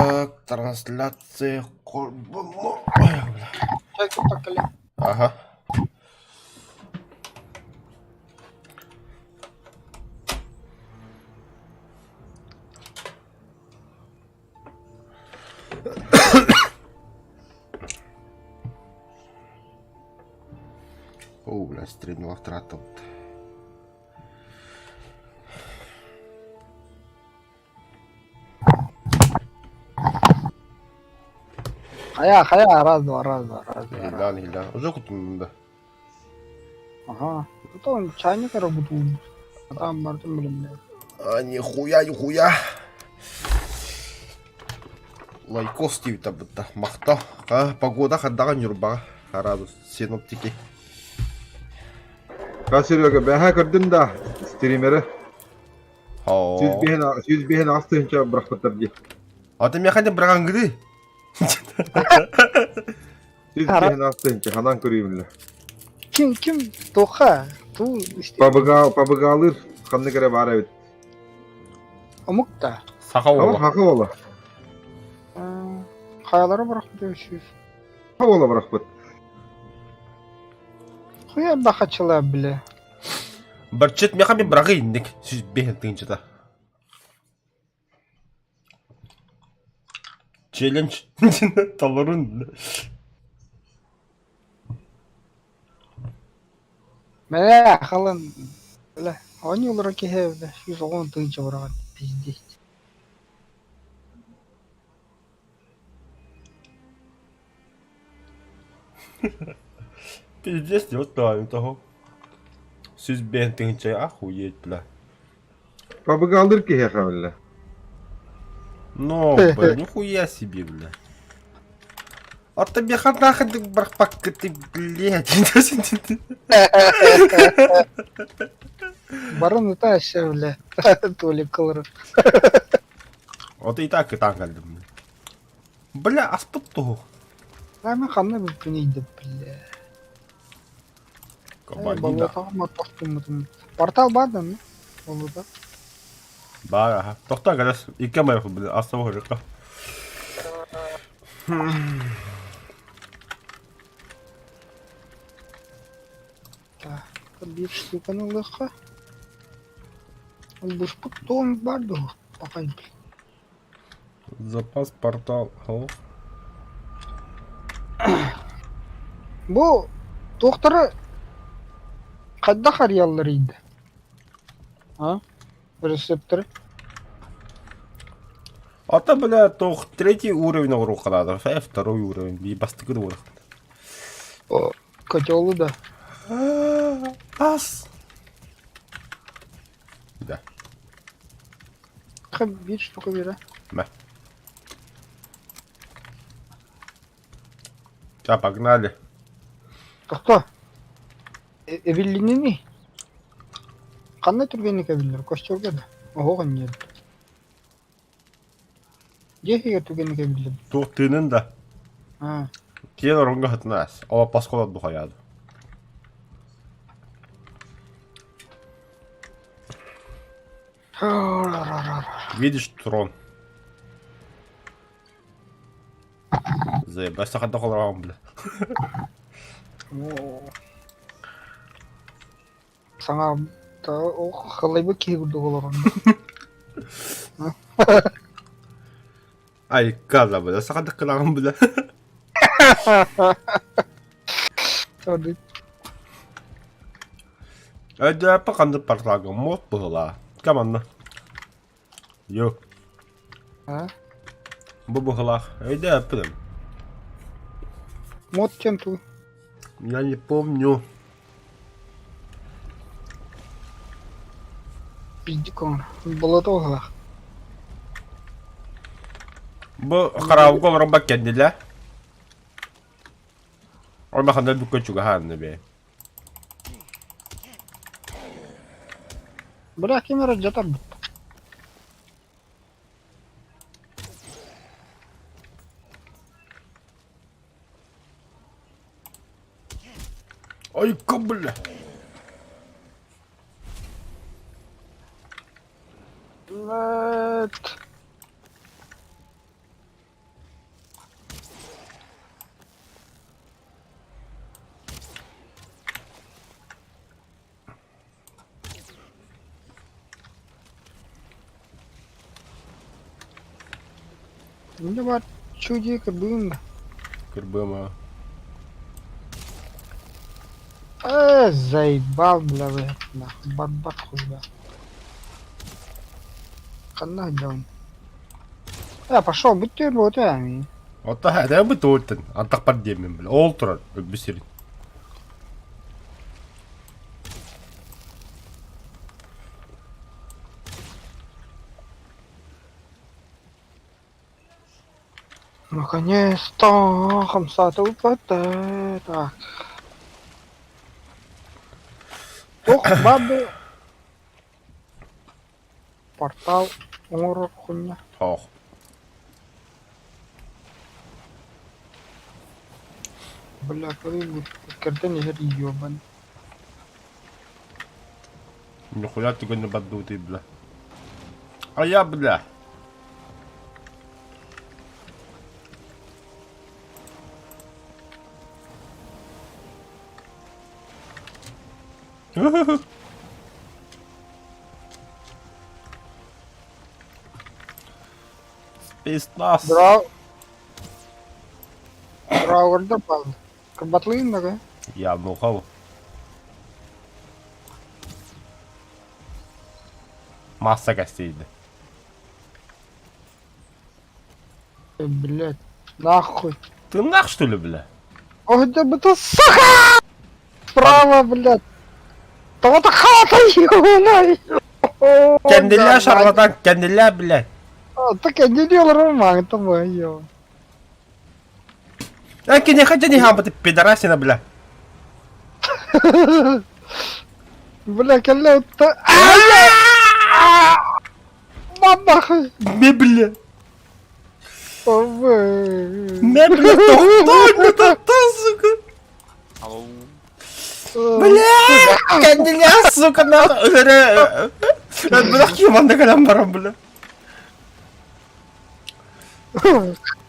Так, трансляция холбоно. Ага. О, бля, стримнула втратил. Хайа, хайа, раз, два, раз, два, раз, два, раз. Илдан, Илдан. Уже кутунда. Ага. Потом чайник работал. А там бартым билимне. А, нихуя, нихуя. Лайкос диэбитэ бытта. Махта. А, погода хаддаҕа Ньурбаҕа. Хараабыс синоптики. Ха, Серега, бэҕэһээ көрдүм да стримеры. 105 тыһыынча бырахпыттар дии. А ты миэхэ быраҕаҥгыды? 105 тыһыынча ханан көрүүбүн Ким, ким, тоха, ту Пабыга, пабыгаалыыр ханнык эрэ баар эбит. Омук да. Саха уола. Саха уола. Хайалары бырахпыт үсүс. Саха уола бырахпыт. Хуя бахачыла биле. Барчыт меха мен бырағы инник 105 тыынчыта. Челлендж толорун. Мэ халан бля оонньуулара киһи бля 110 тыынча быраҕан пиздец. Пиздец не вот того. 105 тыынча охуеть бля. Пабыгаалыыр киһиэхэ биллэ. Ну, бля, нихуя себе, бля. А тебе нахрен ты барпак ты, блядь. Баран ытаайся, бля, Толик ылар. Вот и так и так кэллим. Бля, аспыт туһу. Ами ханна бүппүнүй бля. Кабанина. Портал бар да ми? Болута. Бар, аха. Тохтоо кэлэс. Икки майху, бля, астава хорыкка. Так, биир штуканы ылыахха. Ылбыспыт туом бар дуо? Пахай, Запас портал. Хо. Бу туохтары хайдах арыйаллар иийдэ? А? Рецепторы? Ата, бля, туох третий уровень оҥоруохха наада. Второй уровень. Би бастакы да буолар. Котелу да. Ас. Да. Биир штука биэрэ. Мэ. Ча, погнали. Тохто. Эбиллинини? Ханна түргэнник эбиллэр? Костюрга да? Оһох инньэ. Дьиэ иһигэр түгэнник эбиллэр. Туох тыынын да. Аа. Киэн оронго хатынаас. Ола пасколот бухаяды. Видишь трон. Заебать, сахарда холорам, бля. Саҥа халайбыт киһи курдук олорон. Ай, кала, бля, сахарда кылаҕым, бля. Өйдөөппө ханнык порталга муох быһылаа. Кам анна? Йо. А? Бу быһылаах. Өйдөөппүтүм. Мод чем ту? Я не помню. Пиздикон. Болото быһылаах. Бу хараабыка олорон баккэннилэ. Ормахандар бүккө чугаһаанна бээ. Бля, ким эрэ дьатарбыт. Ой, бля. Блядь. Мне бар чуди кырбыым да. Кырбыма. Э, заебал, бля, вы, нахуй, барбар хуй, бля. Ханна дьон. Э, пошел, будь ты работай. Оттон этэбит туоттан антахпар диэммин бля. Ол турар өлбүт сирин. Наконец-то хамсата упата. Так. Ох, бабы. Портал оҥорор хуйня. Ох. Бля, көрүн кэрдэн иһэр ёбан. Нихуя ты не поддутый, бля. А я, бля. Спецназ. Бра... Браворда бал. Кырбатлыйын да Я нухал. Масса костейді. Блять, нахуй. Ты нах, что ли, бля? Ой, да это сука! Справа, блядь. Да вот хата, ёбаный! Кәнделә шарлатан, кәнделә, бля. Так я не делал роман, это мое. А не хотя не гамба, ты пидорасина, бля. Бля, кәллә утта. Мама! Ме, бля. Ме, Ме, бля, тоқтар, тоқтар, сука. Алло. Бля, кәнделә, сука, нахуй. Бля, кеманда калам барам, бля.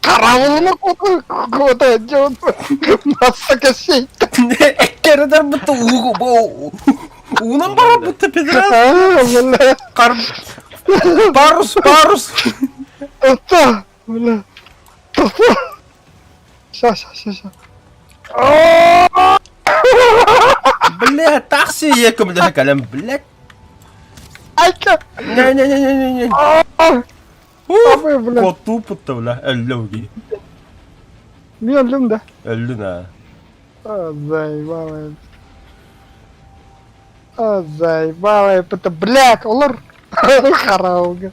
Каравылны кота дьон. Масса косей. Эккердер бутта уунан барам бутта пидорас. Бля. Кар... Парус, парус. Отта, бля. Ща, ща, ща, ща. Бля, такси екім бля, калем, блядь. Айка. Не-не-не-не-не. Абы, бля. Коту путта, бля, өллөги. Мин өллүм да. Өллүн а. Заебало. Заебало, это, блядь, олор. Харауга.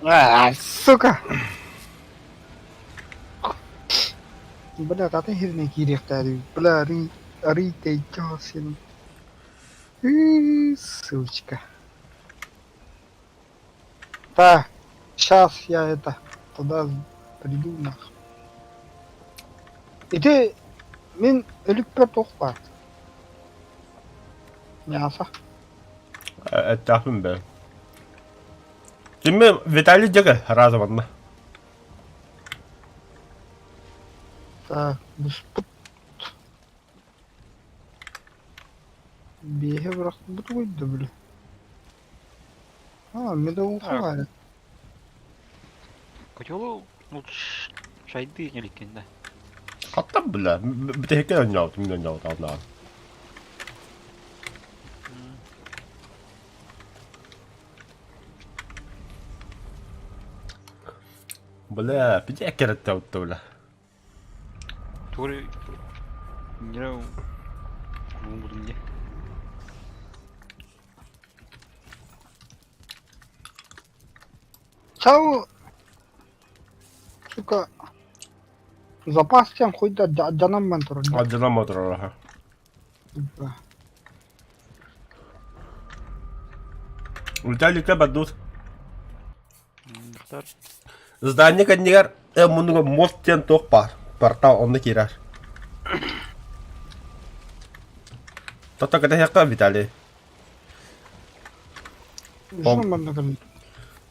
А, сука. Бля, атын хирне кириэхтээри. Бля, арый, арый тэйчо син. Сучка. Так, сейчас я это, туда приду нахуй. Ити мин өлүкпэр туох баар? Мясо. Эттэхпин бэ. Кимме Виталий дьэгэ раза манна. Так, буспут. Биэһэ бырахпыт угуйда били. А, медовуха баар. Котелу лучше шайды неликкен да. Хаттан бля, бүтэһиккэ оонньообут, мин оонньообут алнаҕын. Бля, пидя кэрэттэ бля. Тугу не буду не. Чау. Сука. Запас тем хоть да дьанамман турар. Алдьанаммат турар аха. Виталика бадут. Здание кэннигэр муннуга мост диэн туох баар. Портал онно киирэр. Тото кэтэһиэххэ Виталий.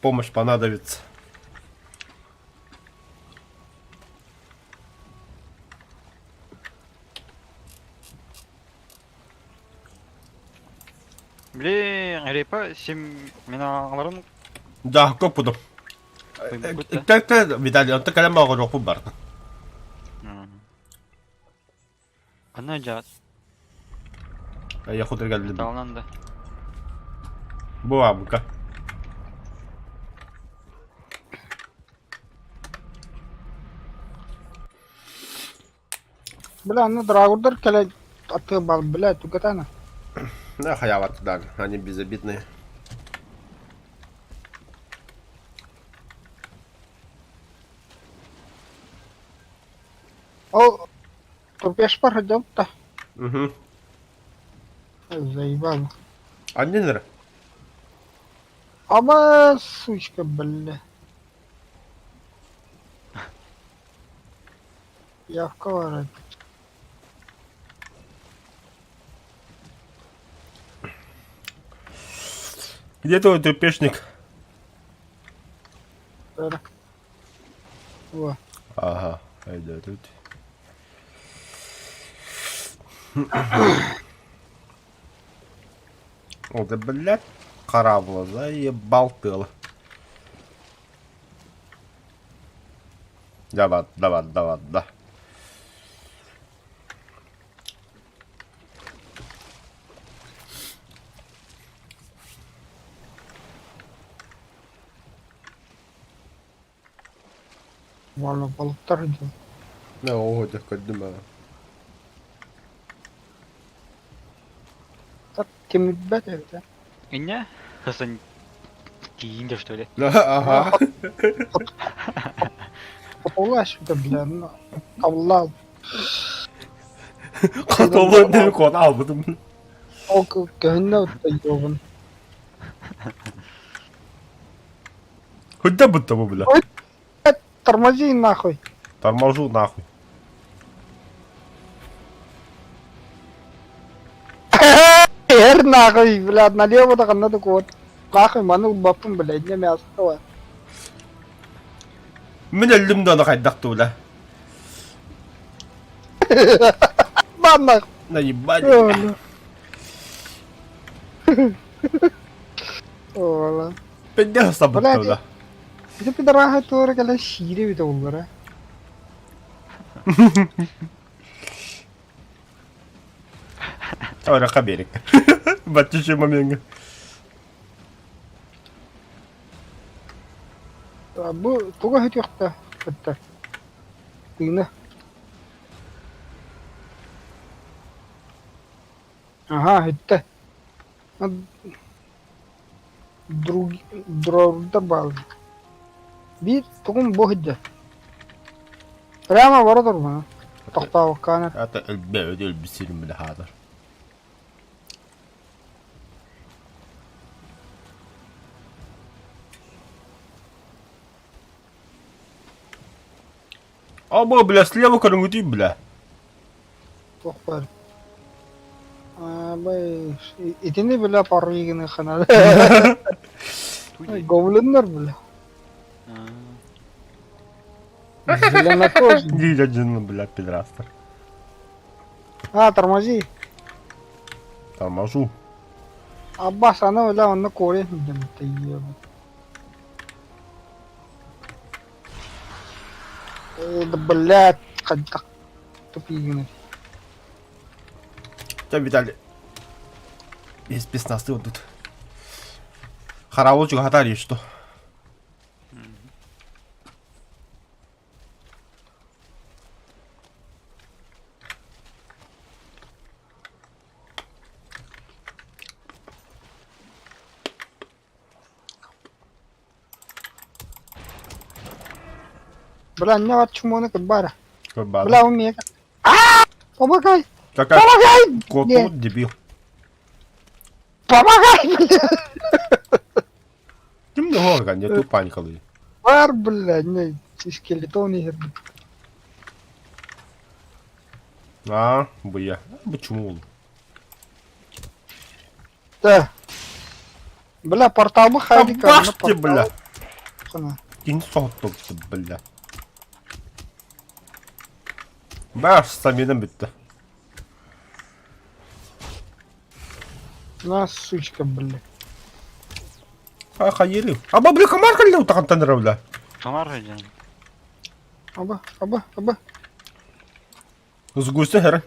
Помощь понадобится. Блин, репа, сем мен ағаларым Да, көп будым. Иккэ Виталий, онто кэлэн баҕарыахпын барда. Ана дьаат. Я хутор кэллим. Талынан да. Бу абыка. Бля, аны драгурдар кэлэ аттыга бар, бля, түгэтана. Да, хаяват, да, они безобидные. Ол турпешпар сылдьабыт да. Угу. Заебало. Анненер. Ама, сучка, бля. Явка барар. Где твой трупешник? Во. Ага, айда тут. О, да блядь, карабла, заебал ты. Давай, давай, давай, да. Вала балыктар диэн. Да, ого, дьэ көрдүм ээ. Так тимирбэт эбит ээ. Инньэ? Хасан тиийин что ли? Ага. Хотолааш да бля, ну, табыллаал. Хотолуон диэн куота албытым. Ол көһүннэ утта йобун. Хотя будто бы, бля. Тормози нахуй. Торможу нахуй. Эр нахуй, бля, налево да ханна да куот. Нахуй маны ылбаппын, бля, инньэ мясо Мин өллүм да ону хайдах бля. Бан нахуй. Наебали. Ола. Пиздец Бля, бля. Ити пидораха туора кэлэн сиире эбитэ буоллара. Ораха берег. Баттичи момент. Бу туга хөтүөхтэ кытта. Тыына. Аха, бүттэ. Друг дрорудар бааллар. Биир тугум бу сылдьар. Прямо бара турбана. Тохтообоккаана. Это өлбө өлбүсүрүм бile хаатар. Аба, бля, слева көрүҥүтүй, бля. Туох баар. Аабай, итини бля парый гыныахха Гоблиннар бля. Бля, на тоже. Дьин, бля, пидорастар. А, тормози. Торможу. Аббас, аны бля, онно корень диэн Э, да блядь, хайдах тупигины. Чэ, Виталий. Без песнасты вот тут. Хараул чугатари, что? Бля, не чмоны бара. Бля, Бля, умеет. А! Помогай! Какая Помогай! Коту, дебил. Помогай, бля! Ким не горга, не ту паникалы. Бар, бля, не, скелетон иһэр. А, быя. Почему? Да. Бля, порталбы хайдика. Башти, бля. Кин соттупты, бля. Баш, стаминам бүтті. На, сучка, бля. А, хайыры. А, бля, комар калли утахантан бля. Комар сылдьан. Аба, аба, аба. Сгусти хэр.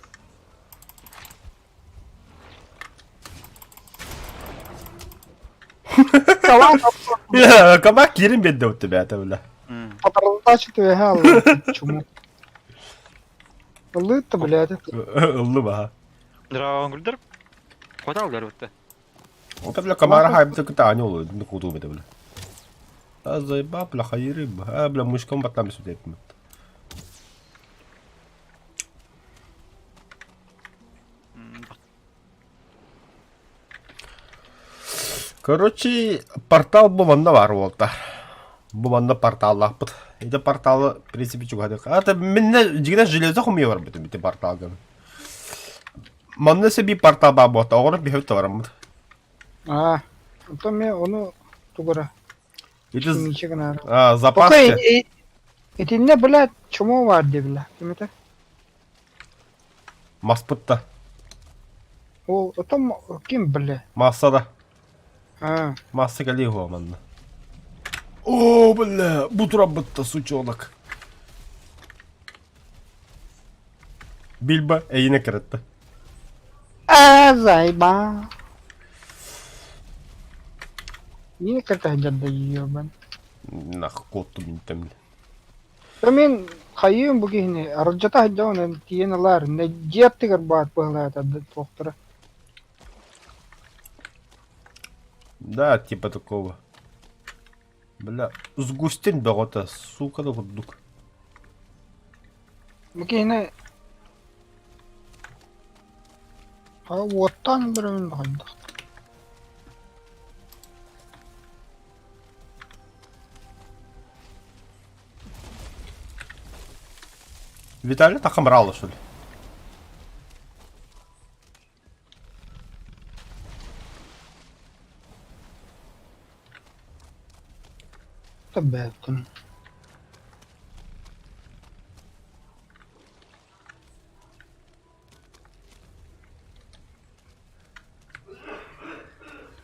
Калаан Кабак киирин биэрдэ вот тебя это бля. Патарлатачы түбэһэ алла чуму. Ыллыытта блядь. Ыллы баха. Драгонгулдар хоталлар бутта. Вот бля комара хайбыта кыта ани олу кутуу бете бля. А заеба бля хайыры а бля мышкам батам сүтепмит. Короче, портал бу манна баар буолта. Бу манна порталлаахпыт. Ити порталы, в принципе, чугаһдык. А, это минне дьигинэ железо хомуйа барбытым ити порталга. Манна себе портал баар буолта, оҕоро биһэбит бараммыт. Аа, онтон мен ону тугура Ити ничего гынаар. а, запас Пока итиннэ блядь чмо баар дии бля. Кимите? Маспыт да. Ол отом ким бля? Масса да. Аа. Масса кэлиэ уһуо манна. О, бля, бу турабытта сучонок. Бильбо эйине кыратта. Аа, зайба. Мини кырта сылдьар ебан. Нах, куоттум интэммин. Мин хайыым бу киһини арылдьата сылдьабын тиийэн ылаар дьиэ аттыгар баар быһалаата туохтара. Да, типа такого. Бля, сгустин бөҕөтө, сука да курдук. Бу киһини уоттаан өлөрөбүн да хайдах. Виталий тахамрала, что ли? Бэттин.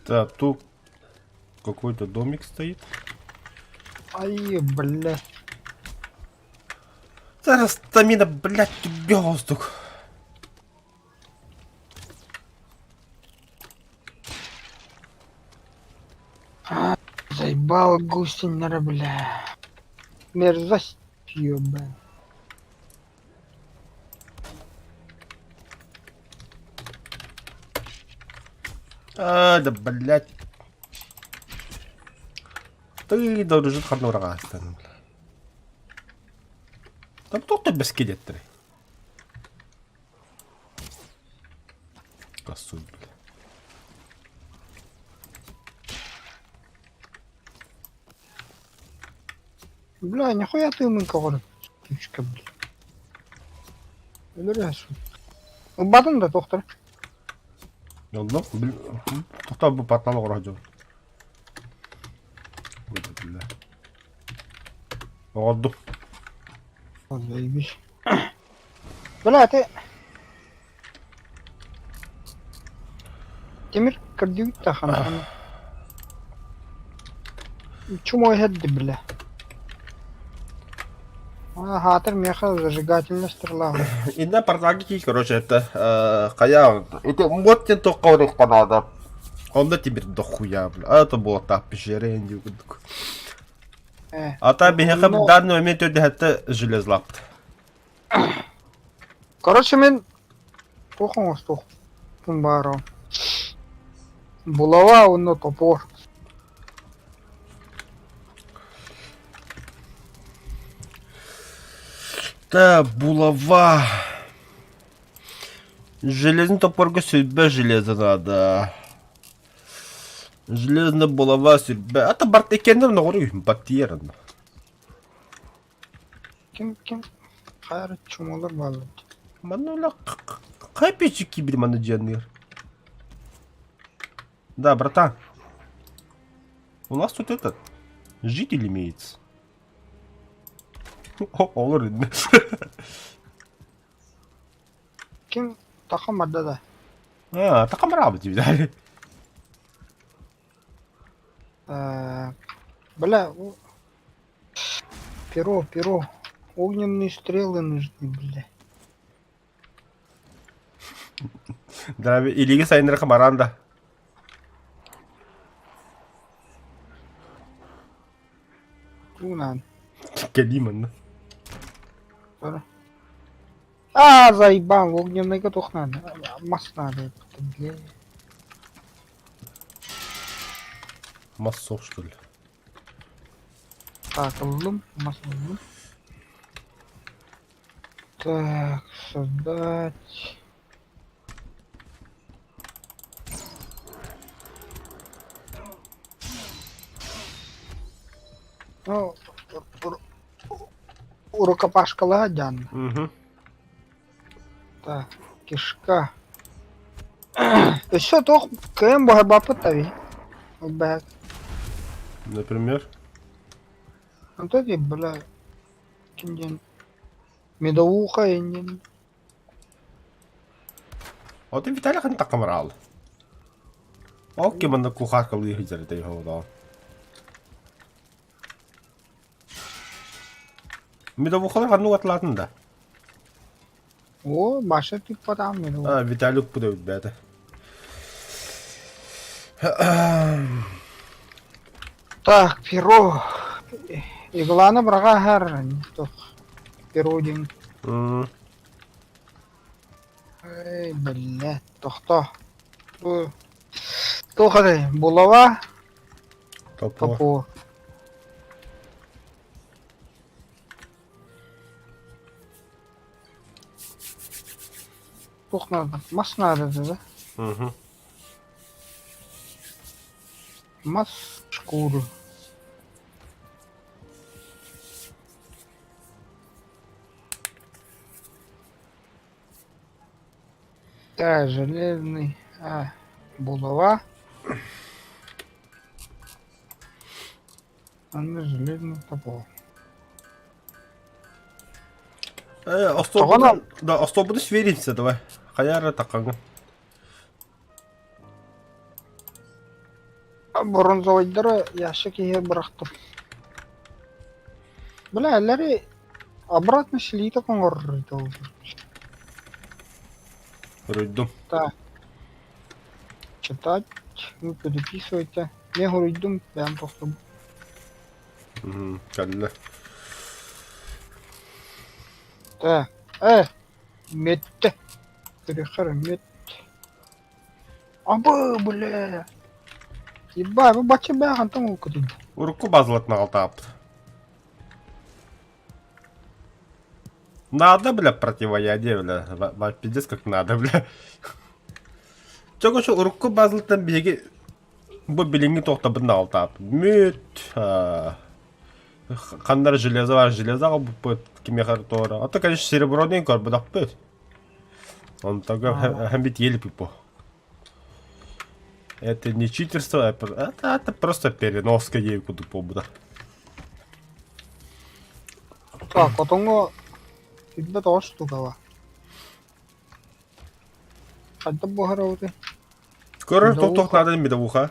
Так, тут какой-то домик стоит. Ай, бля. Зараз стамина, блядь, воздух. Заебал гусенера, бля. Мерзость, ёбан. А, да, блядь. Ты должен ханураға астан. Там тоқта бес келеттір. Косу, бля. Бля, нихуя ты мын көҕөрө. Сучка, бля. Өлөрөсүн. Ылбатын да тохтор. Yolda тоқтап bu портал оҕоро дьон. Бля. Оҕордум. Заебись. Бля, ты... Тимир көрдүүт да ханахана. Чумой хедди, бля. А, хатыр меха зажигательная стрела. Инна порталги короче, это хайа, это вот тебе только надо. Онно теперь дохуя, бля. А это было так пещера, А та биһиэхэ Но- данный момент өйдөһөттө железлаппыт. Короче, мен туох оҥостуох баара. Булава уонна топор. Та булава. Железный топорга сүрбэ железо надо. Железная булава сүрбэ. А то барт иккеннер ноҕору баттиерын. Ким ким хайа чумолар бааллар. Манна ула хай печи кибир манна дьиэннир. Да, братан. У нас тут этот житель имеется. О, олор иннэ. Ким таха барда да. А, такамрабы тебе Э, Бля, Перо, перо. Огненные стрелы нужны, бля. Драви илиги сайыннарга баран да. Туунан. Кэлии манна. А, заебал, огненный туох надо. Мас надо, бля. Мас суох что ли? Так, ыллым, мас ыллым. Так, создать. Ну, рукопашкалаһа дьаанна. Мгм. Так, кишка. Өссө туох кыайан буһарбаппыт таби. Ол бэһэк. Например? Онто дии, бля, ким диэн медовуха иннин. Оты Виталий ханна такамараал. Окей, манна кухаркалыы сылдьар этэ хоолоо. Медовухалар ханнык атлаатын да? О, Маша тыыппатаҕым медовуха. А, Виталий укпут эбит бэйэтэ. Так, перо. Игланы быраҕа туох перо диэн. Эй, биллэ, тохто. Бу туох этэй, булава, Топор. топор. Туох наада? Мас наада да? Мгм. Мас шкуру. Так, железный. А, булава. Аны железный топор. Э, остуолбутун, да, остуолбутун сверимся давай. Хайа эрэ такаҥҥын. Бронзовайдары ящик иһэ бырахтым. Бля, эллэри обратно слиток оҥорор Суруйдум. Так. Читать, вы переписывайте. Мен суруйдум, бэйэм тохтум. Кэллэ. Так. Э, метте. Перехар мет. Абы, бля. Ебать, бу бачча бэйэ хантан улкутуй. Урукку базалатын аҕалтаабыт. Надо, бля, противоядие, бля. Пиздец, как надо, бля. Чого урукку базалыттан биһиги бу билиҥҥи туохтабытын аҕалтаабыт. Мүт, ханна железо бар, железо аҕалбыппыт, кимиэхэ эрэ туора. А то, конечно, серебро диэн көрбөтөхпүт. Онтон һэм бит еле пипо. Это не читерство, это просто переноска ей курдук буолбута. Так, отоҥҥо билбэт оҕо штукала. Хайдах буһарабытый? Көрөр туох наада медовуха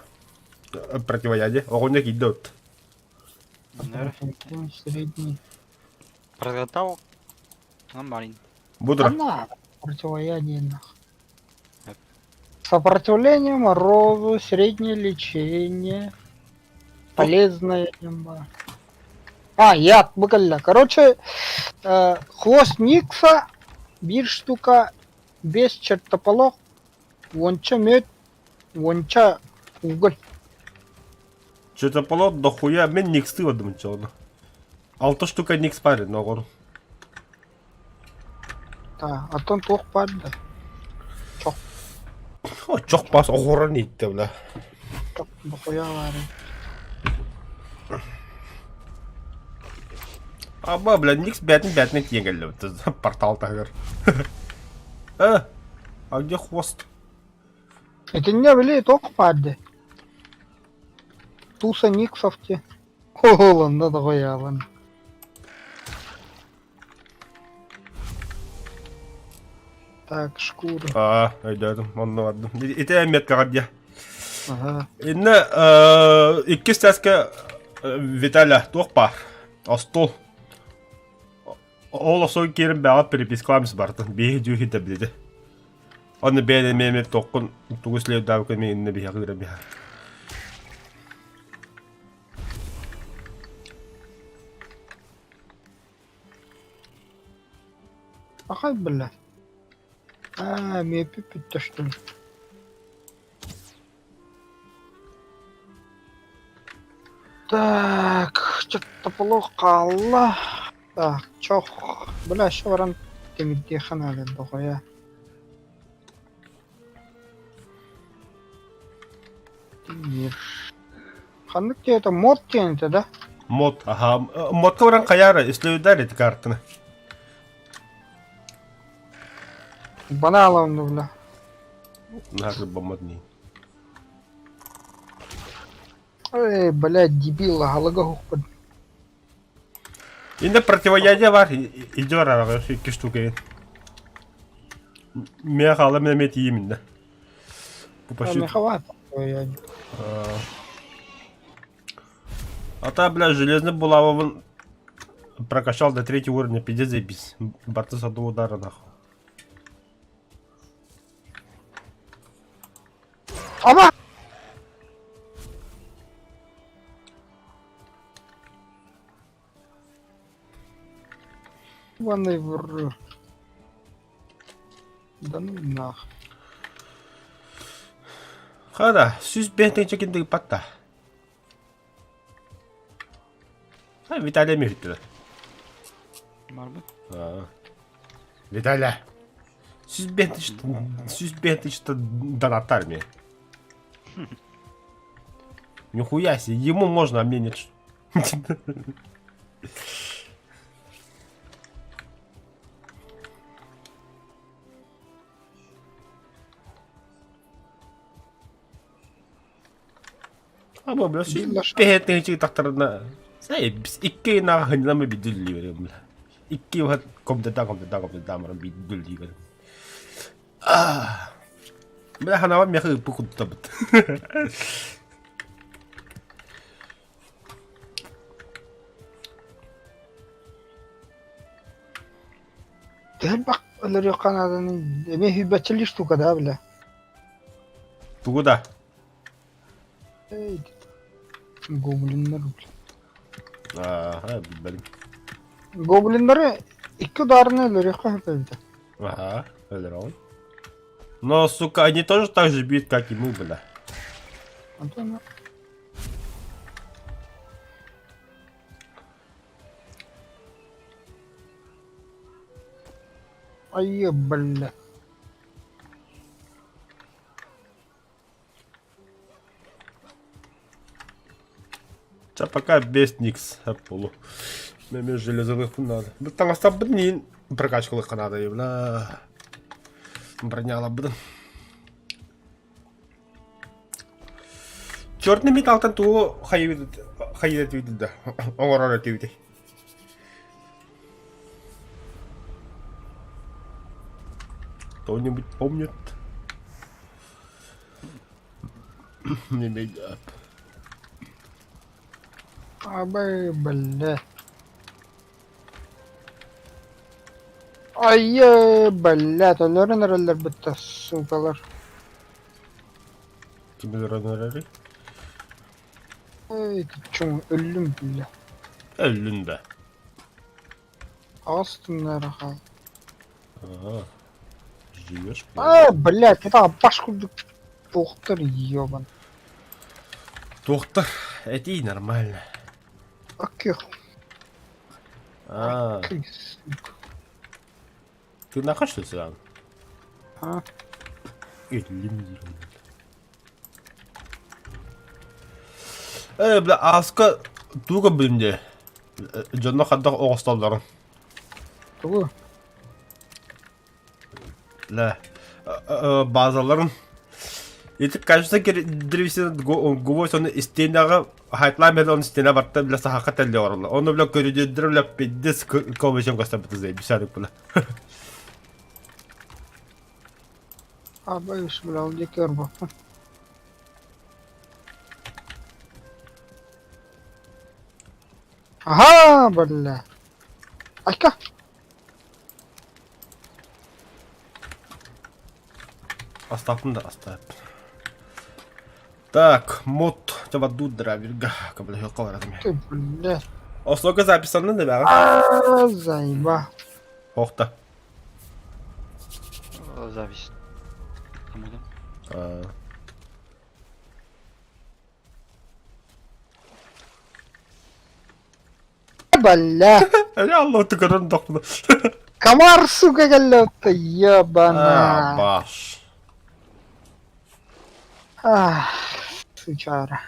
противоядие. Оҕонньор киирдэ от. Средний. Разгадал. Нормально. Будра. Она противоядие нах. Сопротивление морозу, среднее лечение, полезное имба. А, яд, быкалля. Короче, хвост Никса, биир штука, без чертополох, уонча мед, уонча уголь. Чертополох дохуя, мен Никсты бардым чоҕуна. Алта штука Никс парень, оҕору. Да, оттон туох баар да? Чох. О, чох бас оҕорон ииттэ бля. Чох дохуя баар. Аба, бля, Никс бээтин бээтинэ тиийэн кэллэ портал таһыгар. Э, а где хвост? Итиннэ били туох баар дии? Туса Никсов ти. Оолонно дохуялан. Так, шкура. Аа, өйдөөтүм, онно бардым. Ити меткаҕа дии. Ага. Инна иккис чааска Виталя туох баар? Остуол. Ол охсон киирэн бэҕэ перепискаламс бартын. Биһи дьүүһү да билди. Оны бэйэ эмиэ тоққун тугу следаабыка эмиэ иннэ биһиэхэ ыыра биһэ. Ахай бля. Аа, миэпи бүттэ что ли? Так, что-то плохо хаалла. Так, чох. Бля, еще баран тимирдиэххэ наада доҕоя. Тимир. Ханнык диэтэ мод диэн этэ да? Мод, аха. Модка баран хайаары, ислевдар эти картаны. Банал онно бля. Нахер боммот не. Эй, блядь, дебил, аһылыга уһукпун. Инде противоядие бар, иди бар икки штука. Мех алым эме тиийим инде. Бу почти... Меховат. Я А та, бля, железный булавовын прокачал до третьего уровня, пиздец заебись. Борцы с одного удара, нахуй. Ама! Ванной вр. Да ну нах. Хара, сүз бэйэтин чекиндиги патта. А, Виталий эмиэ Барбыт. Виталя, 105 тысяч донатар мне. Нихуя себе, ему можно, а мне нет. А бля, 105 тысяч тахтарына. Заебись, икки нахуй бидүлли бля. Икки вот комдата комдата комдата марам бидүлли бля. Бля, ханава меха пукуттабыт. Төһө өлөрүөххэ нааданы эмиэ сүүрбэччэлии штука да бля. Тугу да? Эй, гоблиннар. Ага, билбэтим. Гоблиннары икки ударны өлөрүөххэ сөп эбит. Ага, өлөрөҕүн. Но, сука, они тоже так же бьют, как и мы, бля. Антон. Ай, бля. Ча пока без никс полу. Меме железовых надо. Бу таҥастарбын ниин прокачкалыхха надо, бля. Бронялабын. Черный металлтан тугу хайыт да. Оҥорор этибит. Кто-нибудь помнит? Не меня. Абай, бля. Ай, бля, өлөрөн эрэллэр бүттэ, сукалар. Ким өлөрөн Эй, чуҥ, өллүм, бля. Өллүн да. Астыннара хал. Ага. Живешь? А, блядь, это башку доктор, ебан. Доктор, это и нормально. Окей, А, окей, сука. ты нахаш что сюда? А? Э, бля, аска туга билимде. Дьонно хаддах оҕостоллорун. Тугу? Бля, базаларын. Ити кажется, древесина гвоздь он стенаҕа хайтлаан бэл он стена барта бля сахака тэллэ оҥороллор. Ону бля көрүдүөрдэр бля пиздец ковычон көстөбүт заебись бля. Абай, бля, ол диэки көрбөппүн. Аха, бля. Айка. Астааппын да астааппын. Так, мод чабадуут драйверга көмөлөһүөххэ баратым. Ты, блядь. Ослока записанна да бэҕэ. А, Заеба. Охта. Запись. Кому там? А. Бля. Я Аллах ты көрөн дохпуна. Комар, сука, кэллэ ебана. А, баш. Ах, сучара.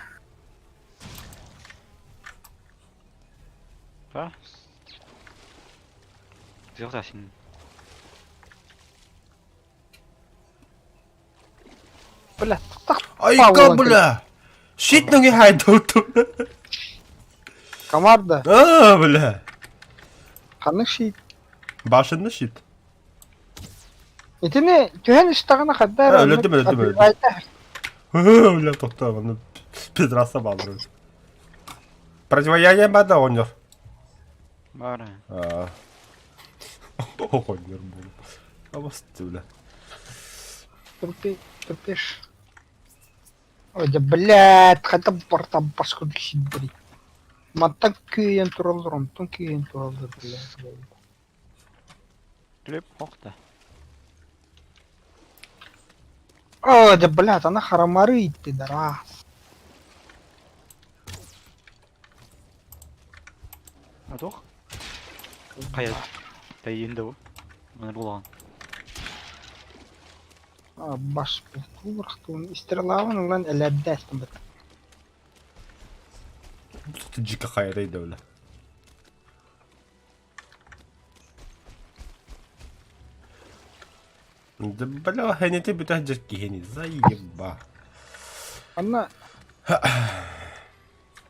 Да? Син. Бля, так Айка, бля! Щит ноги хайдуту. Комар да. А, бля. Ханнык щит. Башенный щит. Итини түһэн истэҕинэ хайда эрэ Өлөрдүм, өлөрдүм, өлөрдүм. Бля, тохтоо, манна педраса баалар. Противоядие бада оҕонньор. Бара. Оҕонньор буолуп. Абасты, бля. Тупи, тупишь. Ой, да блядь, хайда барта баскын сиддери. Мантан күйен тураллар, онтон күйен тураллар, блядь. Клип хохта. О, да блядь, она харамарит, пидорас. А туох? Хайа. Тайын да бу. Маны булаҕын. А, баш, блядь, туурахтуун истрелавын ылан элэрдээстим бит. Жика хайрай да бля. Да бля, хэнити бүтэ дьэр киһини заеба. Анна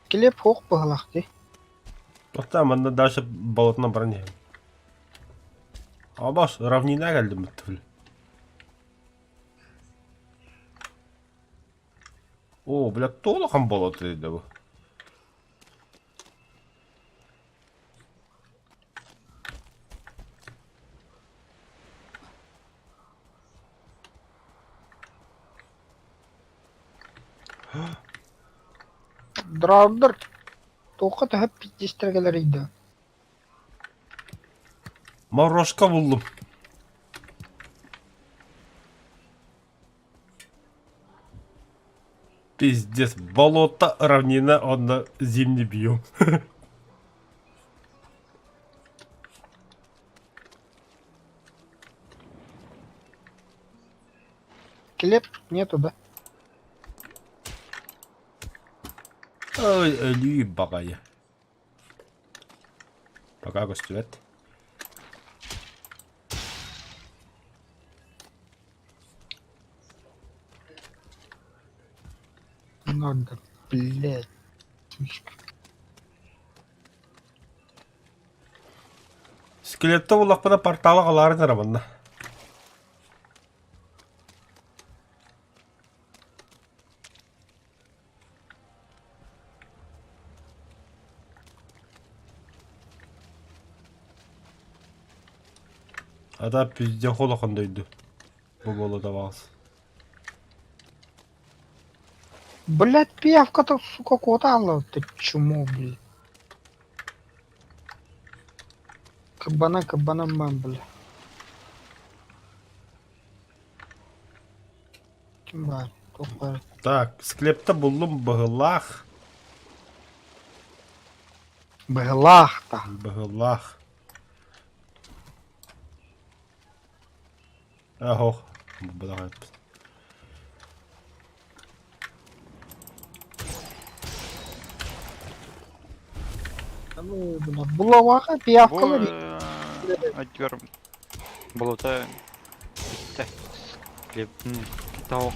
Килиэп суох быһыылаах дии. Тоқтаа, манна дальше болотно баран иһэбин. Абас, равнина кэллим бля. О, бля, толохан болот да бу. Драгдар туохха төһө пиздистэргэлэрий да? Морошка буллум. Пиздец, болото, равнина, онно зимний биом. Килиэп нету да? Ой, өлүү баҕайы. Пока көстүбэт. Надо, блядь. Сучка. Скелетте буллахпына порталы аҕалаарын эрэ манна. Ата пиздец улахан дойду. Бу буола табаҕас. Блядь, пиявка-то, сука, куда ты чмо, блядь. Кабана, кабана, мам, бля. Ким баар? Туох баар? Так, склепте буллум быһылаах. Быһылаах та. Быһылаах. Ах, быраҕайбыт. Ну, бля, булаваха пиявкалар. Өттүгэр болота бүттэ. Хлеб, тауық.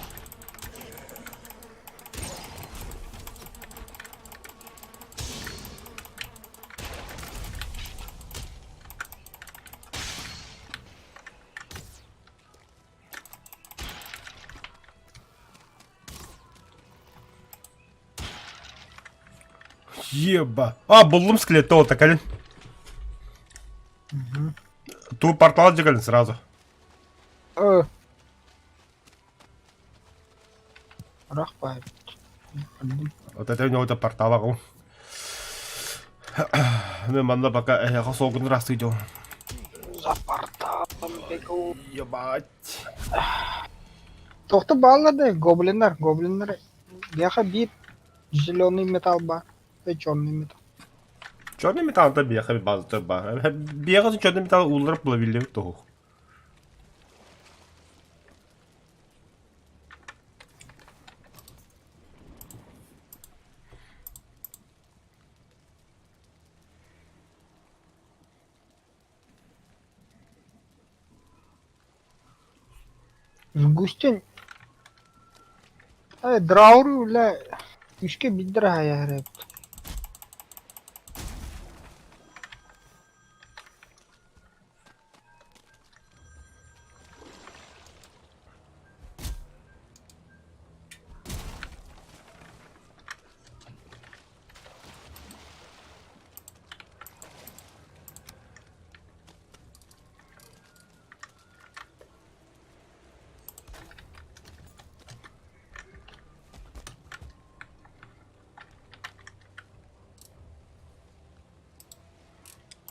Еба. А, буллум скелет ол кэлин. Ту портал дьэ кэлин сразу. Э. Ырах баайбыт. Вот это у него портал аҕым. Мен манна пока эһиэхэ суолгун ыраастыы За порталом бегу. Ебать. Тохто бааллар да гоблиннар, гоблиннар. Биэхэ биир зеленый металл баар, черный металл. Черный металл-то биэхэ базата баар. Биэхэ черный металл уулларып булабиллибит тоһу. Сгустень. Э, драуру, бля, үскэ биддер аһайар эбит.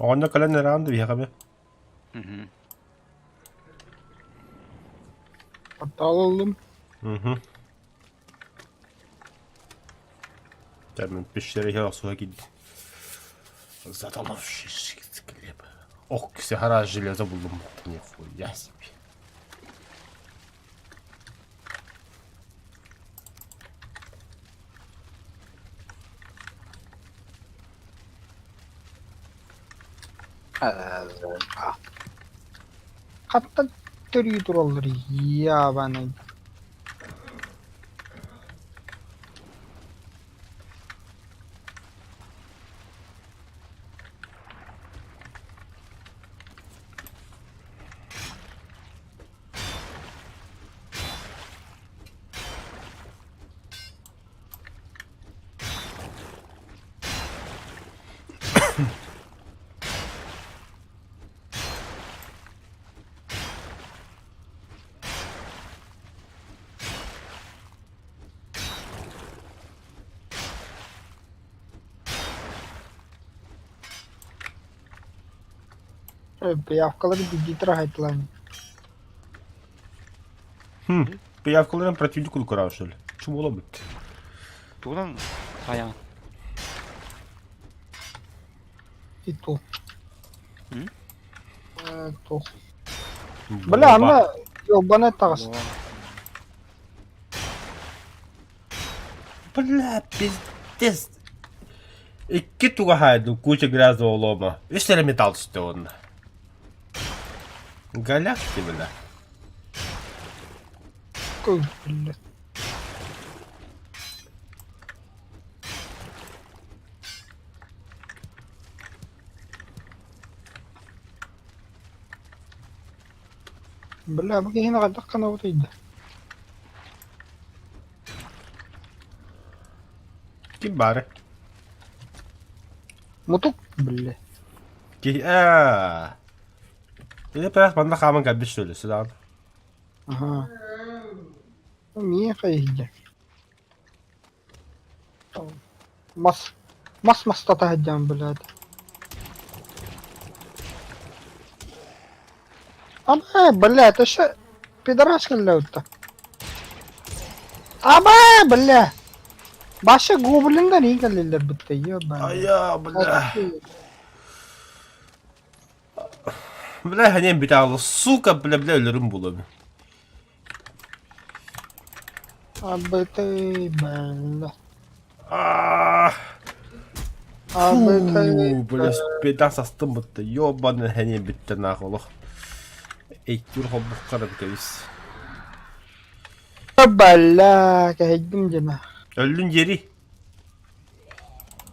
Оҕонньор кэлэн ыраан да биһиэхэ бе. Мгм. Портал ыллым. Мгм. Термин пещере иһэ охсуһа киирдим. Затонувший склеп. Ох, гора железо буллум. Нихуя себе. Хаттан төрүү тураллар ябанай. Пиявкалары бидитер аһайтылаан. Хм, пиявкаларын противник куркура что ли? Чум ола бит. Тугунан хайаан. И то. М? Э, то. Бля, ана ёбаная таҕыс. Бля, пиздец. Икки тугаһаайдым куча грязного лома. Үс эрэ металл түстэ уонна. Голяк ты, бля. Кой, бля. Бля, бу киһини хайдах гынабытый да? Ким баары? Мутук, бля. Ки аа. Или прях манна хааман кэлбит что ли, сюда. Ага. Миэхэ иһдэ. Мас мас мастата сылдьан блядь. Абай, блядь, өссө пидорас кэллэбит Абай, бля! Баша гоблиндар иин кэллилэр бытта, ебаный. Айа, бля. Бля, ханем бүтэ сука, бля, бля, өлөрүм булуом. Абытай, бля. Аа. Абытай, Фу, бля, педа састым бытта. Ёбаный ханем бүттэ нахуй олох. Эйттүүр холбуккара бүтэбис. Бля, кэһэйдим дьэ Өллүн диэри.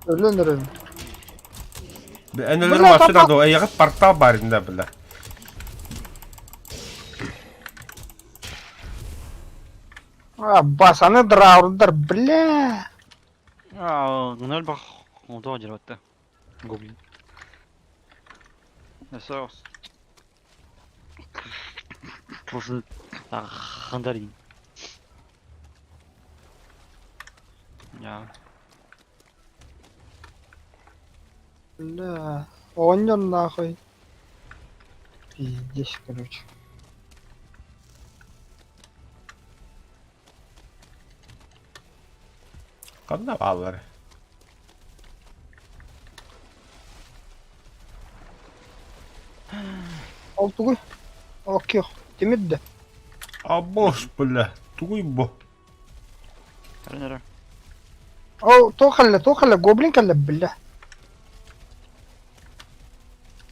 Өлөн эрэн. Эн өлөрүм вообще надо. Эйэҕит портал баар инде бля. А, басаны драурдар, бля. Аа, нөл бах онтоо дьарбатта. Гоблин. Өссө Прошу хандарин. Дьаа. Бля, оҕонньор нахуй. Пиздец, короче. Ханна бааллар? Ол тугуй? Окей, тимир да. Абош, бля, тугуй бу? Эрэн эрэ. Ол туох кэллэ, туох кэллэ, гоблин кэллэ, бля.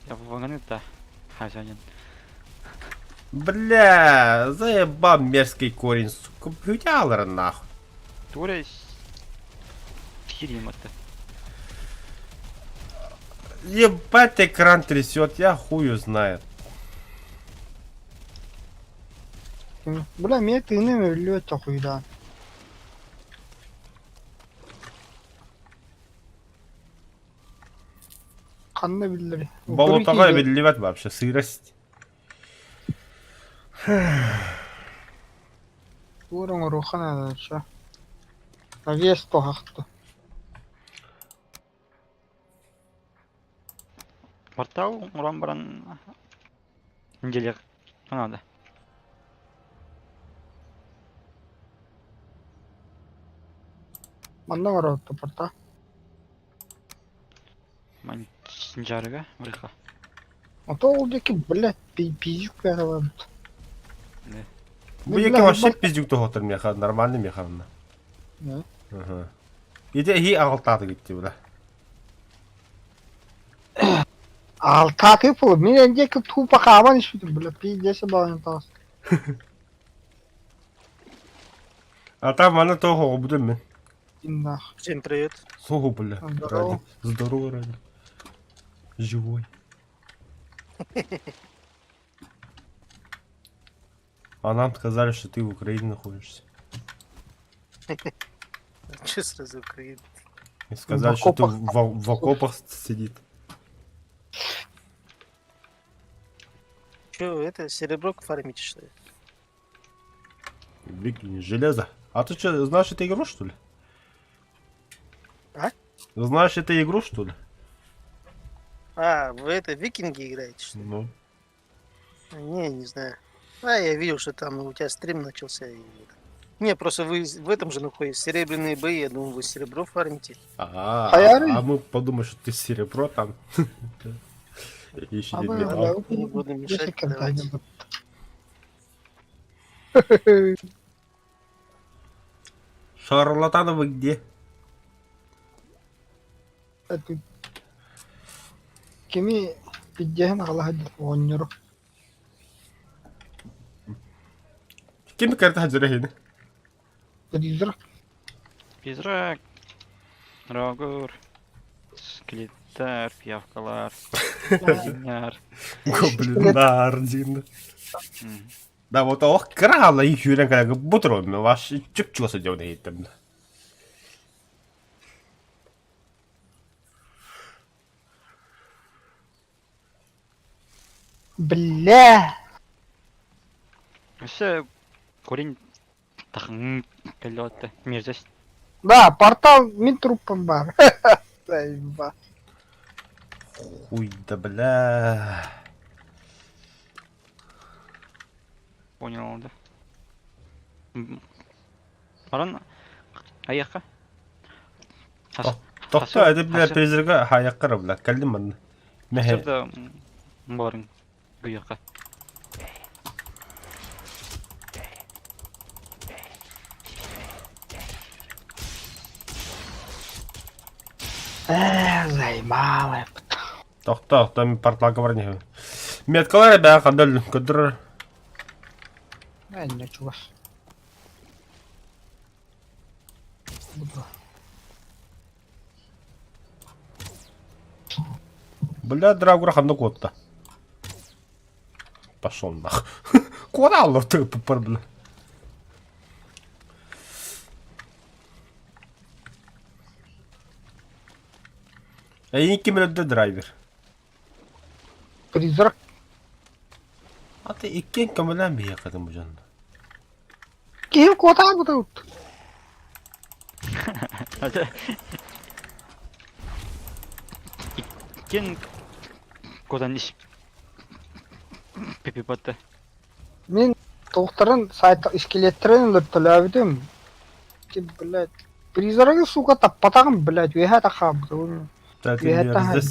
Я ваганы да. Хозяин. Бля, заебал мерзкий корень, сука, бүтялар нахуй. Тура сирим это. Ебать, экран трясет, я хую знает. Бля, эмиэ тыыным өллүө чохуйдаан. Ханна биллэри? Болотоҕо биллибэт вообще, сырость. Туор оҥоруохха наада чэ. Навес туһахта. Портал уран баран неделя надо. Манна оҥороотто порта. Дьарыга барыха. Ото ол диэки, блядь, пиздюк бэҕэбэбит. Бу яки вообще пиздюк тоһотор меха, нормальный механна. Ага. Ити эһи аҕалтааты гитти бля. Алтааты пулу. Мин эн диэки тупо хааман испитим, бля, пиздец баҕайын таҕыс. А там аны тоох оҕобутум мин. Нах. Всем привет. Сугу, бля. Здорово. Радик. Здорово, Радик. Живой. А нам сказали, что ты в Украине находишься. Че сразу Украина? И сказали, В что ты окопах. в окопах сидит. Че, это серебро фармите, что ли? Выкини железо. А ты что, знаешь эту игру, что ли? А? Знаешь эту игру, что ли? А, вы это викинги играете, что ли? Ну. Не, не знаю. А, я видел, что там у тебя стрим начался. И... это. Не, просто вы в этом же находитесь. Серебряные бои, я думаю, вы серебро фармите. А, Хаяры? а мы подумали, что ты серебро там. Ищи А металл. Не буду мешать, давайте. Шарлатаны вы где? Кими пиздеһин аҕала сылдьар оҕонньору. Ким карта хадзырахины? Призрак. Призрак. Рогур. Скелеттар, пиявкалар. Гоблиннар. Гоблинар, Да, вот ох, крала и хюрен калага бутром, ваш чуп-чуса делает там. Бля! Өссө корень тахын кэллэ мерзость. Да, портал мин труппам баар. Заеба. Хуй да бля. Понял, да. Баран айахха. Тохто, это бля призрака хаяккара бля, кэллим манна. Мэхэ. Да барың гыяка. Ээ, займалый. Тохто, там порталга бар не. Меткалар бә кандал көдөр. Ээ, чугас. Буду. Бля, драгура ханды куотта. Пошел нах. Куда аллах ты пупар, бля. Эйин ким өлдө драйвер? Призрак. А ты иккен көмөлөн биһиэхэтин бу дьонно. Киһи куотаабыт. Иккин куотан ис пипипатта. Мин туохтарын сайт скелеттэрин өлөртөлөөбүтүм. Блядь, призрагы, сука, таппатаҕым, блядь, үөһэ тахаабытым. Үөһэ таһан.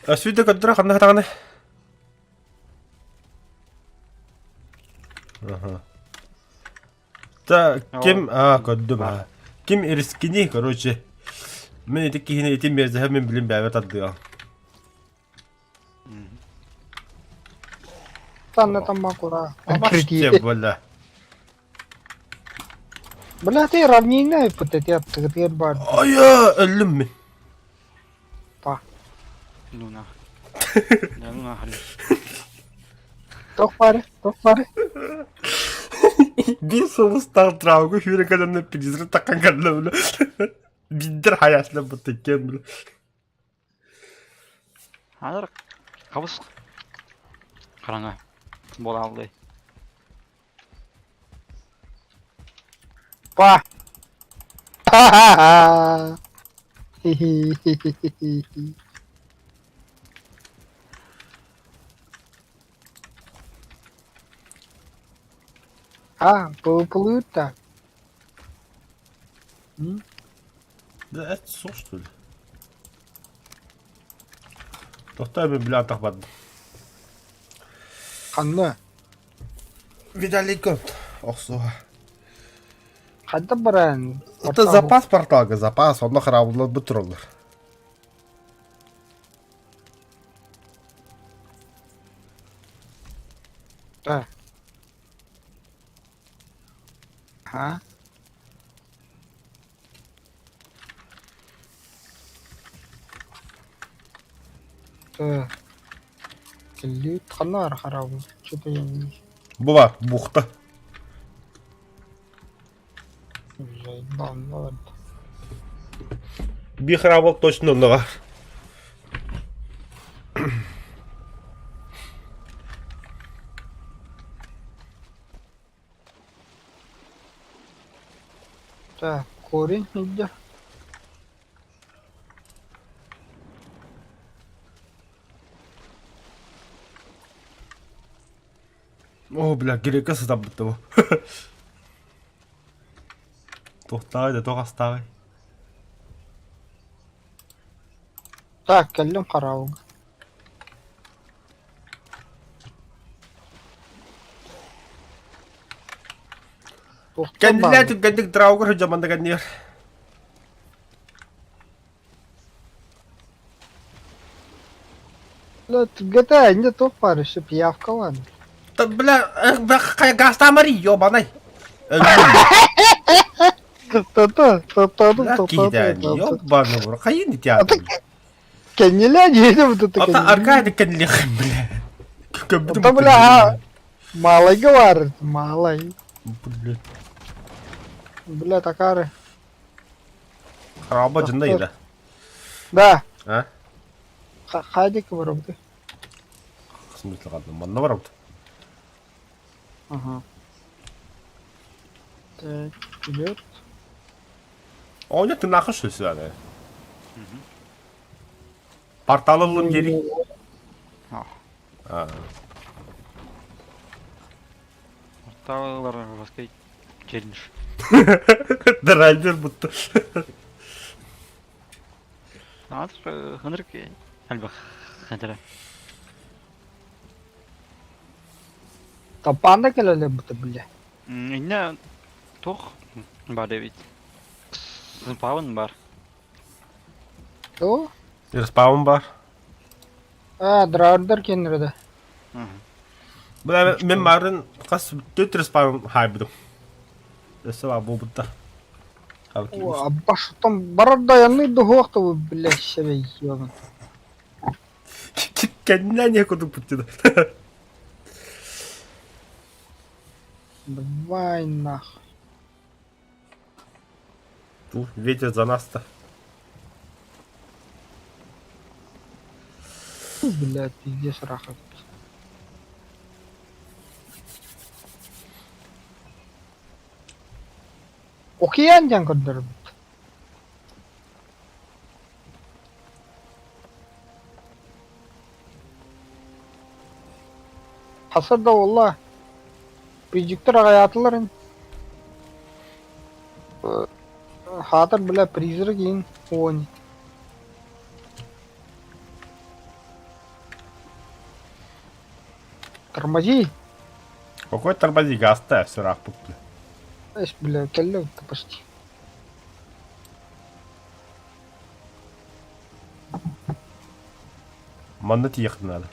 Сүйдэ көрдөрө ханна хатаҕаны? Аха. Та ким а көрдүм а. Ким рискини, короче. Мен ити киһини ити мерзэһэ мин билим бэйбэ тардыа. Танна тамма кура. Вообще, бля. Бля, ты равнина ипотетет, ты бар. Ая, өллүм мин. Па. Ну нах. Да ну нахрен. Тох бары, тох бары. Биир сылыстаах траугу сүүрэ кэлэннэ призрак таккан кэллэ бля. Биирдэр хайаслар бутыккен бля. Ханар хабыс хараҥа буолааллый. Па. Ха-ха-ха. Хи-хи-хи-хи-хи. А, полута. Да это сух, что ли? Тохтоо мен бля атах бардым. Ханна? Видалико охсуха. Хайда баран? Это запас порталга, запас, онно хараабылар бу тураллар. Да. Ха? Да. Кэллиит ханна ара хараабыл? Что-то я не... Бу бар, бухта. Заебал, ну ладно. Биир хараабыл точно онно бар. Так, корень идет. О, бля, грека сытарбыт бу. Туохтааҕый да туох астааҕый? Так, кэллим хараабыга. Туохтан Кэннилээ баалый? түргэнник драугар сылдьаманна кэннигэр. Бля, GTA инде туох баар еще пиявкалаан. Та, бля, эх, бля, хайа гаастаамар ёбанай. Өллүм. Та-та, та-та, Бля, та-та, киһитээни, та-та. ёбаный в рот. Хайын итиатым. Кэннилээн иһитим вот это Ата кэннилээн. Аркадий кэннилиэххин, бля. Көбүтүм Ата бля, а, малайга баар, малай. Бля. Бля, такары. Хараба дьонно ида. Да. А? Хайдик барабыты. В смысле, ладно, манна барабыт. Ага. Так, вперед. Оня ты нахуй что сюда, да? Портал ыллым дири. А. Порталлар баскай челлендж. Драйвер будто. Аатыр хынырык элбэх хантара. Таппаанда кэлэлэр быта бля. Иннэ туох баар эбит. Спаун бар. О? Респаун бар. А, драйвер кеннere да. Бля, мен марын хас төрт респаун хайбыдым. Өссө баа буолбутта. О, башытан барар да янны дуһуохта бу бля себе ёбан. Кэннэ не курдук бүттү. Давай нахуй. Ту, ветер за нас-то. Бля, пиздец рахат. Океан диэн көрдөрбүт. Хасар да буолла. Пиздюктар аҕайаатылар ини. Хаатар бля призрак иин уони. Тормози. Какой тормози, газ-то, все рахпут, бля. Эс, бля, кэллэ почти. Манна тиийиэххин надо.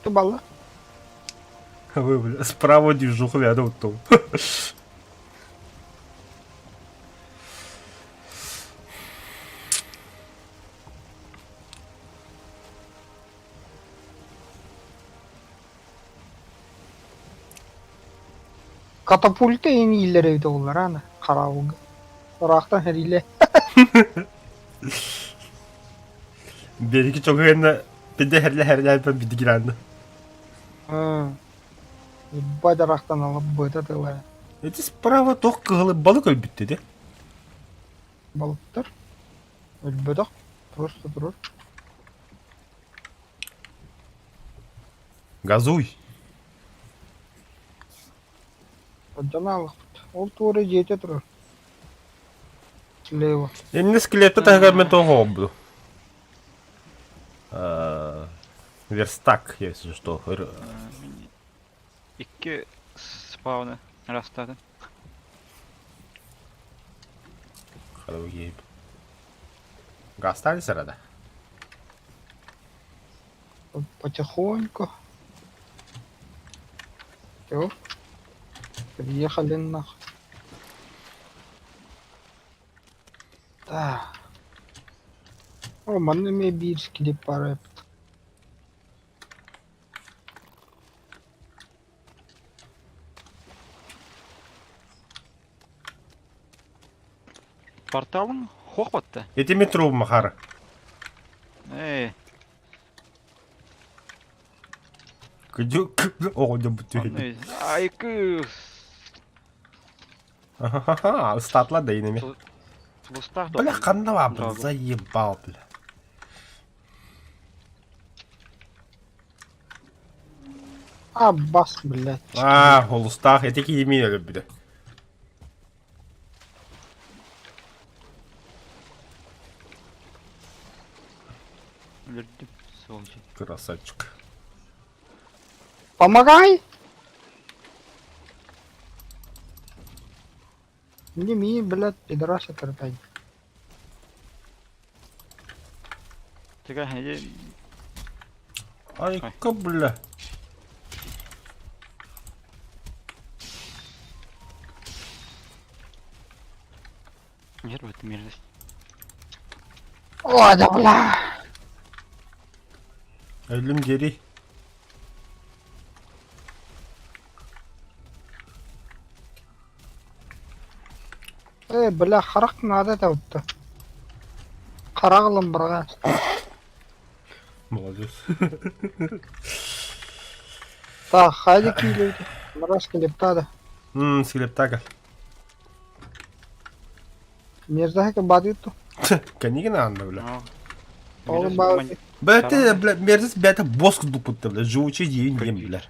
Тубалла. Вы, бля, справа движуху рядом вот Катапульта ин ииллэр эбитэ буоллар аана хараабылга. Ыраахтан сэриилэ. Биэриги чоҥуйанна пиде херле херле бидигиранна. Ебать ыраахтан алып быта тыла. Эти справа туох кыһылы балык өлбүт dedi. Балыктар. Өлбөтөх. Просто турар. Газуй. Дьоно аалыхпыт. Ол туора дьиэтэ турар. Слева. Инне скелетте таһыгар мен тоҕо оҕобду. Верстак, если что. Икки спауны растады. Гастали сарада. Потихоньку. Все. Приехали нахуй. Так. О, манна эмиэ биир скилип баар эбит. Порталың хоқ батты. Ити метро Махар. Эй, Күдүк оҕо бүтү. Айкы. Ыстатла да инеме. Сулустаах Бля, ханна баабын, заебал, бля. А, бас, блядь. А, холустаах, эти киимин өлбүтэ. Өлөрдүм, сволочи. Красавчик. Помогай! Не ми, блядь, пидораса картай. Тыга хәйе Айка, бля. Нер бу мерзость. О, да бля! Өлүм дери. Э, бля, харах надо да Харах ылан быраҕа. Молодец. Так, хайда киилэбит. Мара скелептада. Ммм, скелептага. Мерзаһыка баатытту. Кэннигин аанна, бля. Ол баа Бля, ты, бля, мерзость, бля, это босс кудупутта, бля, живучий день, дем, бля.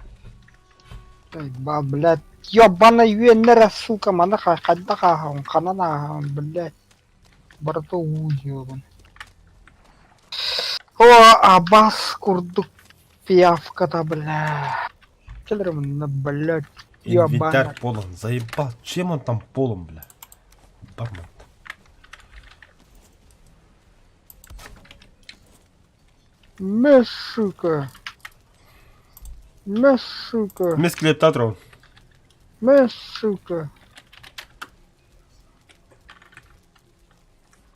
Ба, блядь, ёбаный үөннэрэ, сука, маны хайдах ааһаҕын, ханан ааһаҕын, блядь. Барыта уу диэбин. О, абас курдук пиявката, бля. Кэлэр мунна, блядь, Инвентарь ёбаный. полон, заебал. Чем он там полон, бля? Бармен. Мэ, сука. Мэ, сука. Мин скелептатрон. Мэ, сука.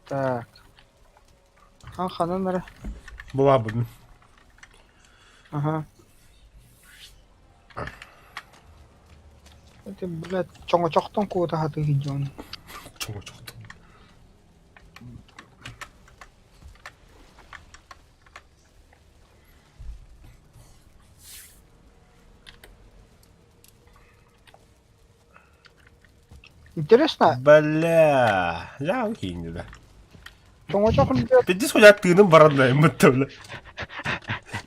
Так. Хан ханан эрэ. Була бу. Ага. Это, блядь, чоҥочохтон куота сатыы сылдьабын. Чоҥочохтон. Интересно, Бля, я кииннилэр. тоҥочох үлүгэр Пиздец хуя тыыным бараннайым бытта бля.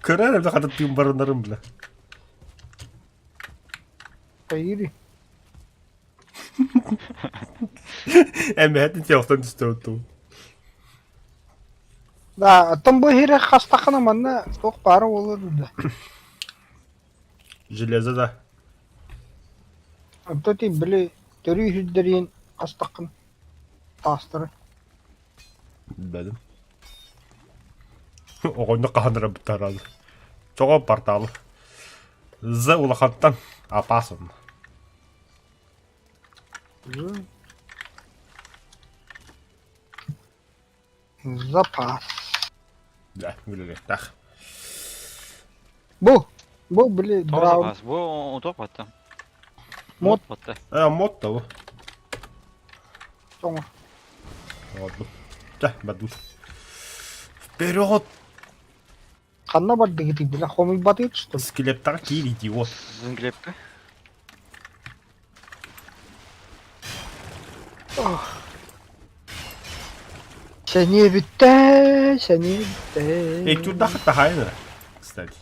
Көрөр эбит хата тыын бараннарым бля. Кайыри. Эмэһэтин тиэхтэн түстэ оттуу. Да, оттон бу иһирэх хастаххына манна туох баара буолуо да. Железо да. Онто ти били төрүү сирдэриин хастаххын таастары. Билбэтим. Оҕонньор хаһан эрэ бытааран. Тоҕо портал. З улахантан опасен. Запас. Да, үлэлиэхтээх. Бу, бу били Тоҕо драун запас? Бу отуох батта. Мод. Мод батта. Э, мод того. тоҥо. Ладно. Да, бадут. Вперед! Ханна бардыгытый бile хомуйбатыыт что ли? Скелеттар киир идиот. Зынглепка. Сэниэ бүттэ, сэниэ бүттэ. Эктурдах тахайна, кстати.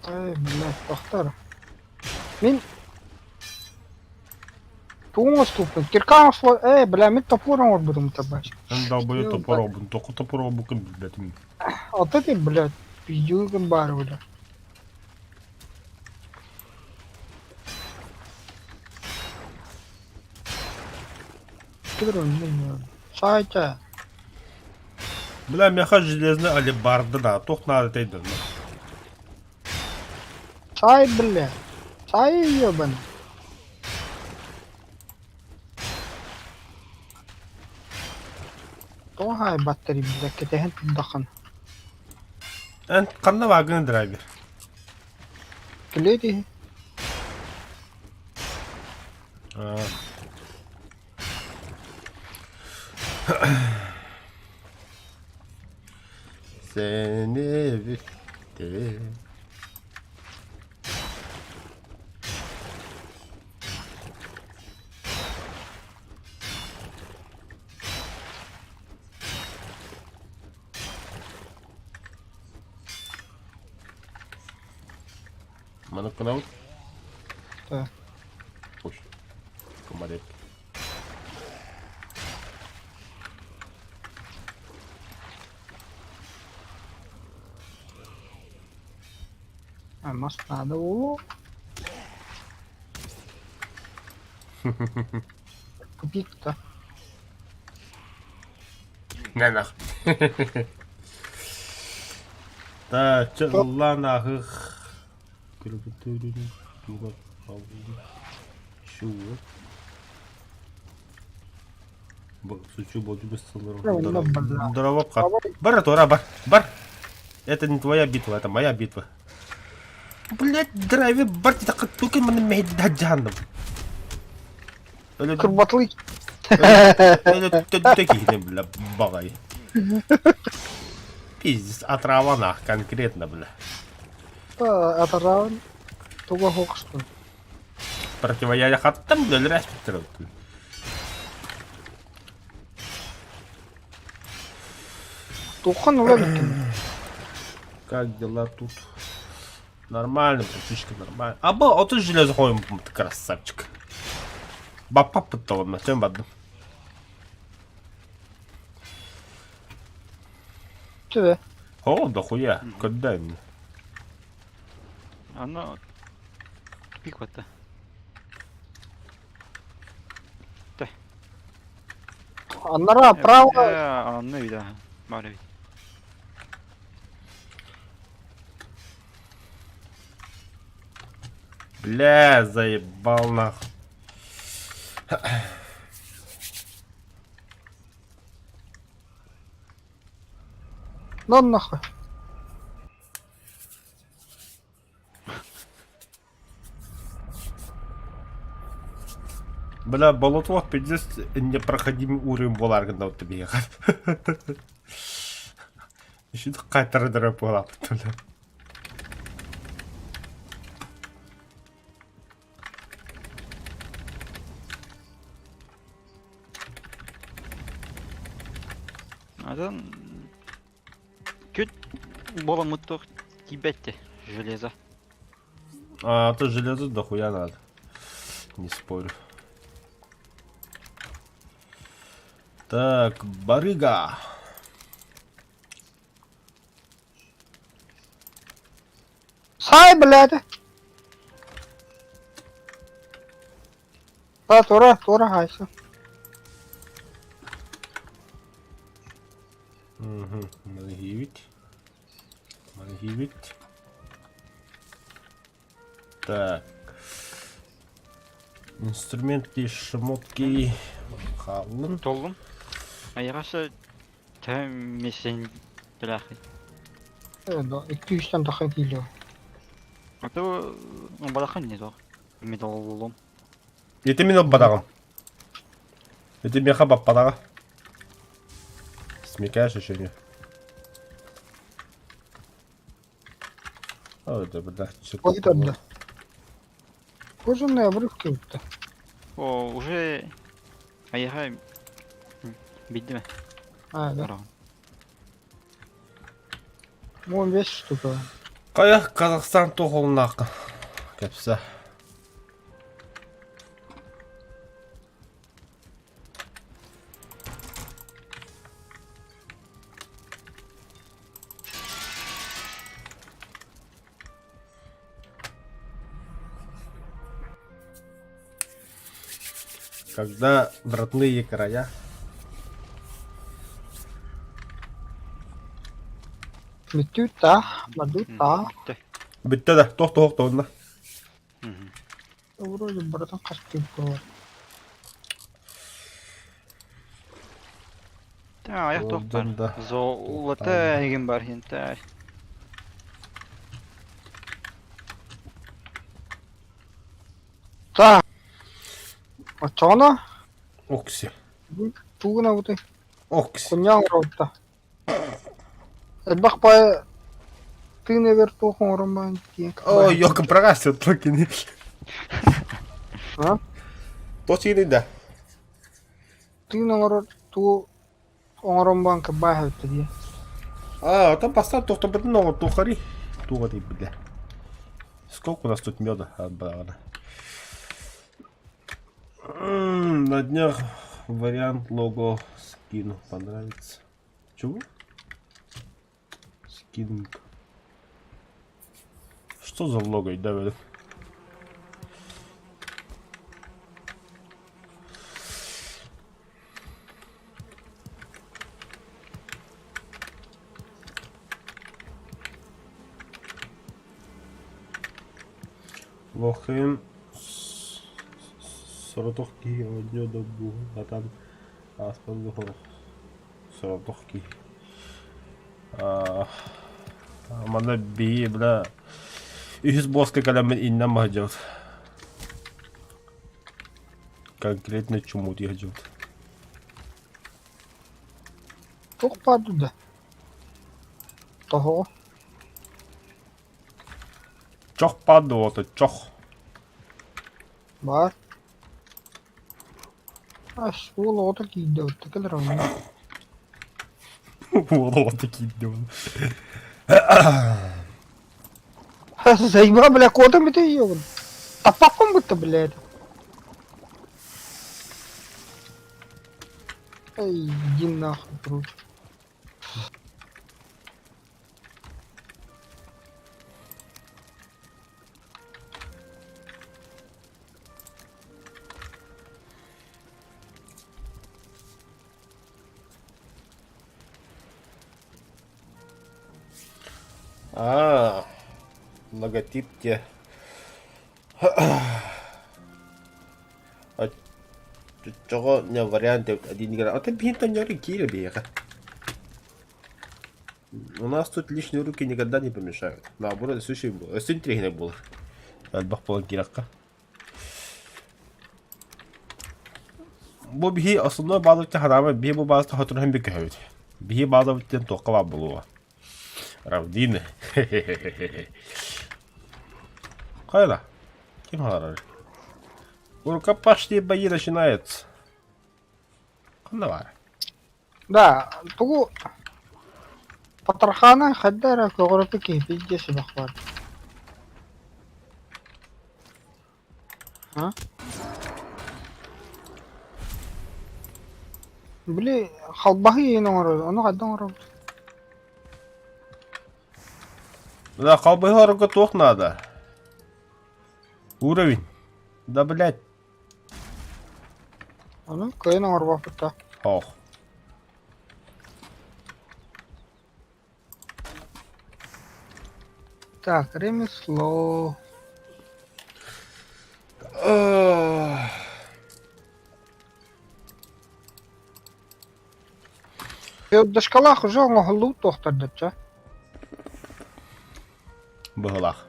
Эй, блядь, тохтор. Мин тугу оҥостубуппун? Кирка оҥостубут. Ээ, бля, мин топор оҥорбутум табач. Эн долбою топор обун, току топор обукун билбэтим. Вот это, блядь, пиздюгин баар, бля. Саайта. Бля, меха железный алебарда да, туох надо тейден. Саай, бля. Саай, ебаный. Тоҕо хаайбаттар бля, кэтэһэн турдаххына. Эн ханна баагын драйвер? Килиэт иһи. А. Seni bitti. Маны кынабыт? Да. Ой. Кымарет. А мас наада буолуо. Тупик да. Не нах. Да, чэ ыллаан ааһых. Бар, Тора, бар, бар. Это не твоя битва, это моя битва. Блять, драйвер, бар, только маны мэһэйдэ Өлө Кырбатылый. Өлө төттө киһини бля баҕай. Пиздец, отрава нах, конкретно, бля. Атараан туга хоқстун. Противоядие хаттым, өлөрө Тухан ула бүттүм. Как дела тут? Нормально, братишка, нормально. Аба, 30 железо хоюм, ты красавчик. Баппа пытталым, чем бадым. Түбэ. О, дохуя, когда именно? Аны тупик батта. Аннара право Анны бит бар бит. Бля, заебал нахуй. Ну нахуй. Бля, болотуох пиздец непроходимый уровень буолааргын да биһиэхэ. Еще қайтара буолааппыт бля. Атын күт буоламмыт туох тиийбэт железо. А, то железо дохуя надо. Не спорю. Так, барыга. Сай, блядь! Да, тура, тура, хайса. Угу, Мангивит. Мангивит. Так. Инструменты, шмотки. Хааллын. Толлум. Айаҕаса төһө миэстэни төлөөхүй? Икки үстэн тахсан киилэ. А то балахан не туох. Металлолом. Ити мин ылбатаҕым. Ити миэхэ баппатаҕа. Смекаешь еще не? О, да, бля, Ой, да. Кожаные обрывки вот. О, уже айаха биддиме. А, да. Вон весь штука. Хайа, Казахстан туохолуннаахха. Кэпсэ. Когда в родные края Бүтүүта, мадута. Бүттэ да, туох туох туһунна. Вроде братан хастык было. Та аяқ Олдым тоқтар. да. Золото деген бар хентай. Та. Очоно? Окси. Тугуна бутый. Окси. Куньяң роутта. Элбэх бай тыын эбэр туох оҥорон баан тиийэн Ой, ёлка прогасил только А? Тос да. Тыын оҥорор туу оҥорон баан кыбаа эбит дии. А, там поставь тохтобытын оҕо тухари. Туга бля. Сколько у нас тут меда? На днях вариант лого скину. Понравится. Чего? Скинг. Что за лого? Давай. Лохин соротох киһи оонньуо да буһан ааспат соротох киһи Манна биһи бля үһүс буоска кэлэммин иннэн баһдьабыт. Конкретно чумуу сылдьыбыт. Туох баар да? Тоһоҕо. Чох падуота чох. Баар. Ас уол оҕото киирдэ отту кэлэр онно. Уол оҕото киирдэ ол. Заебал, бля, кодом это ёбан. Таппаппын будто, блядь. Эй, иди нахуй, короче. А, логотип те. Оччоҕо не вариант один А ты бинтонеры кире бега. У нас тут лишние руки никогда не помешают. Наоборот, суши было. Өссө интриһинэ буолар. Элбэх буолан киирэххэ. Бу биһи основной баалыбыт хараама биһи бу баалыта хотуруһан би көһөбүт. Биһи баалыбыт диэн туохха баар буолуо. Равдин. Хайла. Ким хаалар? Рукопашные бои начинаются. Ханна баар? Да, тугу Патрахана хайда эрэ көҕүрүппүт киһи пиздец элбэх баар. А? Били халбаһы иһин оҥорор, ону хайда оҥоробут? Да, халбаһы оҥорорго туох наада? Уровень. Да, блядь. Ону кыайан оҥорбоппут да. Ох. Так, ремесло. Дошкалаах уже оҥоһуллубут туохтардачча. Быһылаах.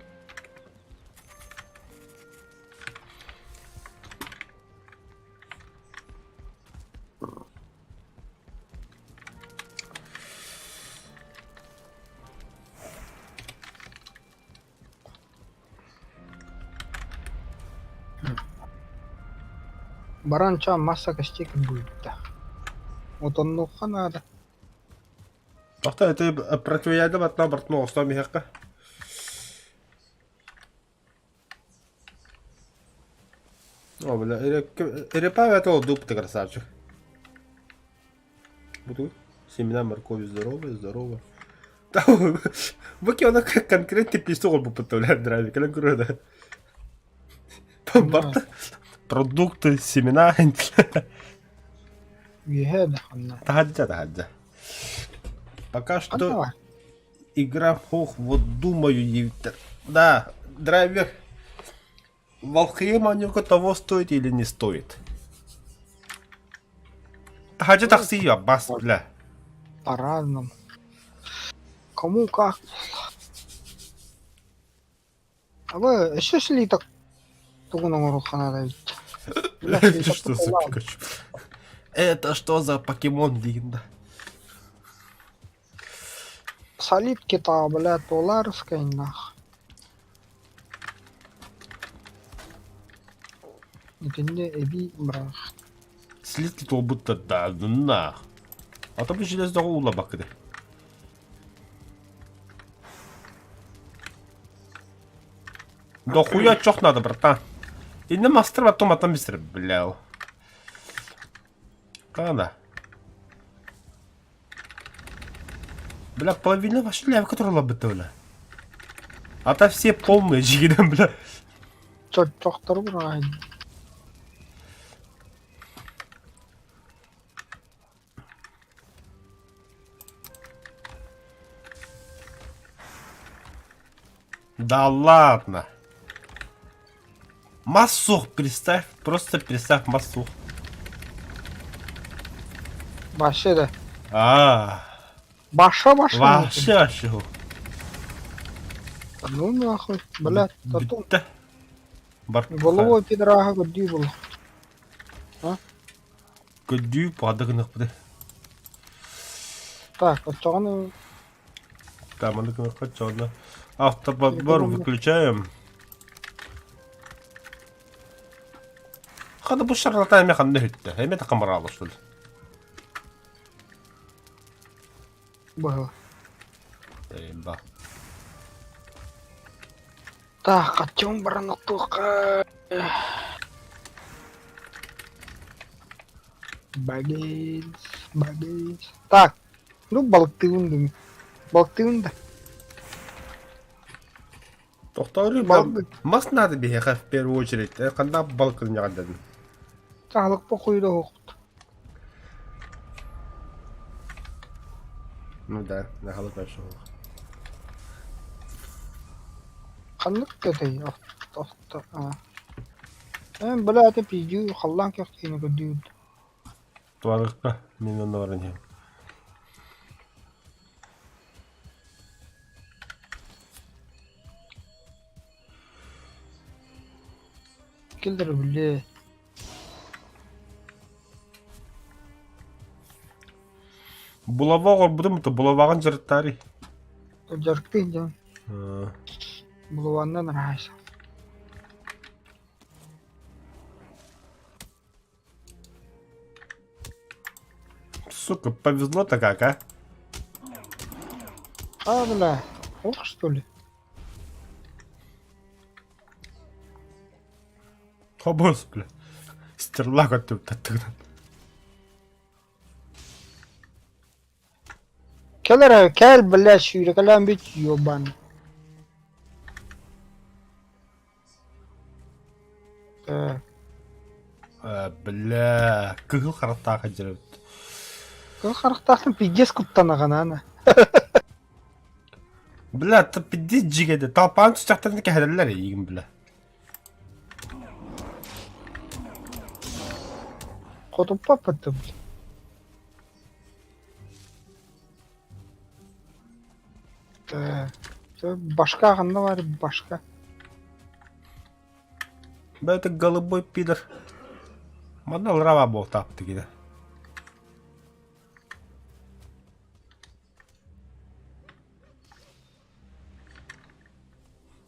Баранча масса костей будет да. Вот он ну надо. Тохто это противоядом атна бартно остом иһэххэ. О, бля, репа это дуб ты красавчик. Буду. Семена моркови здоровые, здорово. Бу она конкретно пистол подставляет драйвик, кэлэн көрө да. Барта продукты, семена. Үөһэ да ханна. Таһаджа, таһаджа. Пока что игра ох, вот думаю, да, драйвер Валхейм того стоит или не стоит? Таһаджа тахсия, бас, бля. По-разному. Кому как. А вы еще слиток тугун оҥоруохха наада эбит. Это что за Пикачу? Это что за покемон легенда? Солидки-то, бля, туларская нах. Итиннэ эбии бырах. Слитки туолбут да нах. А то бу железного ула бакыды. Да хуя чох надо, братан. Инна мастер потом атам бистер, бля. Кана. Бля, половина вашей лява, которая лабыта, бля. А то все полные жигиден, бля. Чоччохтору быраҕай. Да ладно. Массух, представь, просто представь массух. Вообще да. А, Баша баша. вообще вообще. Ну нахуй, блядь, тату. Бүттэ. Бар. Головой пидорага көрдүү була. Көрдүү падыгынык бу. Так, оччоҕуна Там аны кынакка Автоподбор выключаем. Хана бу шарлатан эме ханна хүттэ. Эме такамаралы что ли. было. Ба. Так, Артем баранок туха. Багинс, багинс. Так, ну балыктыыбын дуу. Балыктыыбын да. Тохтоору Балык. Мас надо биһиэхэ в первую очередь. Ханна балык кылынньаҕа Саалык похуй да оһохпут. Ну да, наһалык вообще. Ханнык этэй охто Эн бля это пиздю халлаан көхтүүнү көрдүүр. Туарыкка мен онно баран иһэм. Килдер биле. Булава оҕорбутум то булаваҕын дьарыктаарый. Дьарыктыын дьон. Булаваннан ыраайса. Сука, повезло-то как, а? А, бля, ох, что ли? Хобос, бля. Стерлаг оттуттаттыгынан. Кэл эрэ, кэл, бля, сүүрэкэлээн бүт, ёбан. Э, Э, бля, кыһыл харахтаах дьэрэ. Кыһыл харахтаахтан пиздец куттанаҕын ана. Бля, ты пиздец дьигэдэ. Талпаан түстэхтэрин кэһэрэллэр эйигин, бля. Хотуппаппыт да, бля. Э, башка ханна бар, башка. Бля, это голубой пидор. Манна лрава буолтаапты кини.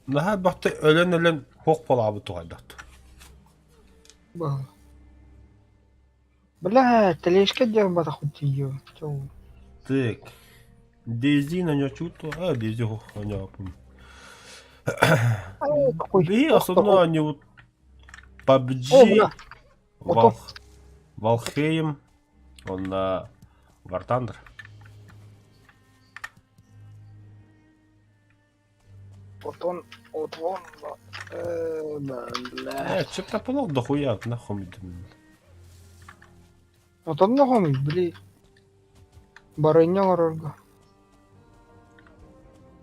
Наһаа бахты өлөн-өлөн хуох буолаабыт туһайдахт. Был. Бля, тележка диэн батах тиийио. Так. Дейзи на нё чуту, а Дейзи хух Би основно они вот PUBG, Вал... Valheim, он на War Thunder. Отон, отон, бля. Э, че полок дохуя, нахуй. Отон нохом, бли. Барынньа оҥорорго.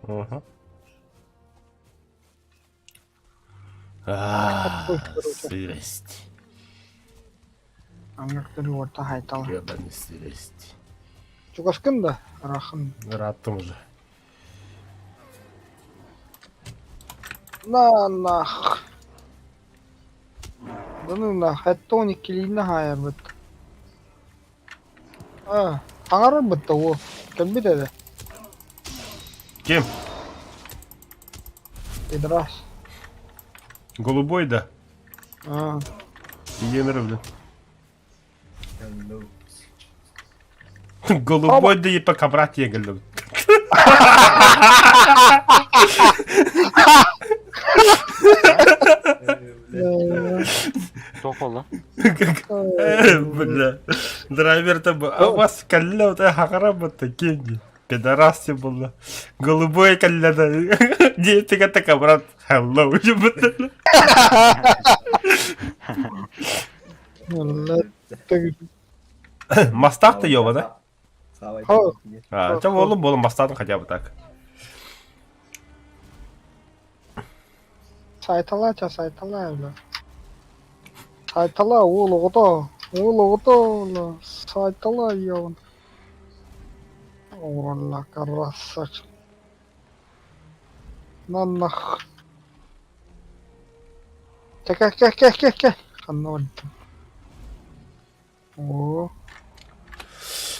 Ага. А, сырость. Аңыртыр орта хайтал. Гребаный сырость. Чугаскын да, рахын. Раттым уже. На нах. Да ну нах, это он иккилиинэ хаайарбыт. А, хаҥарарбыт да уол. Кэлбит этэ. Ким? Пидорас. Голубой, да? А, Емер, блин. Голубой да и пока брат егал. Туох буолла? Бля. Драйвер там, а у вас калля вот хахара такие. Пидорасы было. Голубой калля да. Не, ты как брат. Hello. Мастах-то ёба, да? А, это волу было мастатом хотя бы так. Сайтала ча сайтала бля. Сайтала уол оҕото. Уол оҕото сайтала ёбун. Ола красавчик. На нах. Кэ кэ кэ кэ кэ. Ханна барда. Оо.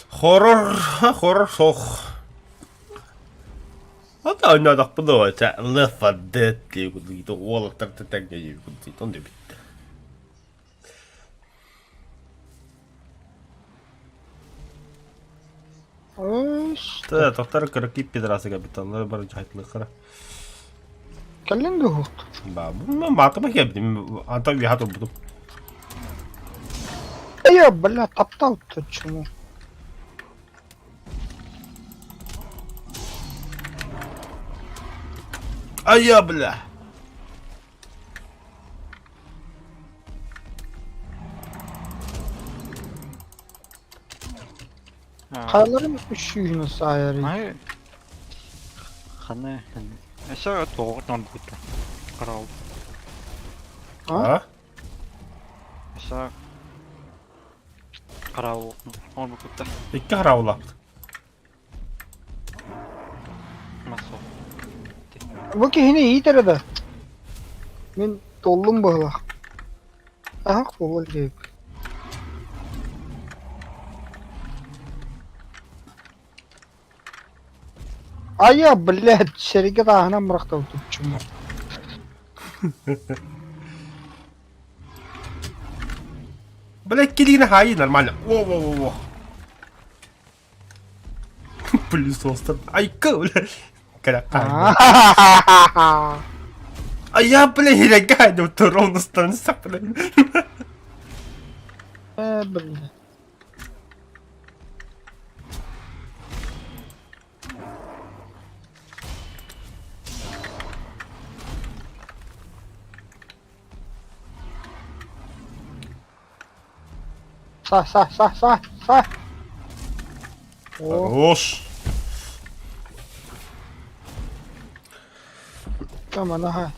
Хоррор, хоррор сох. Ата ойноодохпун ча Left 4 Dead диye курдук уолаттар тэҥҥэ диye курдук он диэбиттэ. Тэ тохтар кыракый пидорасы капиталлар бар жайтылыхара. Кэллин дуһут. Ба, маатыма кэбдим, anta үһэ турбутум. Эй, бля, таптал чему. А я, бля. Хайаларын үс сүүһүн саайарый. Ай. Ханна Өссө тоҕо оҥорбуттар. Караул. А? Өссө караул оҥорбуттар. Икки хараулааппыт. Мас суох. Бу киһини иитэрэ да. Мин толлум быһылаах. Аһах буолуо диэбит. Айа, блядь, сэргэ тааһынан бырахтабыт чума. Блядь, килигини хаайыы нормально. Во-во-во-во. Пылесостар. Айка, бля. Кэлэ А я, бля, херегайду, то ровно станется, бля. Э, бля. Са, са, са, са, са. О, Хорош. там она.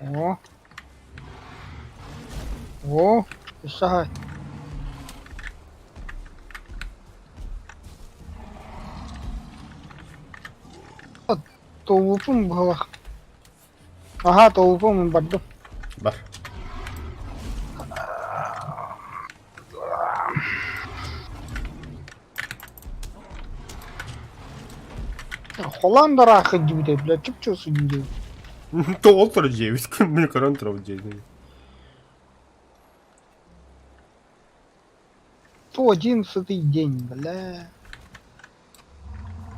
О. О, саһай. Толупум буолах. Аһаа, толупум бардым. Бар. Холан дараахы диибитэ, бля, чуп-чугас диибитэ. Тоҕо турар дьиэбит, мин көрөн турабын дьиэни. 111-й день, бля.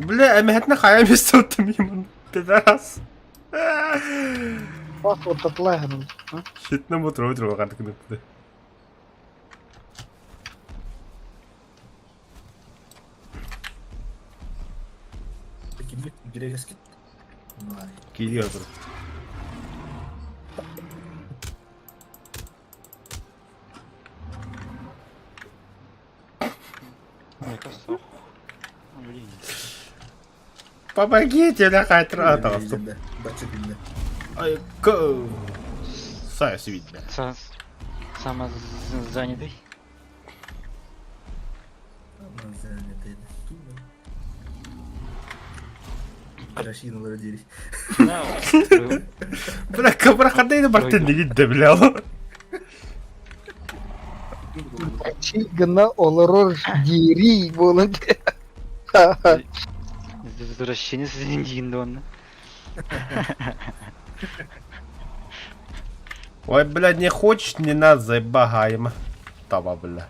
Бля, эмэһэтинэ хайа эмис сылтым иман. Пидорас. Паспорт отлайгын. Щитнем утро утро хардык кыныпты. Киирии отур. Помогите, бля, хайтра таҕыстым. Ай, Сайа видно. Самозанятый. Бля, кабра хадайны бартын деген да бля. Гына олорор дири буолан. Возвращение с диин Ой, бля, не хочешь, не надо, заебагаем. Таба, бля.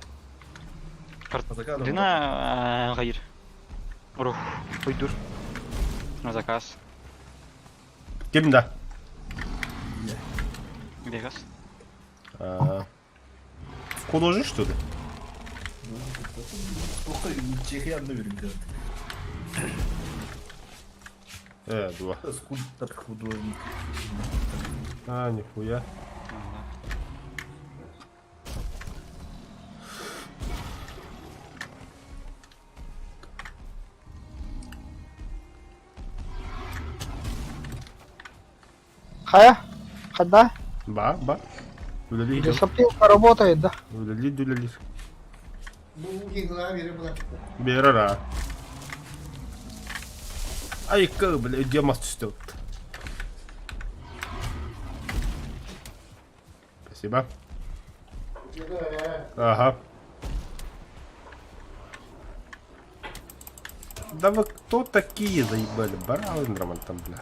Дина غير. Рух, уйдур. На заказ. Ким да? Вегас. А, Художник, что ли? Э, два. Скульптор, художник. А, нихуя. Хайа? Хада? Ба, ба. Үлэлии Лесопилка работает, да? Үлэлии, үлэлии. Берара. Ай, как, бля, где мас түстө Спасибо. Ага. Да вы кто такие заебали? Баран Роман там, бля.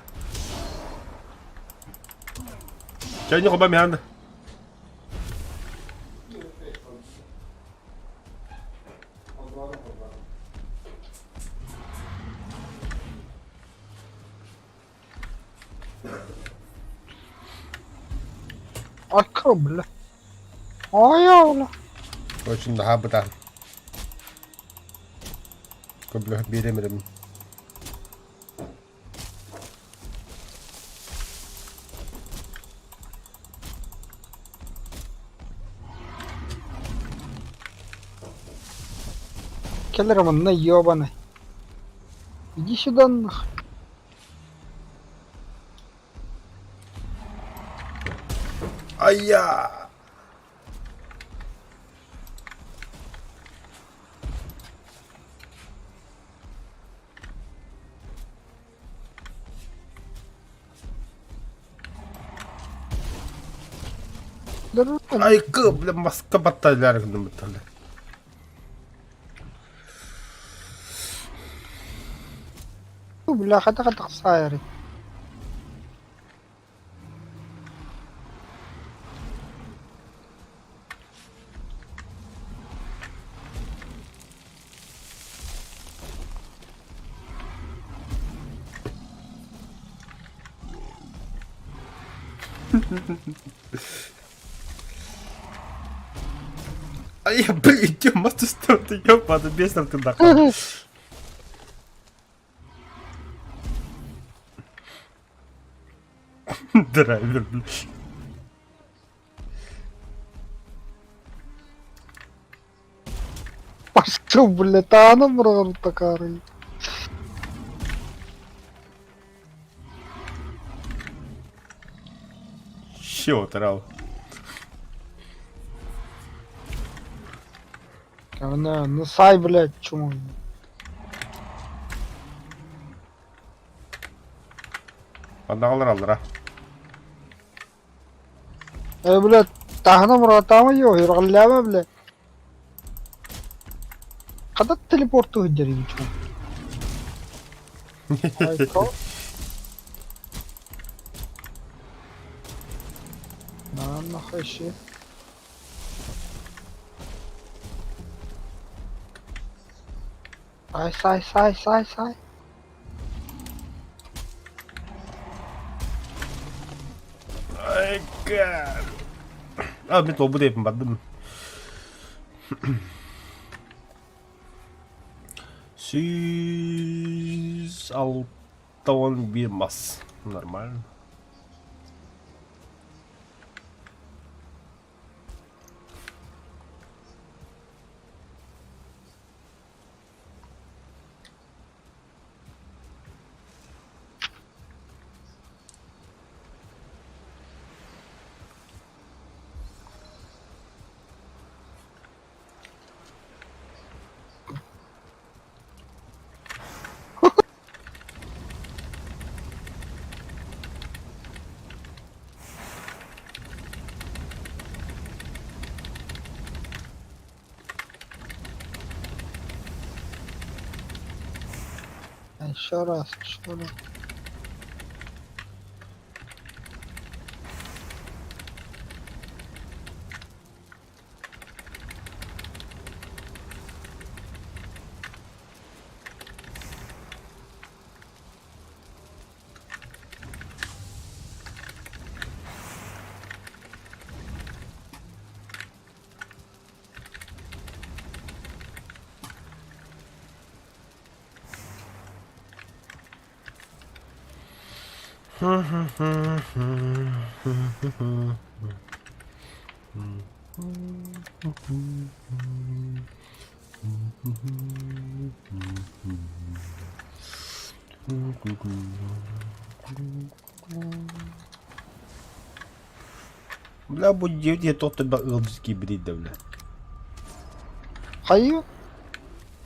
Чай не хобамян. Акка, бля. Ой, бля. Очень наһаа бытаан. Көбүлэһэ биэрэмирим. Кэлэр манна ёбаный. Иди сюда нах. Айя! Айкы, бля, маска баттайлар гынным баттайлар. Бля, хата хата сайры. А я, блин, Тёма, ты что, ты ёбаный, бесом ты нахуй. Драйвер, блин. Пошел, блядь, а она такая. Чего трал? Она, ну сай, блядь, чмо. Аналар аллара. Э, блядь, таһынан муратаама йоо, юргалляма, блядь. Хата телепорту сылдьар чмо. Айко. На, нахуй еще. Сай, сай, сай, сай, сай. Ай, God. А, мин толбу диэпин бардым. 161 мас. Нормально. Еще раз, еще раз. Бля, бу дьиэ туох да ыалдьыт киирбитий да бля. Хайыы?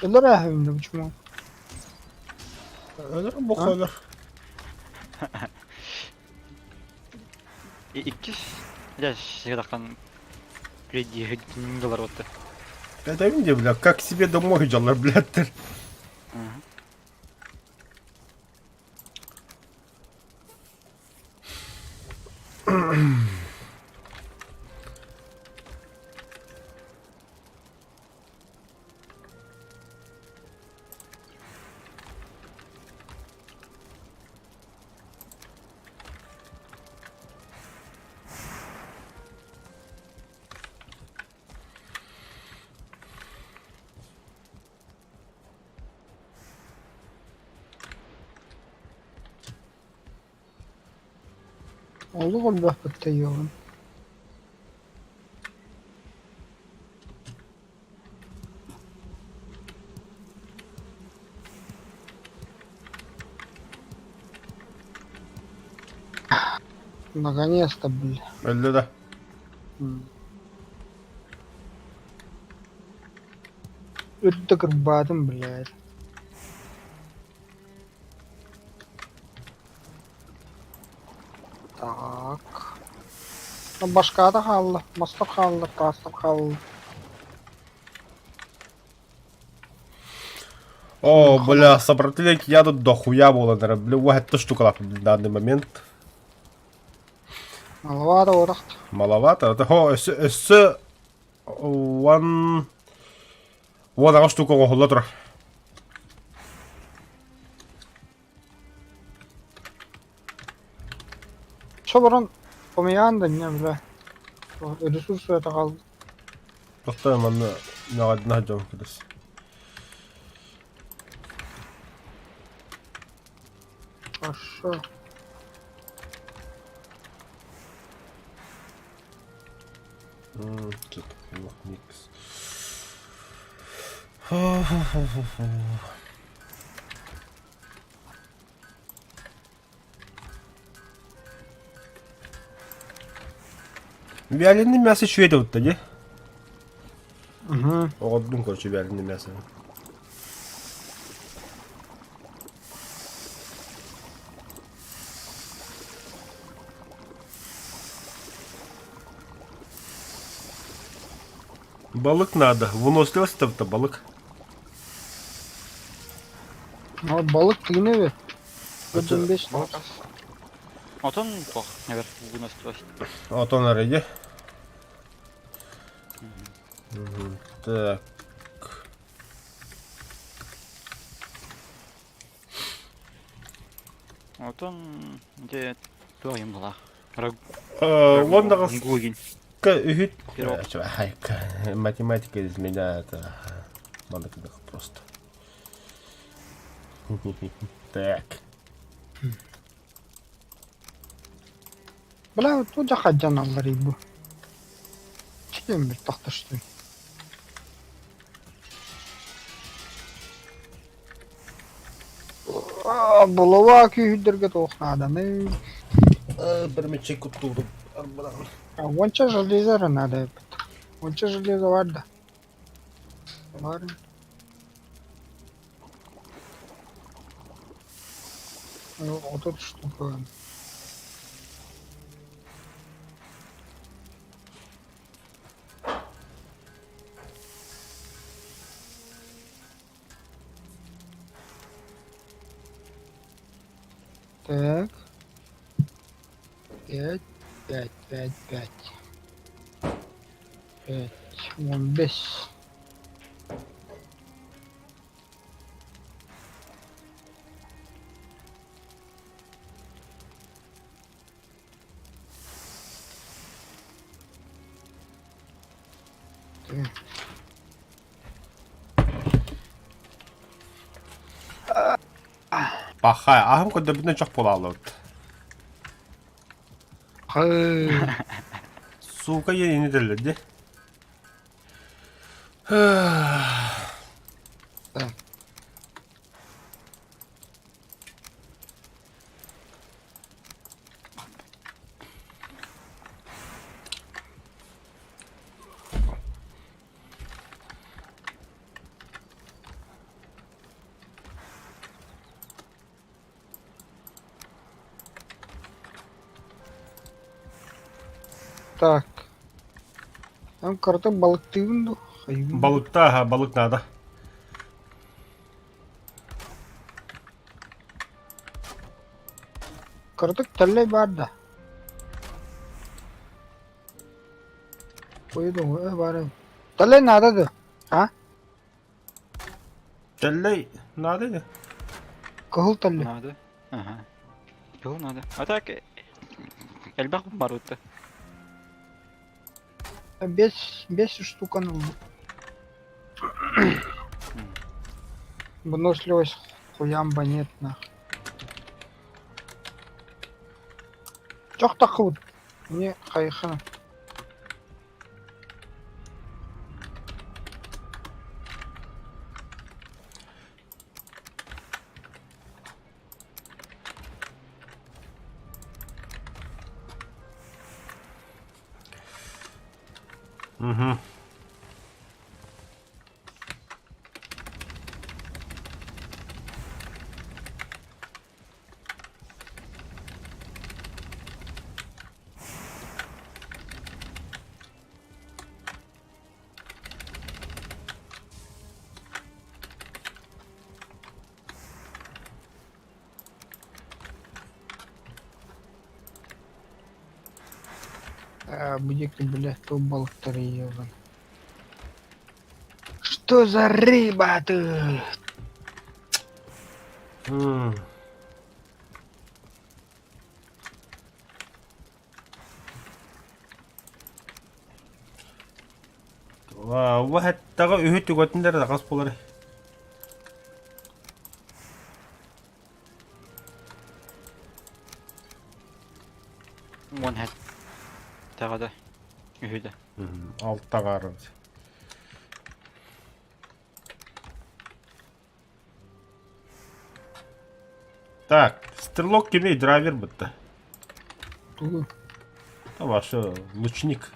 Өлөр ээһэбин почему? Өлөр бу А? өлөр. Иккис дьэ сигэ кредит доллар отты. Это видите, бля, как себе домой дьаллар, блядь. Олук элбэхпит тэйиэҕин. Наконец-то, бля. Өллө да. Үрдэ кырбаатым, блядь. Так. Башкаата хаалла, мастар хаалла, таастар хаалла. О, бля, сопротивление я тут дохуя было, наверное, бля, вот эта штука на данный момент. Маловато орахт. Маловато. Это хо, өссө one уон аҕыс штука оҥоһулла турар. Соборон. Хомуйаан да не бля. Ресурс это хаалбыт. Тохтоо манна наҕадына дьон кэлэс. Хорошо. Микс. Вяленый мясо үчүгэй да бутта дии. Угу. Оҕордум короче вяленый мясо. Балык надо. Выносливость это балык. А балык тыын эбит. Это- 25. Отон туох, наверх выносливость. Отон арыйы. Так. Отон где туох юм булах. Лондонга Гугин. үһүт. Пирог. Математика из меня это надо просто. Так. Бля, тут хадьян аллар бу. Чем bir тахташты. Булава күйдерге тоқ наданы. Бір мече куттурдum. Онча железо надо. Онча железо бар да. Бар. Вот эта штука. Так. 5, 5, 5, 5. 5, 15. Пахай, аһым көрдөрбүтүнэн чох буолааллыбыт. Сука иэнини этэллэр дии. Так. Там карта балыктыыбын дуу? Хайыыбын. Балыкта, балык надо. Кыратык тэллэй баар да? Ойдуҥ э баар Тэллэй наада дуо? А? Тэллэй надо ини. Кыһыл тэллэй. Надо. Ага. Кыһыл надо. А так элбэх барбыт. Бес, бес штуканы ылбыт. Выносливость хуямба нет нах. Чох таххыбыт? Мне хайхана. Угу. Э, Будет блядь, то балыктары ебан. Что за рыба ты? М. Уһаттаҕа үһү түгэтин эрэ хас буолар. Уон һэттэҕэ да үһү да. Алтаҕа арабыт. Так, стрелок кимий драйвер бытта. Тугу? Это ваш лучник.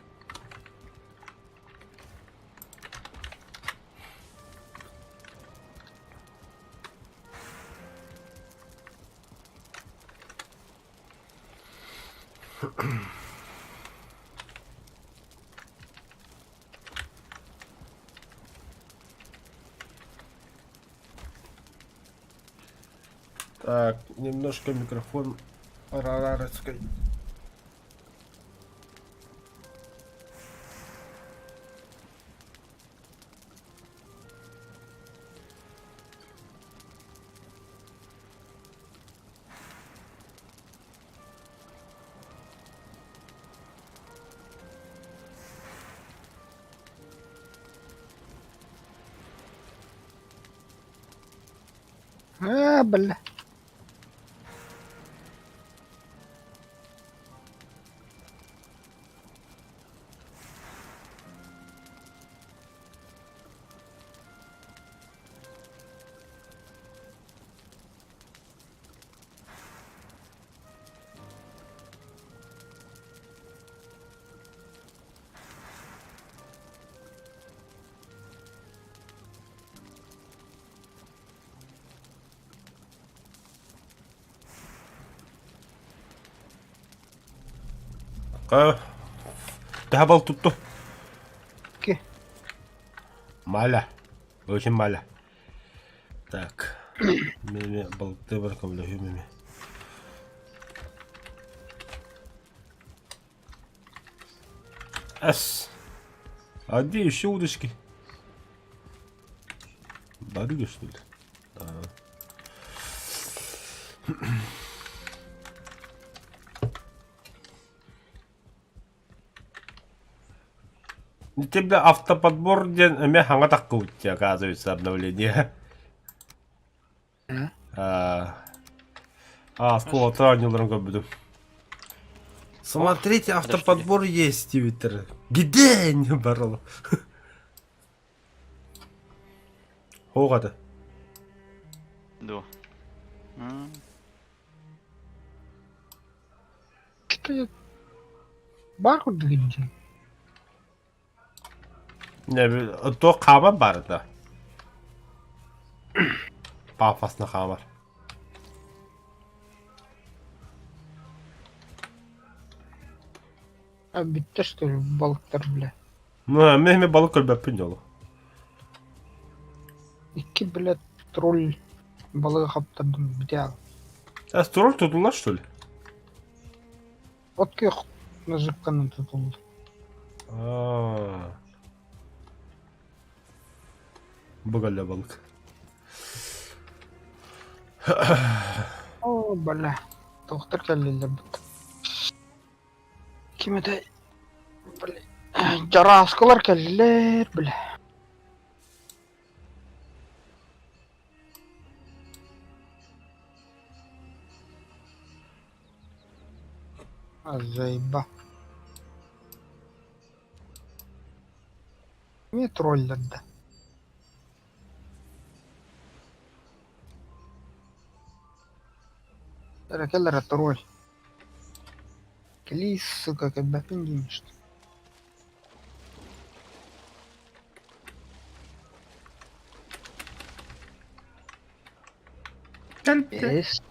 Так, немножко микрофон Арарарской. А, бля. Төһө бал тутту? Ки. Маля. Очень маля. Так. Меме балыкты бар көмөлөһүү меме. С. А где еще удочки? Барыга, что ли? Да. Тебе автоподбор диэн эмиэ хаҥа таххыбыт дии, оказывается, обновление. А, осколота оонньууларын көрбүтүм. Смотрите, автоподбор есть, диэбиттэр. Где не барыл? Хоҕ ата. Дуо. Что Баар курдук дии. Туох хааман баар да? Пафосно хаамар. А бүттэ что ли балыктар бля. Ну, мен эми балык көрбөппүн дьолу. Икки блядь тролль балыгы хаптардым бүтэ А тролль тутулар что ли? От күөх наживканан тутуллар. Аа. Бу балык. Оо, бля. Туохтар кэллилэр бут. Ким этэй? Бля. Дьарааскалар кэллилэр, бля. Заеба. Эмиэ троллерда. Эрэ кэл эрэ тролль. Кэлиий, сука, кэлбэппин диин что. Эс.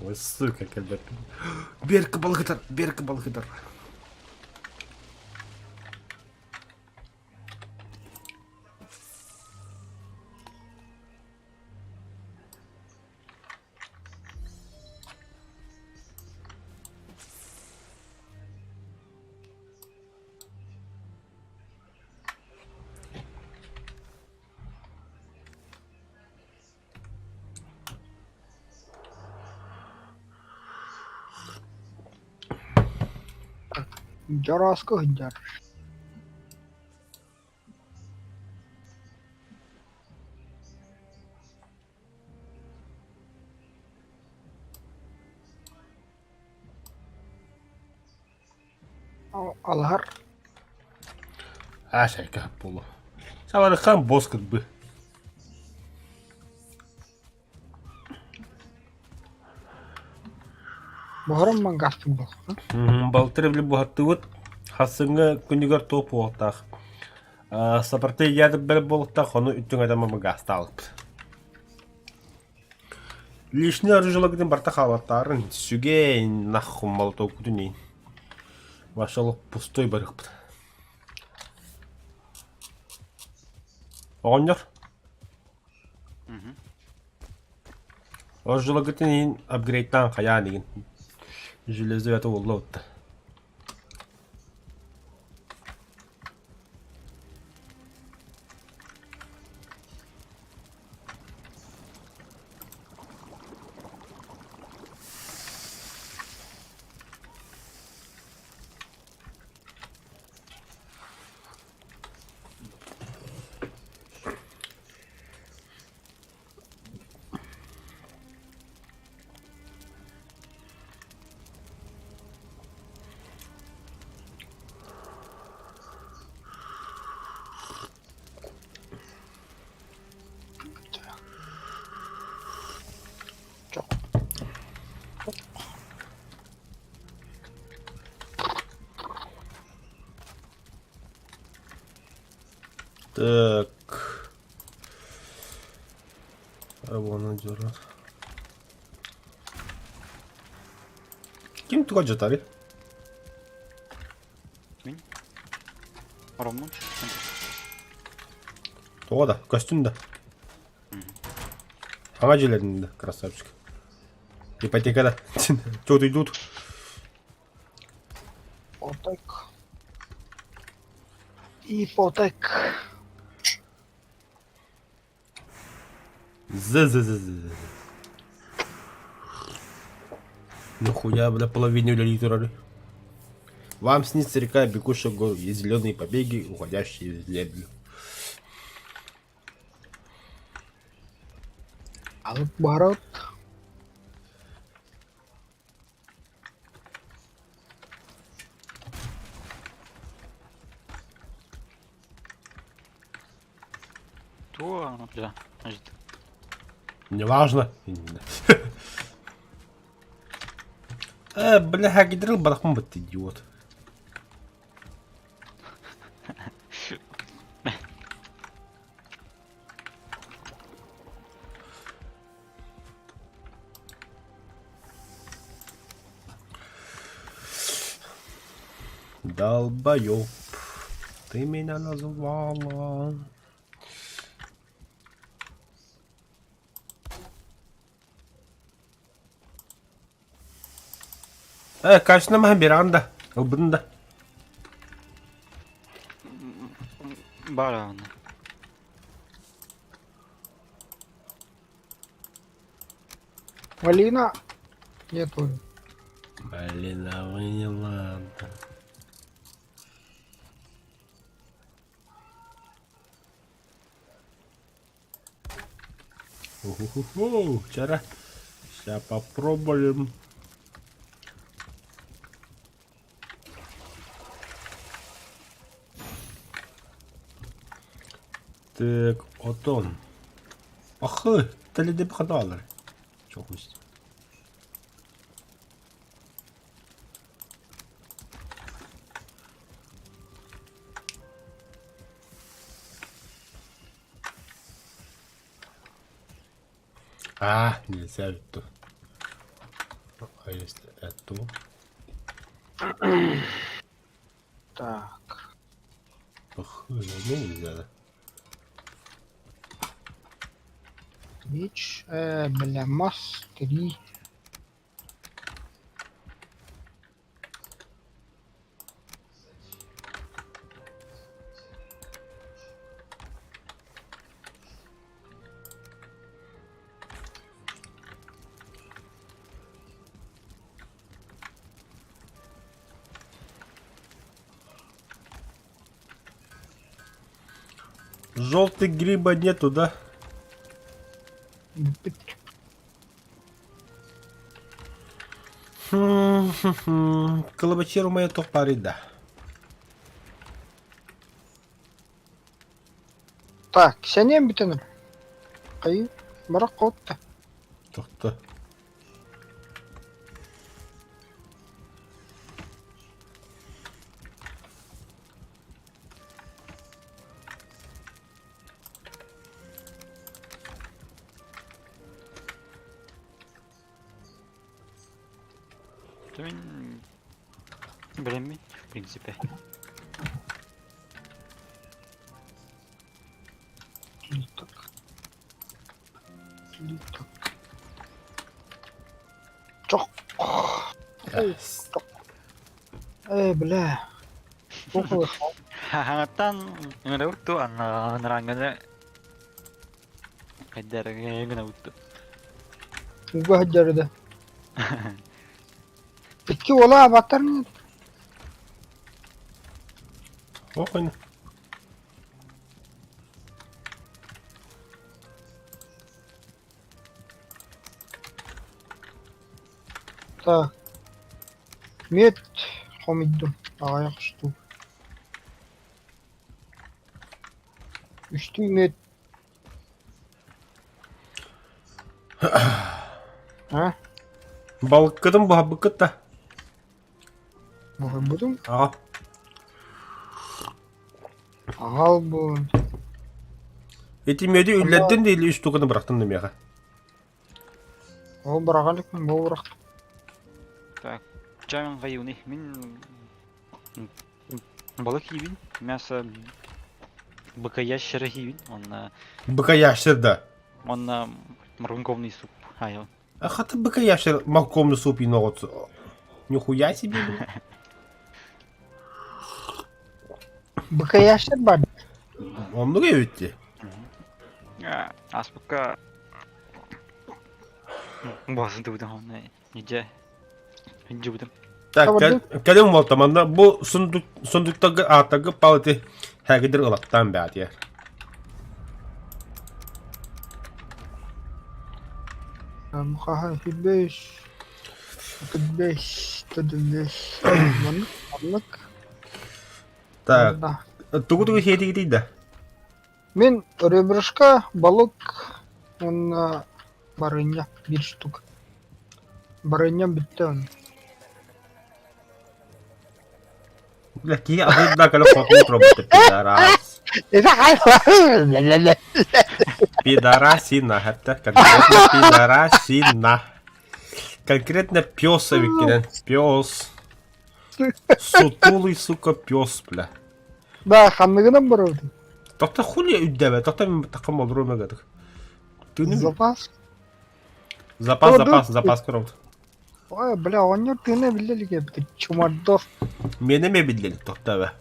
Ой, сука, кэлбэппин. Берка балыгытар, Берка балыгытар. Дьорооска сылдьар. Алаһар. А, шайка буолуо. Сабарыхан босс кырбы. Буһаран мангастык буолла. Балтыры били буһаттыбыт. Хассыҥҥы күнүгэр туох буолуохтаах. Сапарты ядыр бэр буолуохтаах, ону үттүҥ адам магаастаалыппыт. Лишний оружиелагытын барта хаалаттаарын сүгэ нахуй молотоккутун иин. Вообще пустой барыхпыт. Оҕонньор Оружиелагытын иин апгрейдтаан хайаан игин. Железо это уолла утта. Так. Вон дьоро. Ким туга дьатарый? Мин? Ороммун. Тоҕо да, көстүн да. Саҥа дьиэлэрин да, красавчик. Ипотека да. Чё идут? Ипотек. Ипотек. З-з-з-з. Нахуя, бля, половину үлэлии турары. Вам снится река, бегущая в гору, и зеленые побеги, уходящие в землю. Алып барып. Туо, бля, значит. Неважно. Бля, гидрил барахман бит идиот. Долбоёб. Ты меня назвала. Э, качна маһа биэрэҕин да, ылбытын да. Баар аны. Малина нету. Блин, а вы не ладно. Уху-ху-ху, вчера. Сейчас попробуем. Так, отон. Ах, теледеп ханалар. Чохусть. А, нельзя эту. А если эту? Так. Ох, ну нельзя, да. Меч. Бля, мас 3. Желтый гриба нету, да? Кылабачер моя топари, да. Так, сэниэм бүтэн эрэр. Хайыы, барах хотта. Тохто. Мин билэммин, в принципе. Слиток. Слиток. Чох. Э, бля. Хаһаҥаттан ыҥырабыт анарааҥҥаны хайдар гынабыт Уга сылдьар да. Икки уола абаттар Охуй. Так. Мет хомуйдум. Аҕыйах штук. Үстүү мет. А? Балыккытын буһарбыккыт да? Буһарбытым. Аҕа. Аҕалбын. Ити мүөтү үллэрдин да или үс штуканы бырахтын да миэхэ. Ол быраҕа иликпин, бу бырах. Так, чамен гаюны. Мин балык хийбин, мясо быка ящера хийбин, онно Быка ящер да. онно морковный суп. Айыл. А хата быка ящер морковный суп и ногот. Нихуя себе, блин. Быка ящер бар. Оннук эбит Аспыкка басын тубутум онно идэ илдьибитим. Так, кэлин буолта манна бу сундук сундуктарга ааттарга палати хэгидир ылаттаан бээтиэр. Хаһа 25 35 35 маннык маннык Так, тугу-тугу сиэтигитий да? Мин ребрышка, балык уонна барыанньа биир штук. Барыанньам бүттэ онно. Бля, киһи аһыыр да кэлэ хотун турабыт пидорас. Пидорасина, это конкретно пидорасина. Конкретно пес эбиккинэн. Пес. Сутулый, сука, пес, бля. Да, ханныгынан барабытый? Тохто хули үрдэбэ, тохто мин такым олору мэгэтик. Тыыным Запас. Запас, запас, запас көрөбүт. Ой, бля, оҕонньор тыына биллэ илик эбит. Чумардов. Миэнэ эмиэ биллэ илик тохто эбэ.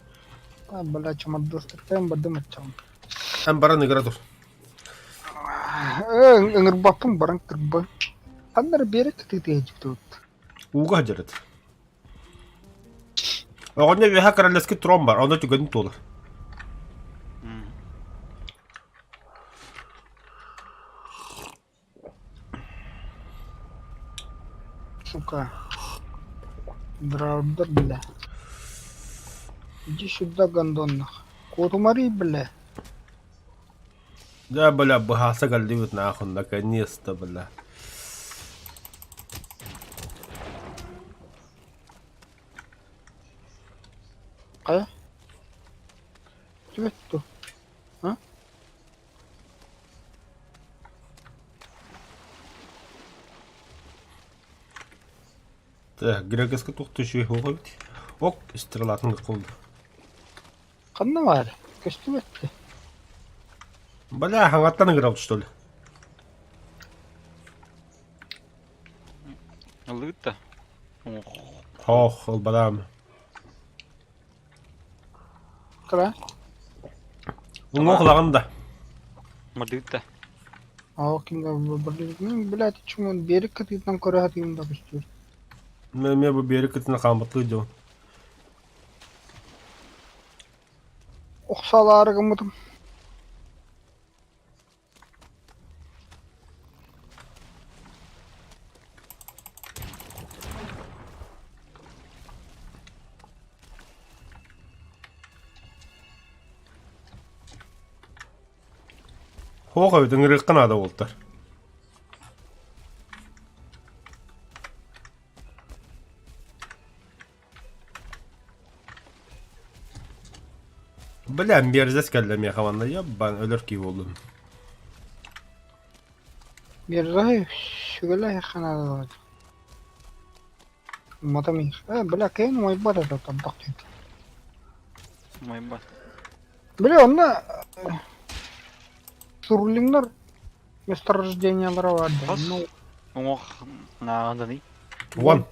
А, бля, чумардовтартан бардым аччаҕым. Эн баран ыгыра тур. Э, ыҥырбаппын баран кырба. Ханна эрэ биэрэ кытыытыйа дьиктибит. Ууга сылдьарыт. Оҕонньор үөһэ королевский трон бар, онно түгэнин туолар. Сука. Дравдер, бля. Иди сюда, гондон, нах. Куотумарый, бля. Да, бля, быһааса кэллибит нахуй, наконец-то, бля. Хайа? Түбэт дуо? А? Так, греческий туох түшүө суох эбит. Ок, стрелатын кылды. Ханна баар? Көстүбэт да. Бля, хаҥаттан ыҥырабыт что ли? Ыллыгыт да? Ох, ылбадаам. Кыра. Уҥуох ылаҕын да. Мырдыгыт да? Оо, кимҥэ блядь, чумун биэрик кытыытынан көрө сатыыбын да көстүбэт. Мен бу биэрик кытыытынан хааммытлыы дьон. Охсалаары гыммытым. Суох эбит, ыҥырыахха наада буолтар. Бля, мерзость кэллэ миэхэ манна, ебан, өлөр киһи буоллум. Мерзай сүгэлээх ханаалар. Матам э, бля, кэйин умайбат это табах диэн. Умайбат. Бля, онно Сурлингнар месторождениялара бар да. Хас? Ну, Уҥуох нааҕынданый? Вон.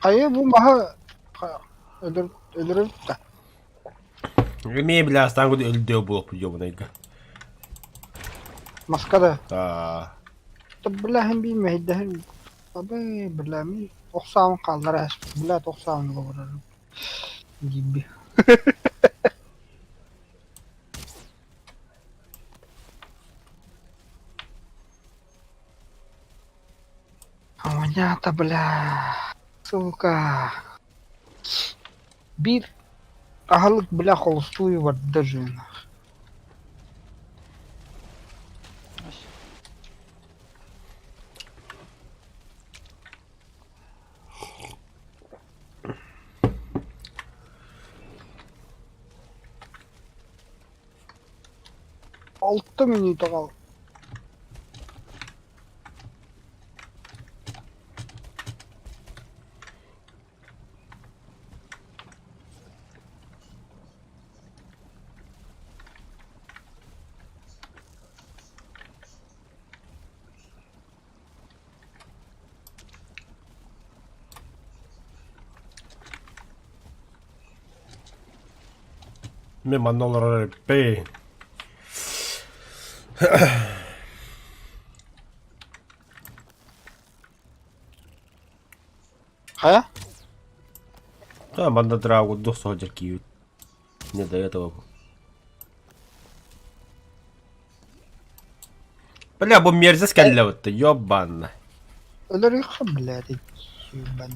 хайа бу маһы өлөр өлөрөбүт да. Эмиэ бля астаан куду өлдөө буолуохпут ёбанайга. Маска да. Аа. Бля һин биир мэһэйдэһин Абы, бля, мин охсаабын хааллара ааспыт, бля, тохсаабын олорорум диирби. Аманята, бля, сука. Биир аһылык, бля, холустую барда же. Алта минута хаалла. Мин манна олорор эбиппин. Хайа? Да, манна драгу сылдьар киһибит. Не до этого. Бля, бу мерзость кэллэ бытта, ёбанна. Өлөрүөххэ блядь, ебан.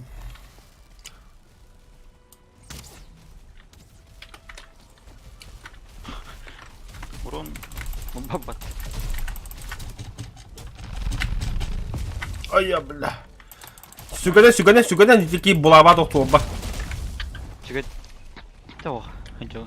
Урон бабат. Ай, бля. Сүгэнэ, сүгэнэ, сүгэнэ, ити булаабат охтуолба. Сүгэ Тоҕо? Дьол.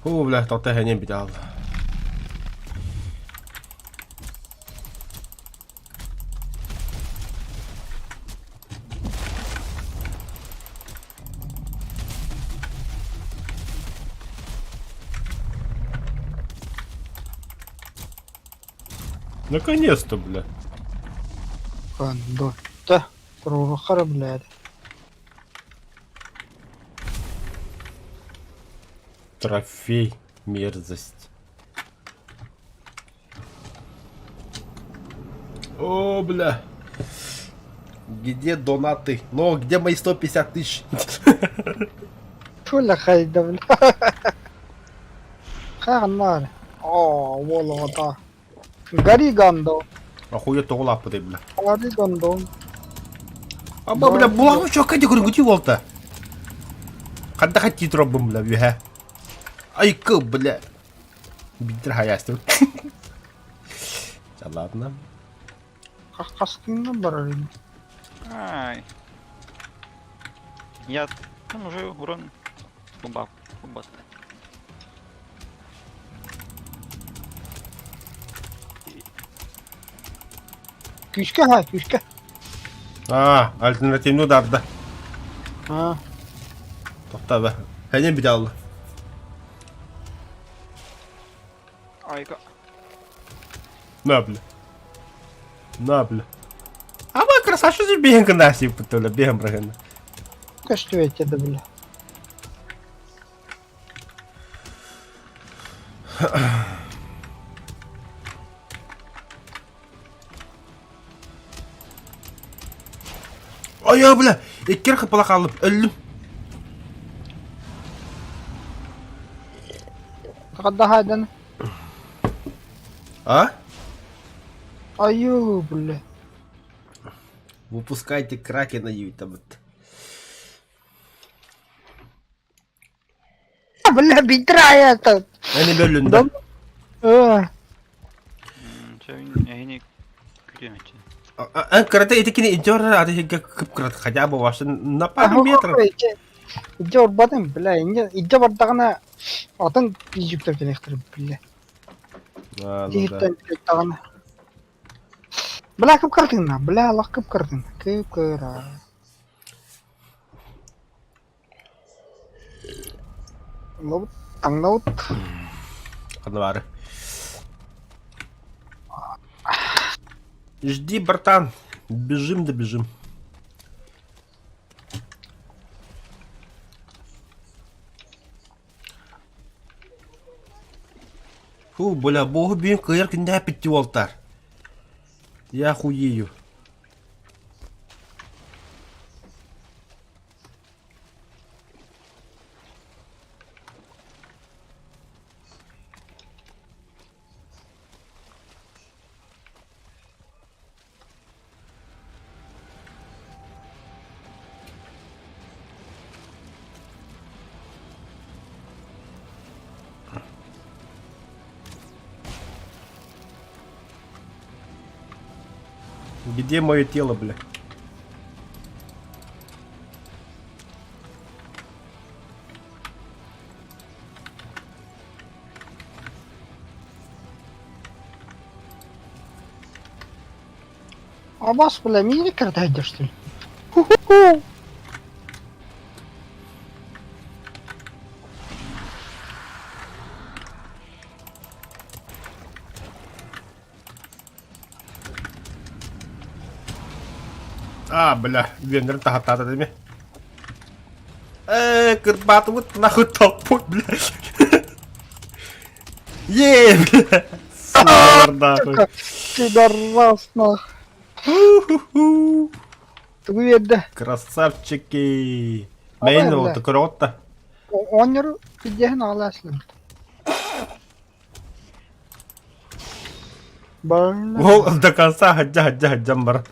Оо, бля, тоқта хэнин бит аалла. Наконец-то, бля. Кондотта. Туруоруххара блядь. Трофей. Мерзость. О, бля. Где донаты? Но где мои 150 тысяч? Чуля хайда бля. Хайҕаннаар. Оо, уол оҕото. Гори гондон. Охуя тоҕулааппытай, бля. Гори гондон. Аба, бля, булаҕым чокка де көрүҥүтүй буолта. Ханна хаттии турарбын, бля, үһэ. Айкы, бля. Биитэр хайаастым. Ладно. Хастыҥҥа барар ини. Ай. Я там уже урон убав. Убат. Күүскэ ха, күүскэ. А, альтернативный ударда. А, Тоқтаа Хәнен бит алды. Айка. На, бля. На, бля. Аба, красавчик. Красавчик биһин кынаас ыппыттар биһин бырахын. Көстүбэт да бile. Ой, бля, иккер хапала хаалып өллүм. Хадда А? Айуу, бля. Выпускайте кракена там. Бля, битрая это. Эни бөлүн да. Эһини күтүөмэччи. Кырата итикини идер аты хигге кып-кырат хотя бы ваши на пару метров. Иде орбадым, бля, иде бардаҕына атын ижиптер кэлиэхтэрэ, бля. А, ну да. Египтен даҕаны. Бля, кып-кыратыҥна, бля, алах кып-кыратыҥна, кып-кыра. Лобут, таҥнабыт. Ханна баары. Жди, братан. Бежим да бежим. Фу, бля, богу бүгүн кыайар күннээх питти уолтар. Я хуею. Где мое тело, бля? Абас, бля, мини кырдайдыр, что ли? Ху-ху-ху. А, бля, венер тахаттаата деми. Э, кырбаатыбыт нахуй толпой, бля. Е, бля. Сука, нахуй. Пидорас, нах. Ху-ху-ху. Тугу биэрдэ? Красавчики. Мэйн Абай, вот бля. көрөҕүт Оонньор пиддиэһин аҕалаа сылдьыбыт. Бля. Ол до конца хаджа хаджа хаджам бар.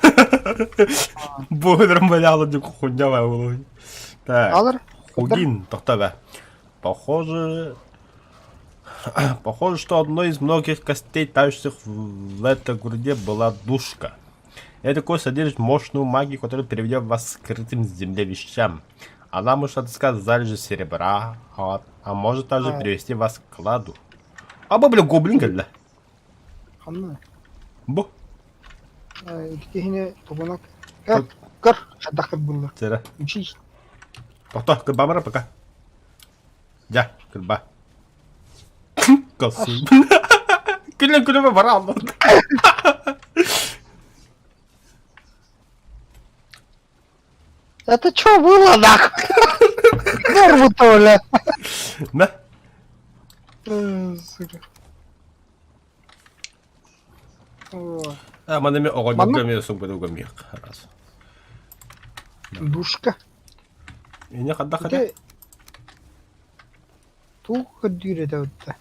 Буһунарым балялы дик хуйня бар Так. Алыр. Хугин, тоқтаа Похоже, похоже, что одной из многих костей, тающих в этой груде, была душка. Эта кость содержит мощную магию, которая приведет вас к скрытым в земле вещам. Она может отыскать залежи серебра, а может также А. привести вас к кладу. А бу, бля, гоблин кэллэ. Ханна. Бу. Ити киһини тугунак. Көр, көр, хайдах буллар. Сера. Учись. Тохто, кырбаамара пока. Дьэ, кырба. Косу. Күлэн күлүмэ бара алла. Это что было, нахуй? Нервы-то, бля. На. Сука. О, А, маны мен оҕонньорго Манна? эмиэ сумканы угамиэх. Раз. Душка. Ине хадда хадда. Ити туох көрдүүр этэ бутта.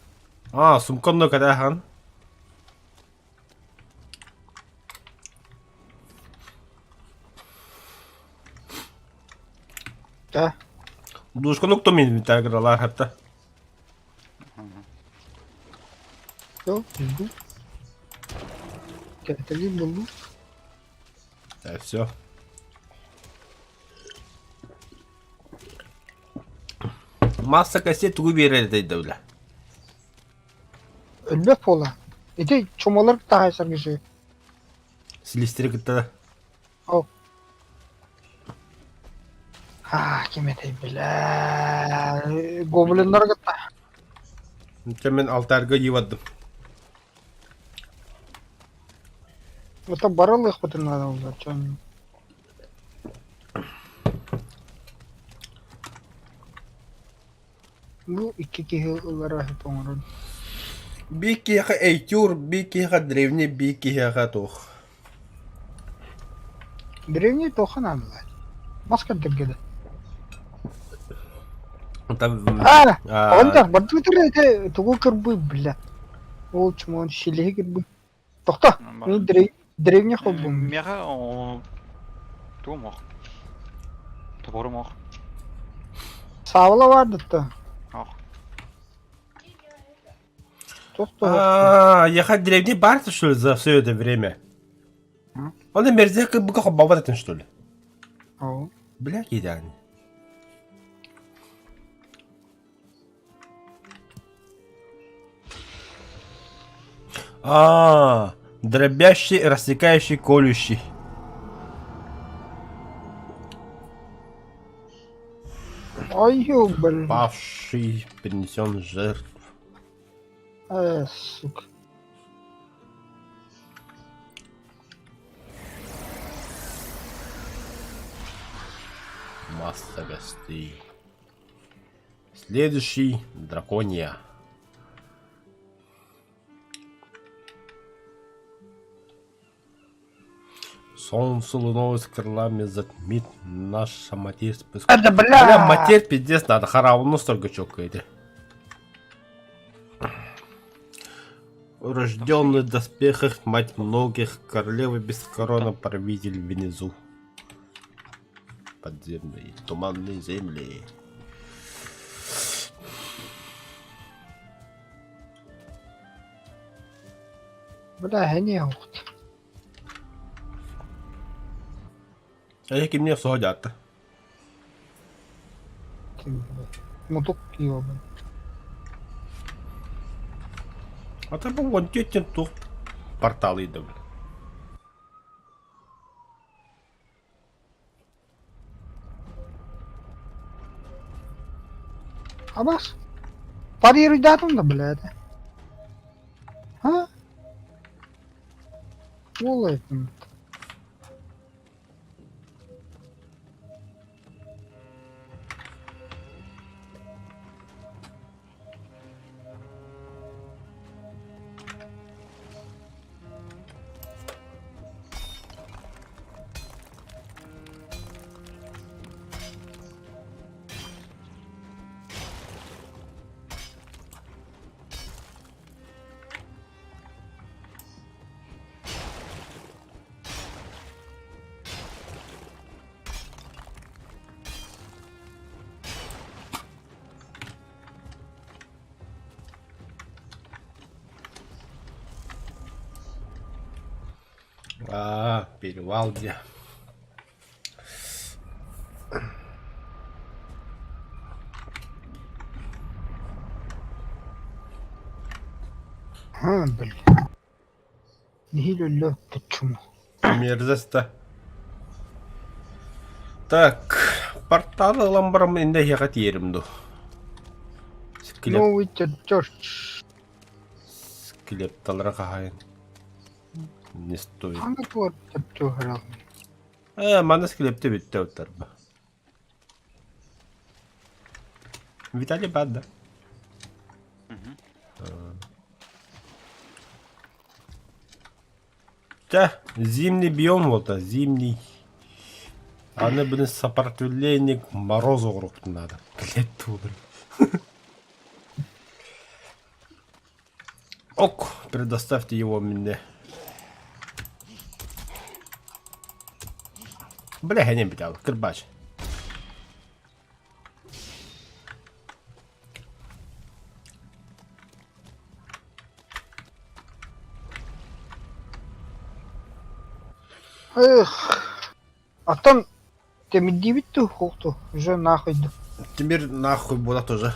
А, сумканны кадахан. Да. Душканы кто мен инвентарьлар хатта. Все, жду. Кэлтэли буллу. Да, все. Масса костей тугу биэрэр этэй да Өлбөт буола. Ити чумалар таһайсар киһи. Силистири кытта. О. А, ким этэй бля. Гоблиннар кытта. Мен алтарга йывадым. Это барылыхпытын надо было, чё. Бу икки киһи ылара сөп оҥорон. Биир киһиэхэ Эйтюр, биир киһиэхэ древний, биир киһиэхэ туох. Древний туохха наадалаах? Мас көрдөргө да. Там, Аа, а, онно бардыбытыр ити тугу кырбый бля. Ол чмон силиһи кырбый. Тохто, мин древний холбум. Миэхэ тугум ох. Тоборум ох. Саабыла баар дытта. Ох. Тохто. А, я хоть древний бар что ли, за все это время? Он и мерзек как бы как этим, что ли? Оо. Бля, идеально. А, дробящий, рассекающий, колющий. Ой, блин. Павший принесен жертв. Э, сука. Масса гостей. Следующий дракония. Солнце луной с крылами затмит наша матерь. Это Бля, бля! матерь пиздец надо, харавну столько чокает. Рожденный в доспехах, мать многих, королева без короны, правитель внизу. Подземные, туманные земли. Бля, не охот. А я мне сходят. Мутук ёбан. А там вон тетя тух портал идем. Абас. Парируйдаатым да, блядь. А? Ол этим. А, перевал где. А, блин. Нэһиилэ өллө почему? Мерзость-то. Так, порталы ылан бараммын инде эһиэхэ тиийэрим дуу. Склеп, Новый чертеж. склепталара хаһайын. Не стоит. Ханна туар чертеж Э, манна склепте бүттэ уттарба. Виталий баар да? Мгм. Чэ, зимний биом буолта, зимний. Аны блин сопротивление к морозу оҥоруохпутун наада. Блядь, туолар. Ок, предоставьте его мне. Бля, не битал, кырбач. Эх. Оттон тэмирдиибит дуу, суох дуу, уже нахуй дуу. Теперь нахуй була тоже.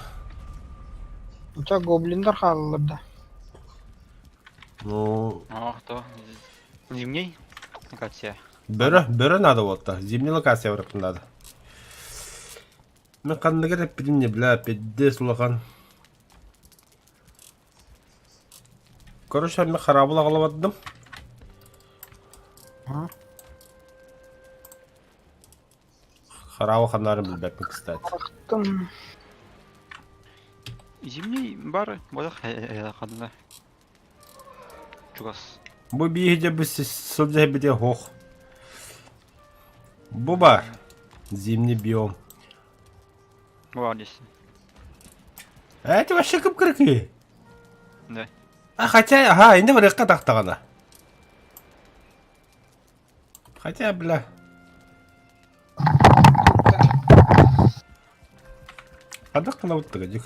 Оча гоблиннар хааллар да. Ну, Ох, то. Зимний локация. бөрө, бөрө надо вот-то. Зимний локация барыахпын надо. Мен ханныгар эппитим не бля, пиздец улахан. Короче, мен харабыл аҕалабаттым. А? Хараабы ханнарын билбэппин, кстати. Арахтым. Зимний бар бодох ханна чугас. Бу бииһи бу сылдьа бите хох. Бу бар. Зимний биом. Бу здесь. А это вообще кып-кыркы. Да. А хотя, ага, инде барыахха тахтаҕына. Хотя, бля. Хадах гына буттыга дик.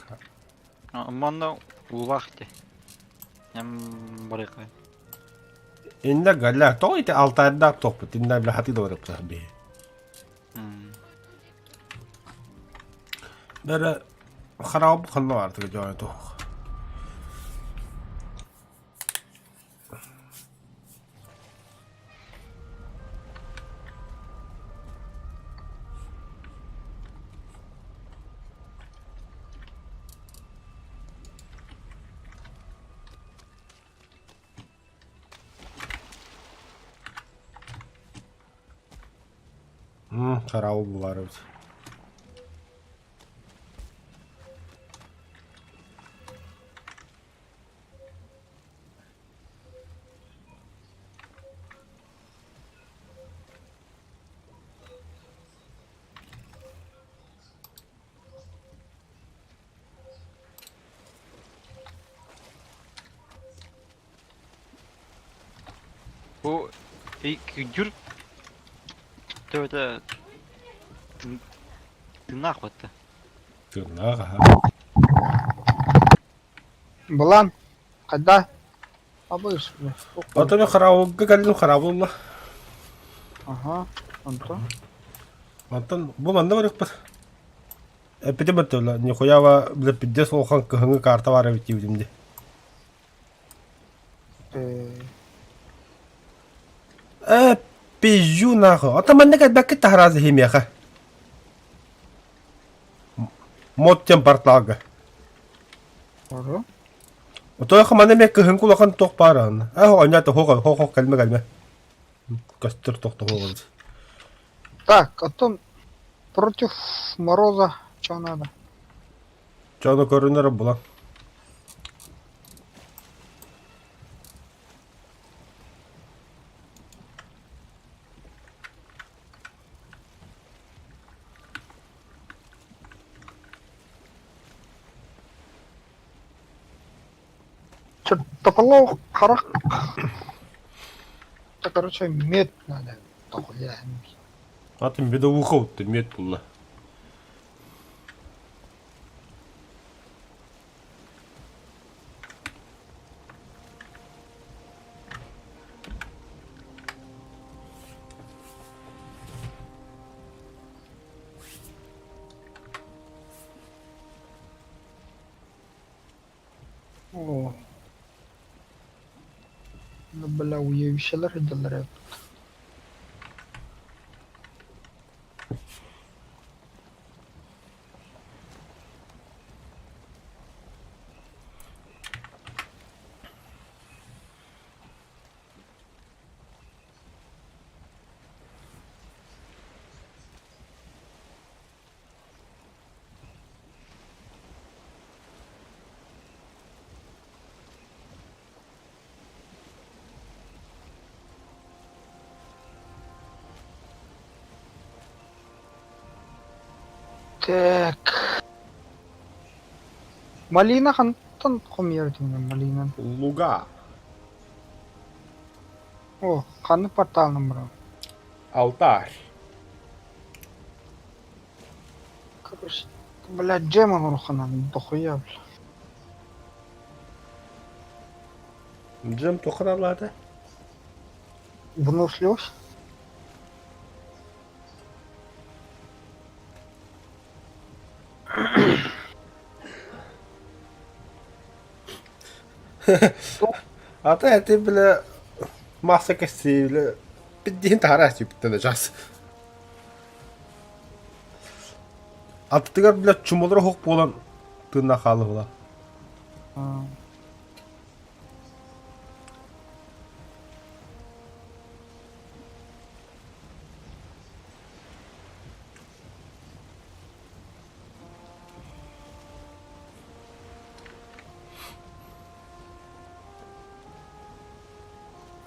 Манна улаах те. Эм барыахха. Инде галя, тоҕо ити алтайдаах тохпут, инде бля хаты да барыппытах биһи. Бәрі харабы ханна бардыга дьоно туох. Караул булар эбит. Бу күдүр төбөтө тыыннаах батта. Тыыннаах аха. Былан, когда? Абыш, Отон хараулга кэллим хараулла. Ага, онто. Онтон бу манна барыахпыт. Эппитим өттүлэ, нихуява бile пиздец улахан кыһыҥҥы карта баар эбит диибитим дии. Э, пизжу нахуй. Ото манна кэлбэккит таһараас иһимиэхэ. Мод тем порталга. Оро. Отойха манна эмиэ кыһыҥҥы улахан туох баар аһына. Э, оонньоото хоох хоох кэлмэ кэлмэ. Көстөр тохтоһуоҕун. Так, оттон против Мороза что надо? Чону көрүнэр булан. Чертополох, харах. Это, короче, мед надо. Дохуя. Атын медовуха утты, мед булла. О. Ну, бля, уебищалар идэллэр Так. Малина хантан хомуйар этим малина. Луга. О, ханнык порталынан барабын? Алтарь. Короче, блядь, джема уруханан дохуя, бля. Джем тухаралаата. Выносливость? Ата эти бля масса костей бля пиддиһин таһара сүпүттэн час. Аттыгар бля чумолор хоқ буолан тыынна хаалыһыла.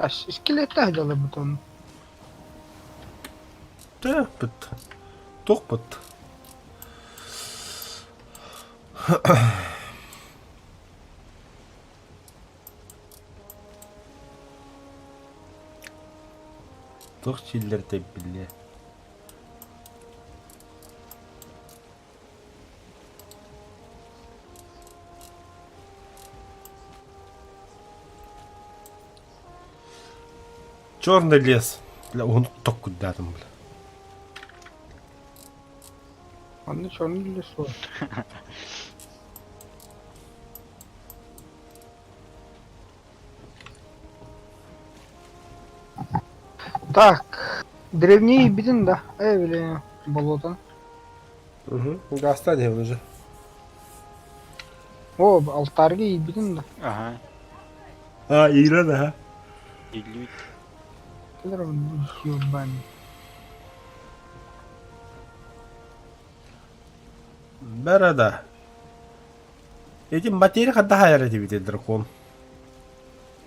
Скелеттээх дьалабыт ону. Тэппит. Тухпыт. Туох чиллэр тэбиллиэ. Черный лес. Бля, уһун токкуйдаатым бля. Онно черный лес суох. Так, древнее бидин да, э, болото. Угу. Гаста не уже. О, алтарьга иирбитин да. Ага. А, Ира, да. Ииллибит. Ебаный. Борода. Эти материя хадда хайар этибит дракон.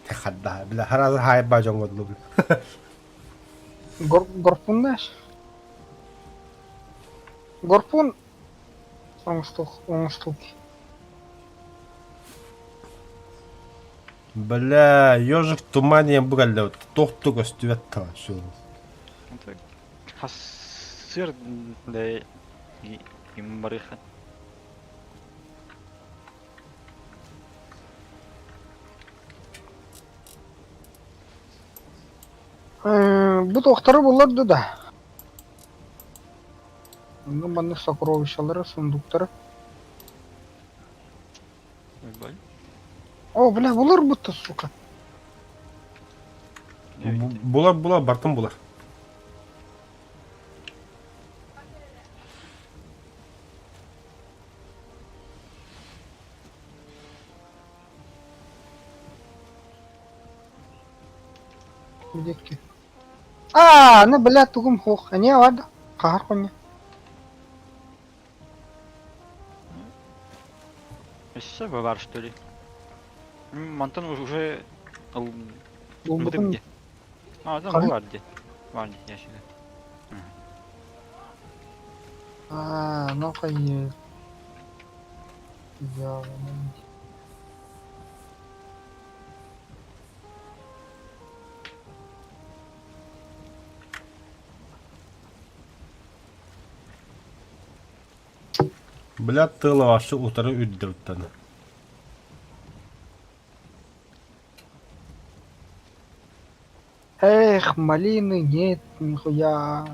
Хадда, бля, харазы хайба жоңгодлу. Гор горпун знаешь? Горпун оҥостуох оҥостук. Бля, ежик в тумане бугалля тохту көстүбэт тала все. Хас сыр да им барыха. Бу туохтары буллар да. Онно маннык сокровищалары, сундуктары. О, бля, булар будто, сука. Булар, булар, бартын булар. Бидекки. Аа, ну, бля, тугум хуох. Эмиэ бар да? Хаһар хонньо. Өссө бар что ли? Мантан уже Булбутун где? А, там Ханнык? бар где? Бар где ящига. Аа, ну хайы. Я... Бля, тыла вообще утары үрдүттэн. Эх, малины нет, нихуя.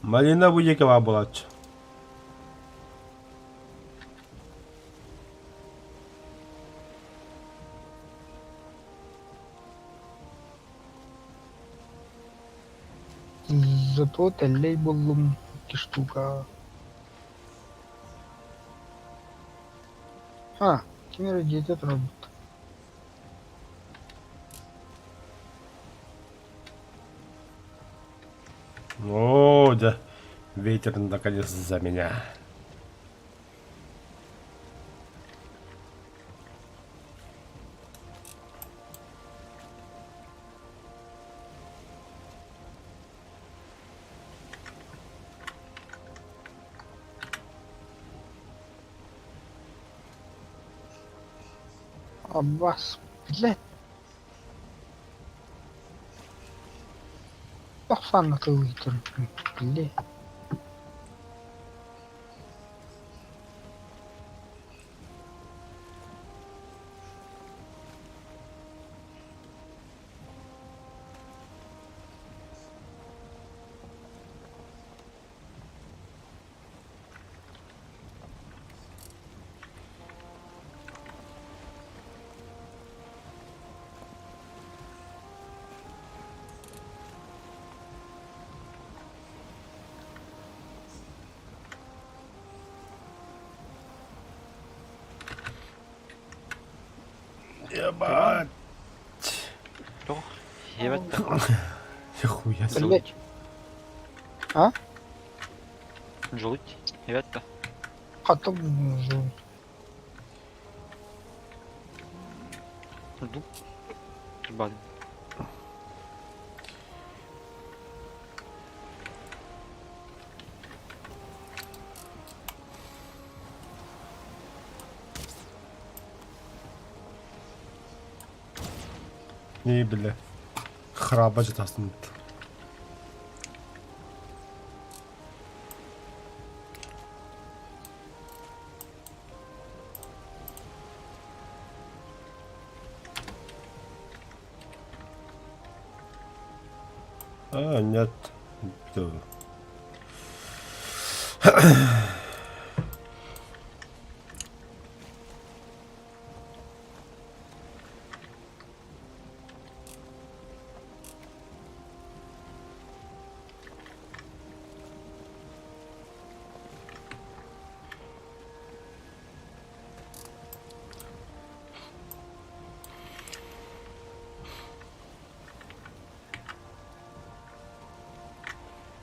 Малина бу диэки баар буолааччы. Зато тэллэй буллум икки штука. А, ким эрэ дьиэтэ турарбыт. О, да. Ветер наконец за меня. Аббас, блядь. Тохсанна тылыйтыр, блядь. Ебать. Туох? Ебать. Нихуя себе. Блядь. А? Желудь. Ебать. Хата. Бад. Не бile. Храба жатасın. А, нет. Да.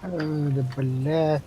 Да, блядь.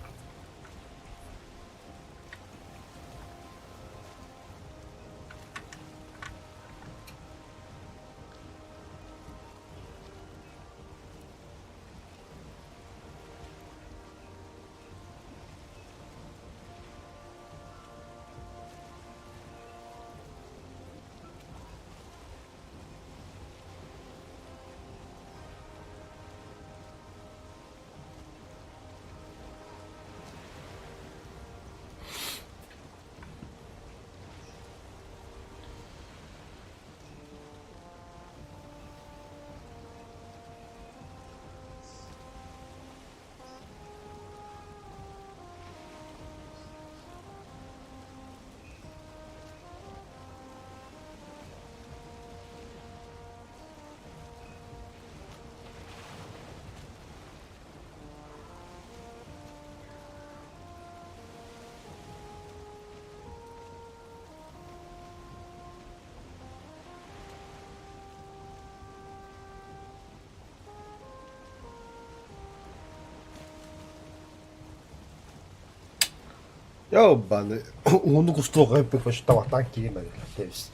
Ёбаный. Ууну кустуга эппит табактан киирмedi. Кебис.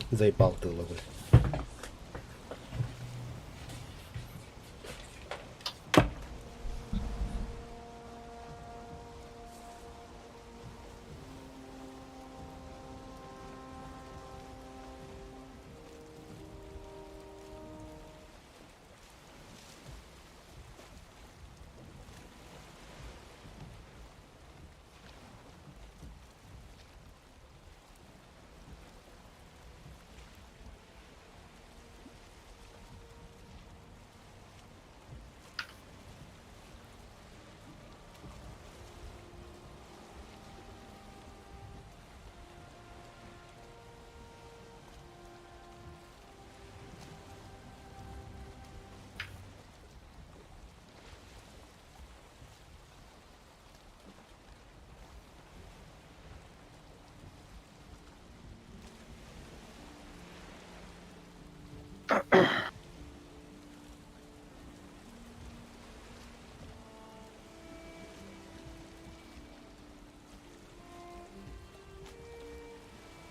Заебал тыла, бля.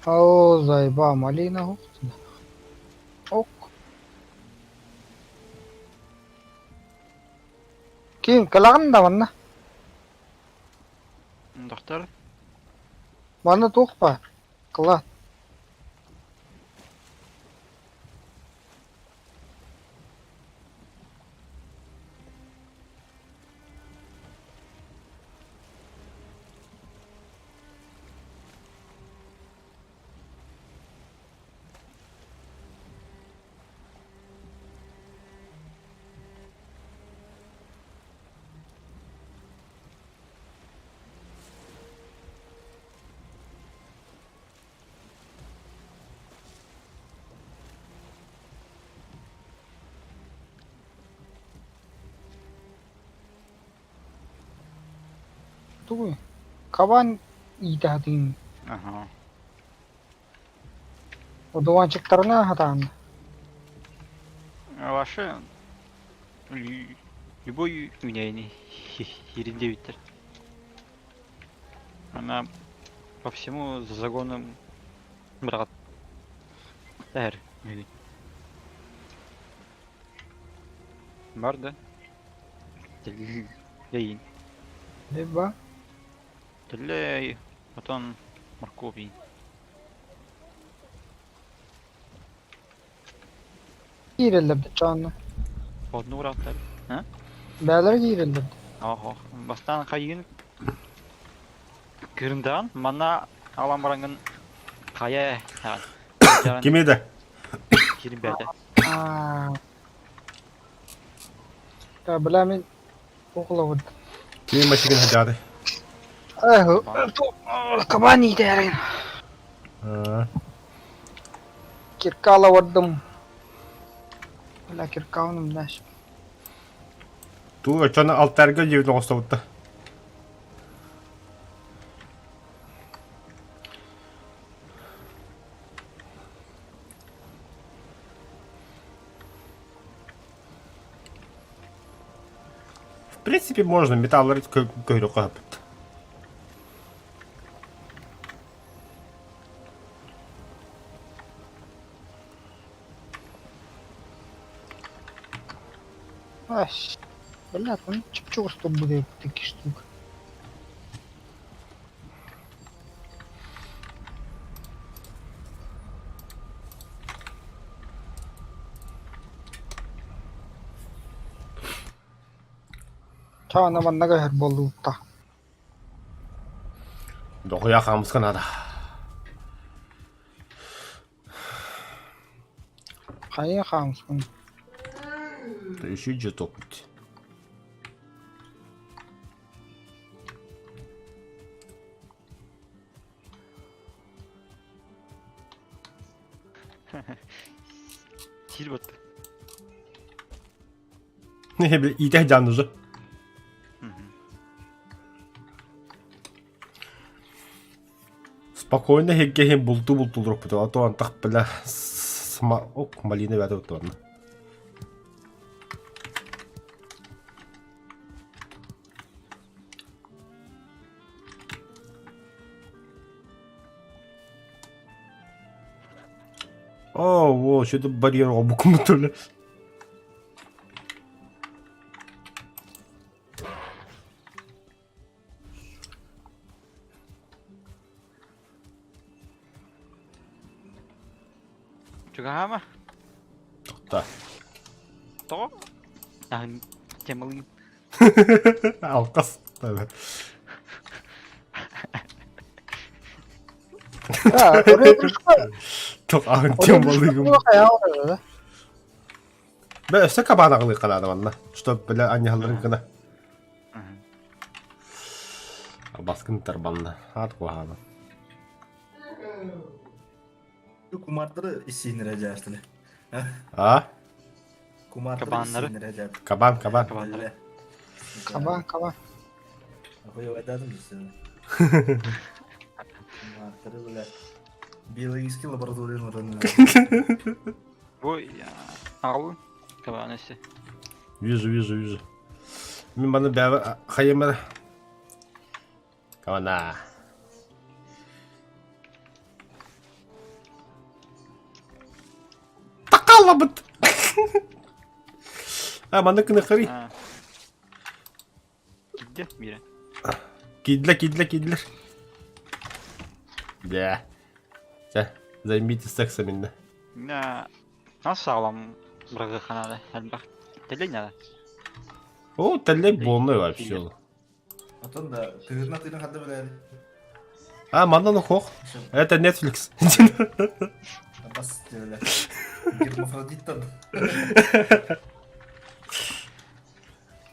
О, заеба, малина. Ок. Ким, калаган да манна. Доктор. Манна туох баар. Кыла. Тугуй? Кабан иитэ Ага. Одуванчиктарына хатаан. Ваши любой үүнээйини иһирин диэбиттэр. Она по всему загону быраҕат. Тэһэр мүгүн. Бар да. Тэллэйин. Либо. Тэллэй. Отон моркови. Киирэллэр да чаанна. Одну урааттар. А? Бээлэр киирэллэр. Охо. Бастаан хайыын кырындаан манна алан бараҥҥын хайа Кими да? Кирин бэйэтэ. Аа. Та бля мин около Кими машигин хадьаады? Кабан иитээрин. Киркала бардым. Бля киркауным даш. Туу оччону алтарга дьиэбит оҥостобутта. В принципе, можно металлары көһөрүөххэ сөп. Ась. Бля, он чип-чугас тут будет такие штуки. Чаана манна көһөр буоллубутта. Дохуя хаамыска наада. Хайа хаамыскын? Еще жетоппут. Сир батты. Иитэ дьаан уже. Спокойно иһин бултуу бултуулурукпут, а то антах бля сма ок малина бээтэ буттуонна. О, во, что-то барьер обукмутули. Чугаһаама? Тоқта. Тоҕо? Аһын темалыын. Алқас. Тоқ аһын темалыгым. Бә өссө кабан аҕылыы ханаада манна. Что бля анньаһалларын гына. Баскын тарбанна. Аат куһаана. Кумардары иссииннэрэ дьаастылы. А? Кумардары Кабаннары. иссииннэрэ дьаастылы. Кабан, кабан. Кабаннары. Кабан, кабан. Ахуй айдадым десene. Кумардары бля. Биологический лаборатория орын. Бу аҕалын кабан өссө. Вижу, вижу, вижу. Мин маны бэбэ хайымар. Кабана. Такалабыт. А, маны кыныкырый. Кидде бире. Кидлер, кидлер, кидлер. Да. Чэ, займитесь сексом инна. На нас саҕалам бырагыахха элбэх. Тэллэй наада. О, тэллэй буолнай вообще. Отон да тыгырна тыына хадда билэр. А, манна хох. Это Netflix. Бас диэлэ. Гермафродиттан.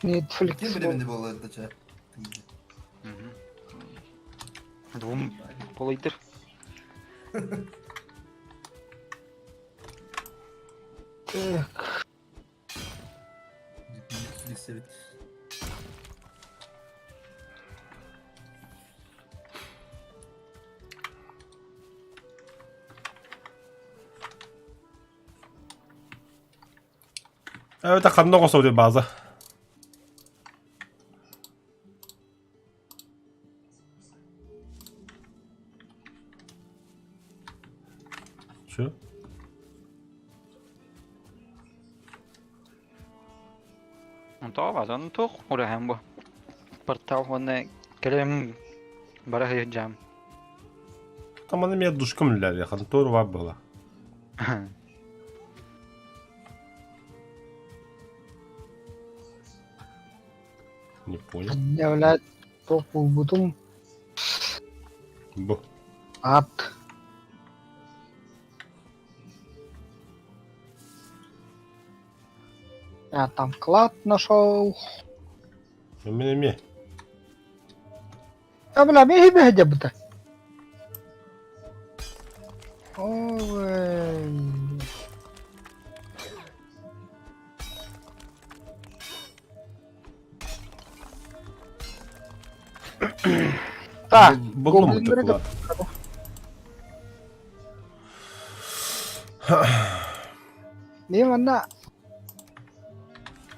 Netflix. Ким билеминде буолар да чэ. Двум полайдыр. Так. Netflix эбит. Это ханна оҥосо база. Чё? Тоҕо баатан туох ураһан бу? Портал уонна кэлэм бара сылдьам. Там аны мен душкам үлләри, хантор бар была. Не понял. Анньа, блядь, туох булбутум Бу. ат. Я там клад нашел. Мен эме. А, бля, мен хибе хедебыта. Ой. Так, Булдум бу гоблиннары клад. Мен манна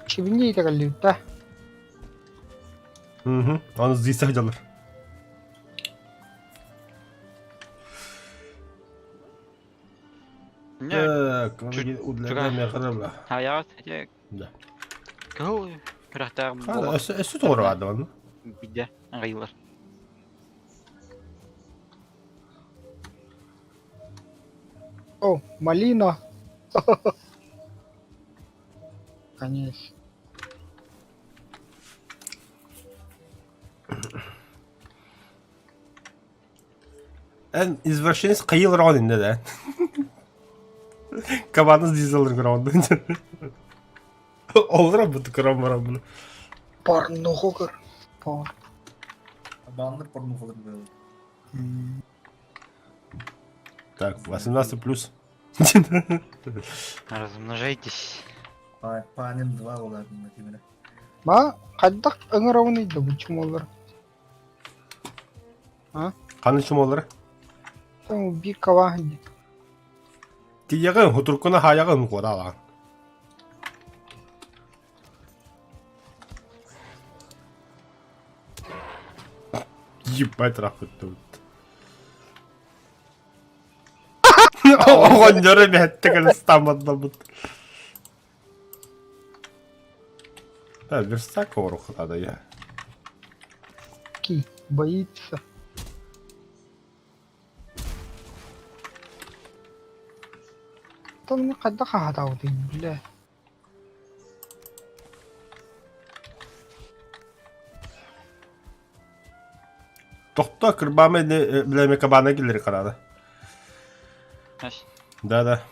чибини итэҕэллибит Мгм. Аны здесь сылдьаллар. Не, Так, чуга. удлярда хайаҕас ити Да. кыһыл күрэхтээх буола Өссө өссө тоҕура баарды манна. биирдэ аҕыйылар. О, малина. Конечно. Эн извращенец кыйыл рон инде да. Кабаныз дизелер граунда. Олра бу крам барам буну. Порнуху көр. Пор. Баннер порнухалар было. М, Так, 18 плюс. Размножайтесь. Панин 2 олар, например. Ма, хайдах ыҥырабыный да бу чумолар. Қаны чумолары? Там убий кавахни. Тиягын, хутуркуна хаягын кодалан. Ебать рахмет тут. Оҕонньоро бэттэ кэлэ стамматнаммыт. Да, верстак орух надо я. Ки, боится. Там хайдах аһатабытый, бля. Тохто кырбама билеме кабана киллери карада. Ас. Да, да.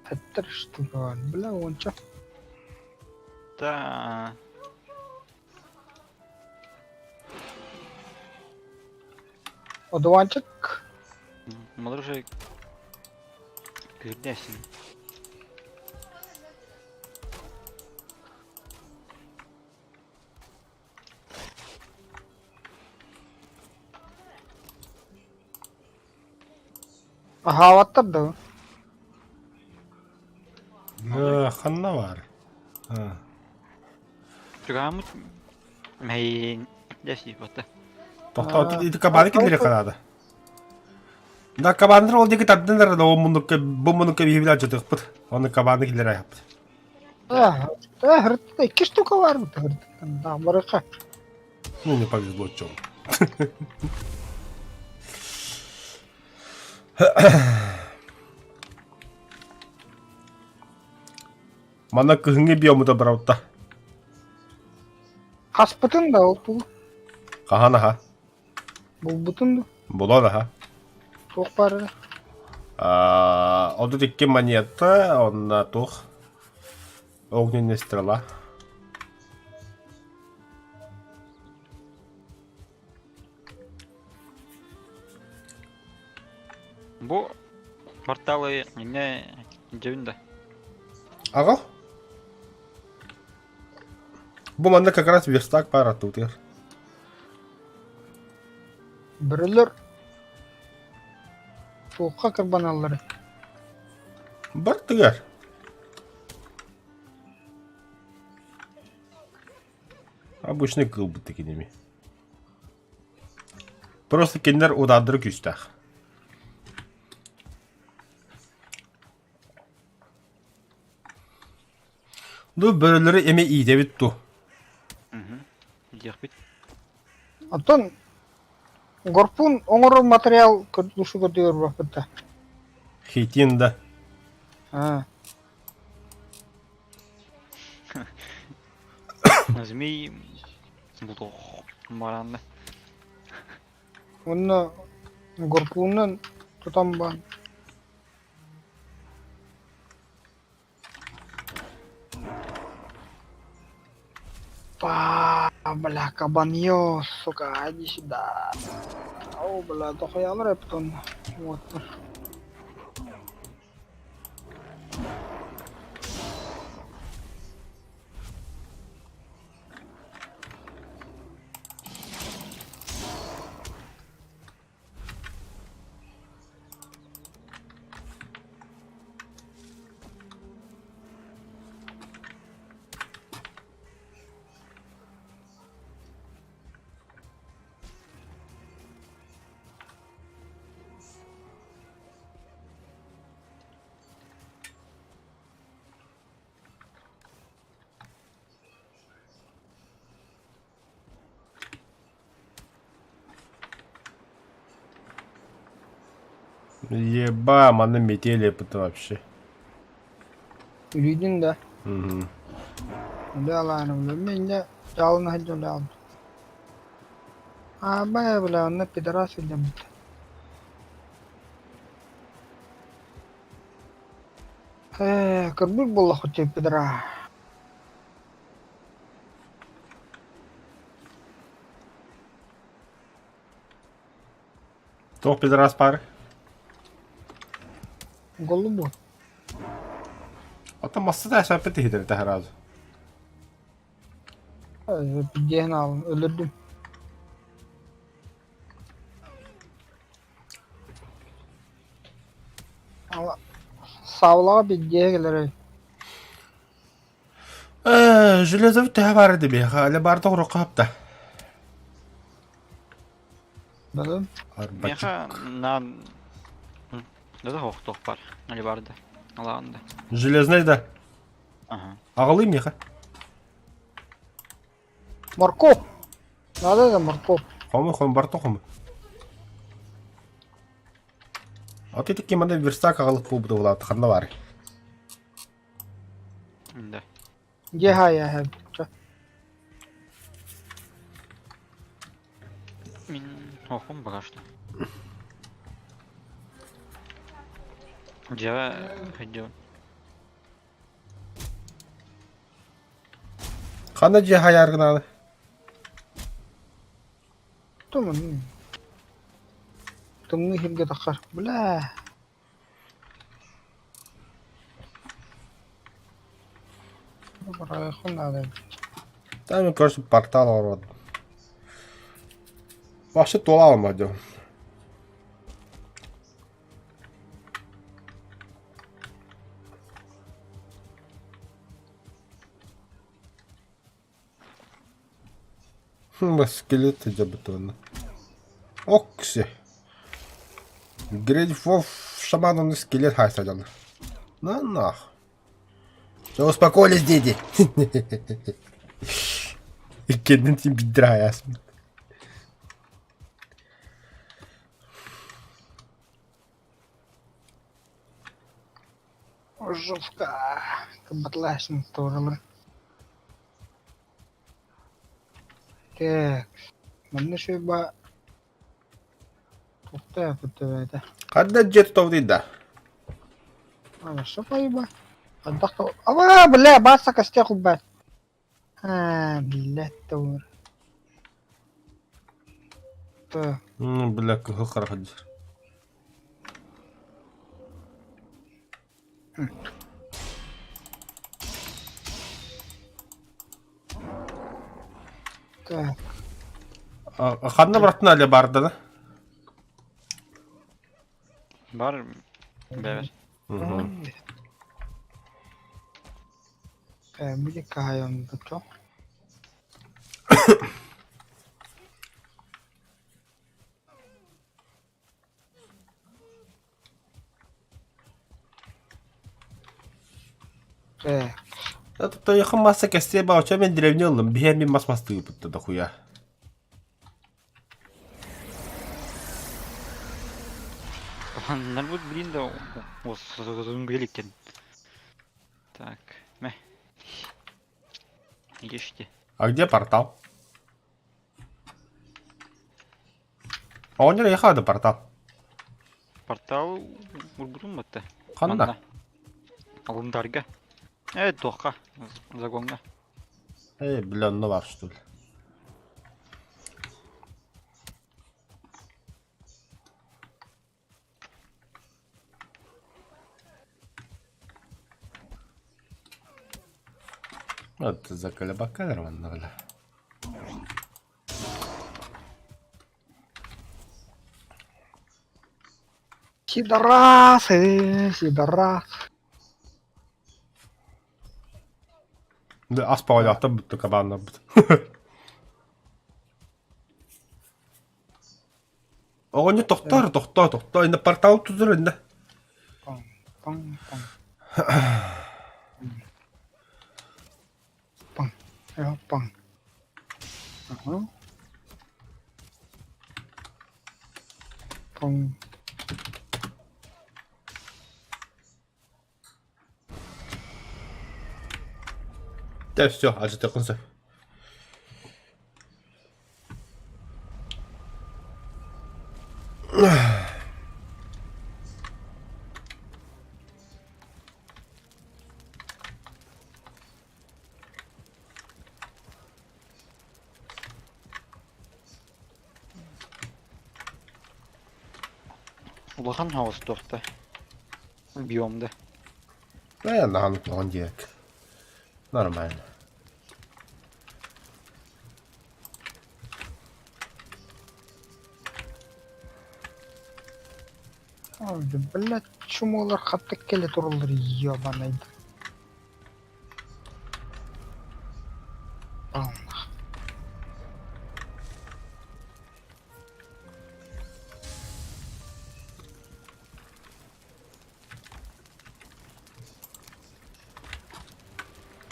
Хэттэр штука бар, бля, онча. Да. Одуванчик. Малыр кирдесин. Аһаабаттар да. Ханна бар. А. Чугаамыт мэй дesi бата. Тохто ити кабаны киллери карада. Да кабандар ол диги тардынар да о муннукка бу муннукка биһибиле ачытыкпыт. Оны кабаны киллери айаппыт. А, а, хыртта икки штука бар бит хырттан. Да, барыка. Ну не повезло чем. Манна кыһыҥҥы биомута барабытта. Хаспытын да ол тул. Хаһан аха. Булбутун да. Булан аха. Туох баар 32 монета, онна туох. Огненная стрела. Бу порталы не дьэбин да. Ага. Бу манна как раз верстак пара тут. Бөрөлөр туохха кырбаналлар. Бар тыгар. Обычный кыл бу такими. Просто киндер удадыр күстах. Ну, бөрөлөрү эмэ иитэбит дуу? Диэхпит. Оттон горпун оҥорор материал душу көрдүгэр барбыта. Хитин да. А. Змей бултуох баранна. Онно горпунан тутан баан. Па, бля, кабаньё, сука, иди сюда. О, бля, дохуялар эптон. Вот. Еба, манна метели это вообще. Үлүйдүн да. Мгм. Үлэ алааным. Мен дьэ дьаалына сылдьан үлэ албыт. Аабай, бля, онно пидорас сылдьаммыт. Ээ, кырбыыр буоллаххыт дии пидора. Туох пидорас пары? Голубой. Оттон массата эсэппит иһитэр сразу. Пидиэһин аалын өлөрдүм. Саулаҕа пидиэһэ кэлэр Железов төһө баар edi биһиэхэ? Әле баар тоҕуруохха хапта. Бэлэм. Арбачык. Миэхэ наан да хоохтуох бар. Али барды. Алаан да. Железный да. Ага. Аҕалыы миэхэ. Морков. Надо да морков. Хому хом барто хому. А ты таки маны верстак аҕалык буолбута булаат ханна баар? Да. Дьэ хайа Мин хоохум пока что. Дьэ идем. Ханна дьиэ хайааргынааны? Тумун. Тымныы сиргэ таххар. Бля. Бырайыахпын наада эбит. Там, короче, портал оҥорбот. Вообще туола алмаа дьон. Скелет дьабытыана. Окси. Грильфов шаман скелет хайсадян. На нах. Все, успокоились, дети. Иккиэннин тим биддираясмын. Жовка. Кыбатлаһын туоралар. Так. Манна шуйба тухта бүтүбэтэ. Ханна дьиэ тутабытый да? Хорошо поеба. Хайдах Аба, бля, баса костях убать. А, блядь, тур. Так. Бля, кыһыл харах диир. Так. Ханна бараттын әле бардана? Бар бэбэр. Будет кайон буту. Так. Тойхан масса кэстиэ баҕача мен деревня ыллым. Биһиэн мин мас мастыыбыт да дохуя. Нарбут блин да геликтен. Так, мэ. Ешьте. А где портал? А он не хада портал. Портал урбутун батта. Ханна? Алындарга. Э, туохха. Загонга. Эй, бля, онно бар что ли? Вот заколебакалар манна бля. Сидорасы, сидорас. Да, ас паҕалаахтар бүттэ кабааннарбыт. Оҕонньор тохтоор, тохтоо, тохтоо, инна портал тутар инна. Паҥ, паҥ, паҥ. Паҥ, паҥ. Ага. Паҥ. Да все, алдьатыаххын сөп. Улахан хаос туохта. Биомда. Да, наһаа улахан диэк. Нормально. Блядь, чумолар хаттык кэлэ тураллар ебаный.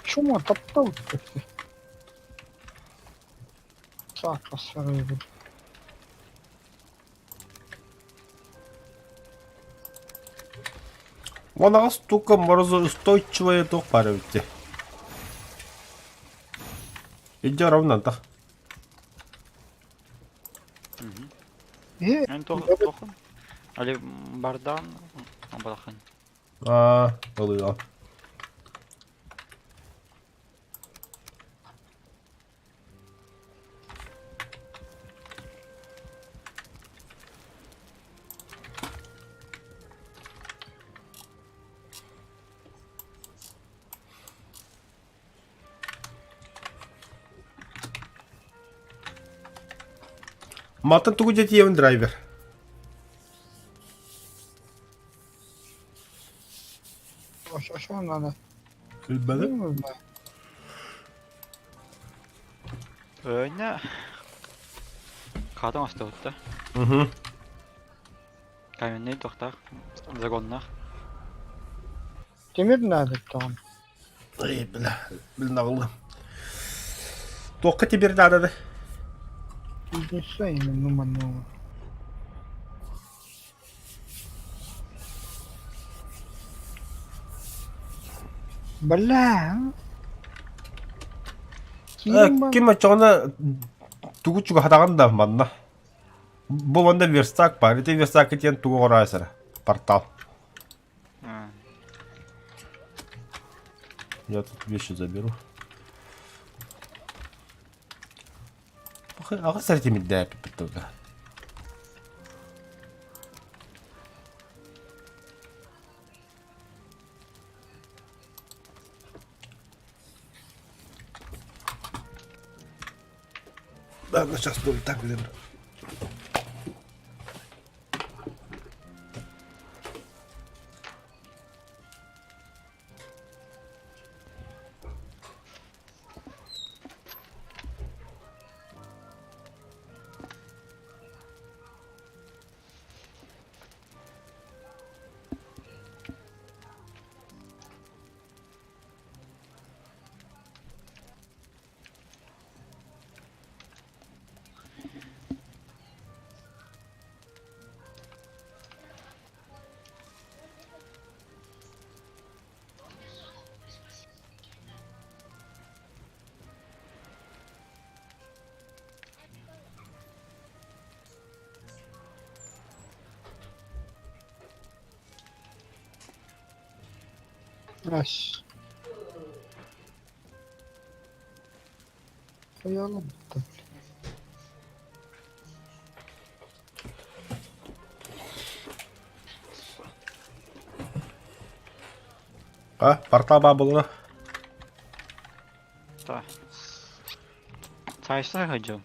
Чума таптал ты. Сака сырый. Уон штука морозоустойчивая туох баар эбит дии. Илдьэ ровно антах. Э, Эн тохун? Али бардан абалахан. Аа, ылыа. Мантан тугу дьэ драйвер? Что надо? Билбэтим. Ну, знаю. Өйнө Хатан остуутта. Угу. Каменный тохтах. Загоннах. Тимир надо там. Эй, бля, блин, аҕыллым. Туохха тимир нааданы? Кузнеца именно манула. Бля. Ким Ким оччоҕуна тугу чугаһатаҕын да манна. Бу манна верстак баар. Ити верстак диэн тугу оҥороосара? Портал. Я тут вещи заберу. Аҕыс эрэ тимирдээппит да. Ладно, сейчас буду так заберу. Ас. Koyalım. А, портал баа буолла. Та. Сайса сылдьабын.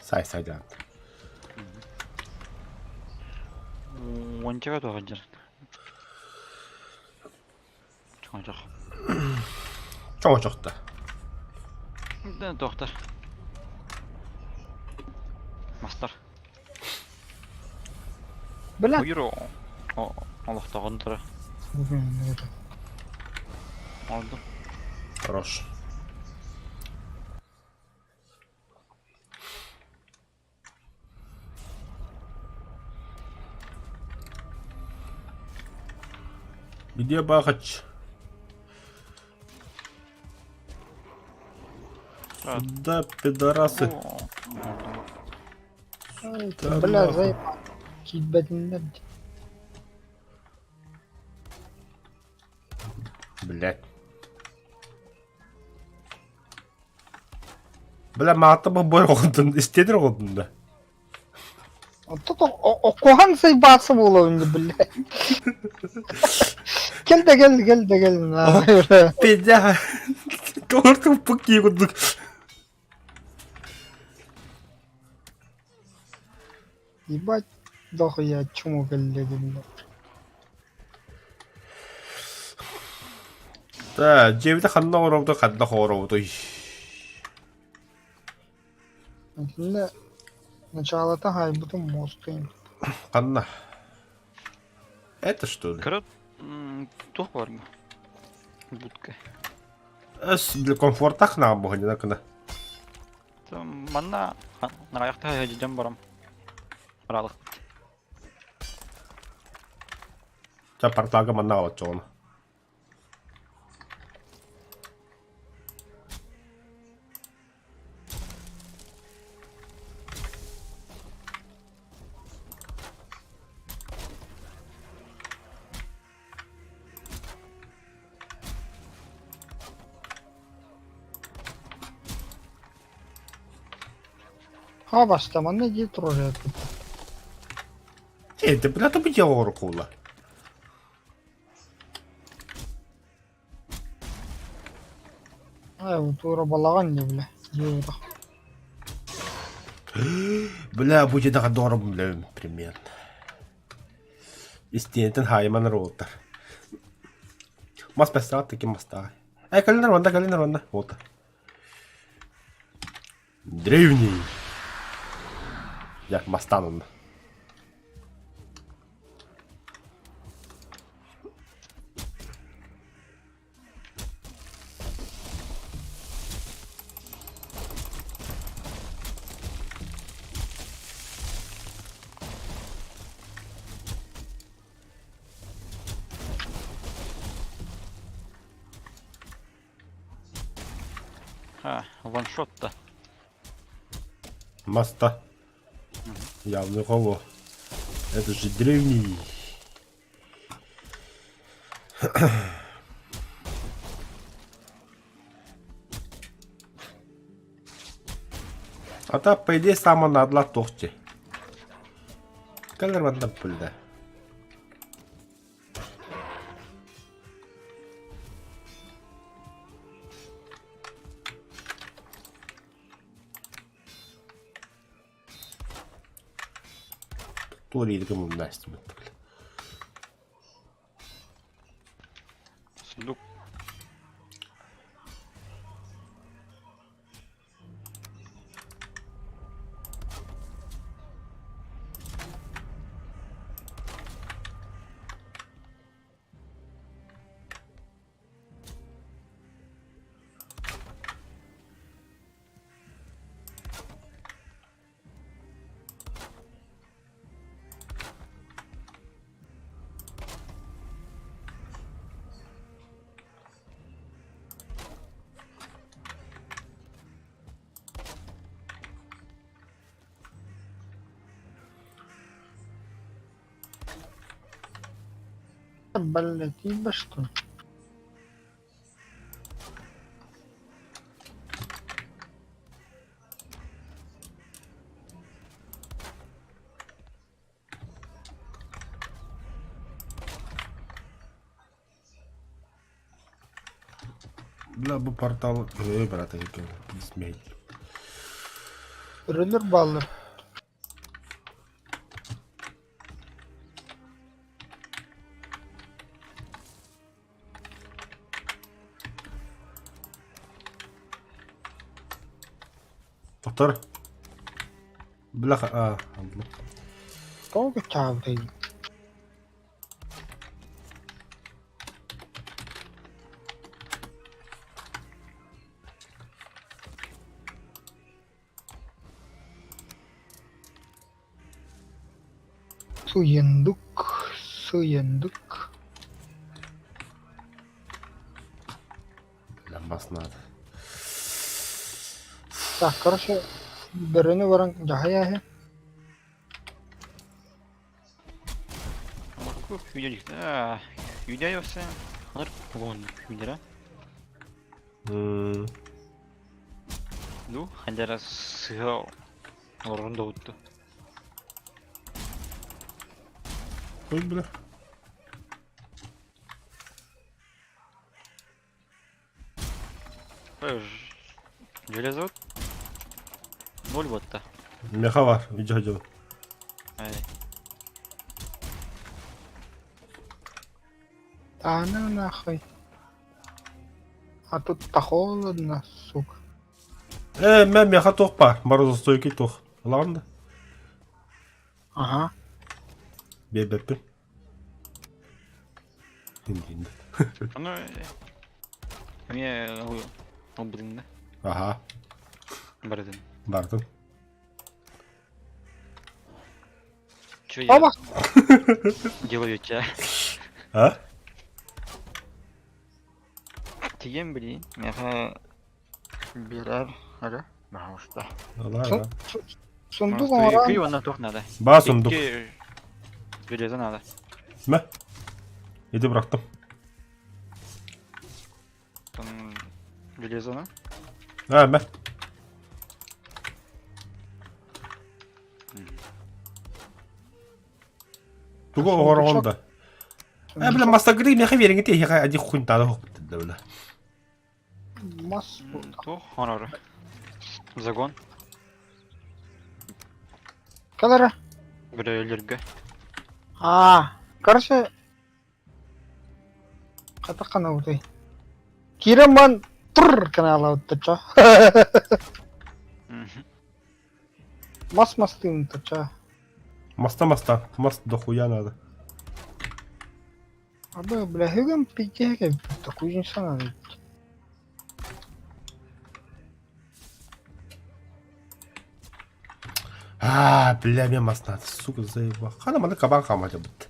Сай сайдаан. Уончаға туох сылдьар. Чоҥочох. Чоҥочохто. Да, туохтар. Мастар. Бля. Уйру олохтооҕун тура. Олду. Хорош. Где Бахач? Сюда, пидорасы. Ай, Бля, заебал. Киирбэтиннэр дии. Блять. Бля, маата бу бой оҕотун истиэнэр оҕотун да. Оттон окуһан сайбаасы буолабын бля. Кэл да кэл, кэл да кэл. Пиздя. Туор туппук кии курдук. Ебать, дохуя чуму кэллэ бля. Да, дьиэбитэ ханна оҥоробутуй, ханна хоҥоробутуй? Итиннэ началата хаайбытым муостуйун. Ханна? Это что ли? Кыра туох баар бу? Будка. Эс для комфортах наам буһанина кына. Манна аҕыйахта дьон барам. Араалыкпыт. Ча порталга манна аҕалаччоҕуна. Хабаста манна дии турар Э, бля, то бу оҕорукула. Ай, тура балаҕан дии бля. Дии Бля, бу дьиэдэҕэ доҕорум бля, примерно. Истиэнэтин хаайыман уолаттар. Мас бэстэҕэ таким мастааҕай. Эй, кэлинэр уонна, кэлинэр уонна. Уолаттар. Древний. Дьэ, мастаан онно. Ха, ваншот-то. Маста. Явный кого. Это же древний. А так, по идее, сама надла тохти. Кэлэр манна биллэ. Туох мунна истибит Сундук. Блядь, ебать что ли? Бля, бу портал... Эй, брат, смей. Рыныр баллар. Доктор. Бля, а, Долго чаабый. Суендук, суендук. Бля, бас надо. Так, короче, бөрөнү баран дьаһайа Видео все. Видео. Ну, хандара сыга орунда утту. Ой, бля. Железо. Ноль вот-то. Меха бар, видео делаю. Да ну нахуй. А тут-то холодно, сука. Мэ меха туох баар, морозостойкий туох. Ылаҕын да? Ага. Биэрбэппин. Дин Ону эмиэ ылбытыҥ да? Аха. Бардын. Бардым. Чё я Оба! делаю тебя? А? Тиген блин. Меха берер. Ага. Пожалуйста. Ла, Сундук Кый оҥорон онно туох надо. Баа сундук. Икки железо надо. Мэ. Иди бырахтым. Там железо на? А, мэ. Тугу оҥороҕун да? Э, бля, мастагры меха вериҥи тиһиэхэ ади хунтаада хохпут да бля. мас Туох онору. Загон. Калара. Бөрөлөргө. А, короче, хатакана утай. Киирэн тур канала уттача. Мас мастын тача. Маста маста. Мас дохуя надо. Абы, бля, хыгым пиздеге, такую надо. А, бля, мне мас надо. Сука, заебал. Хана маны кабан хамать бит.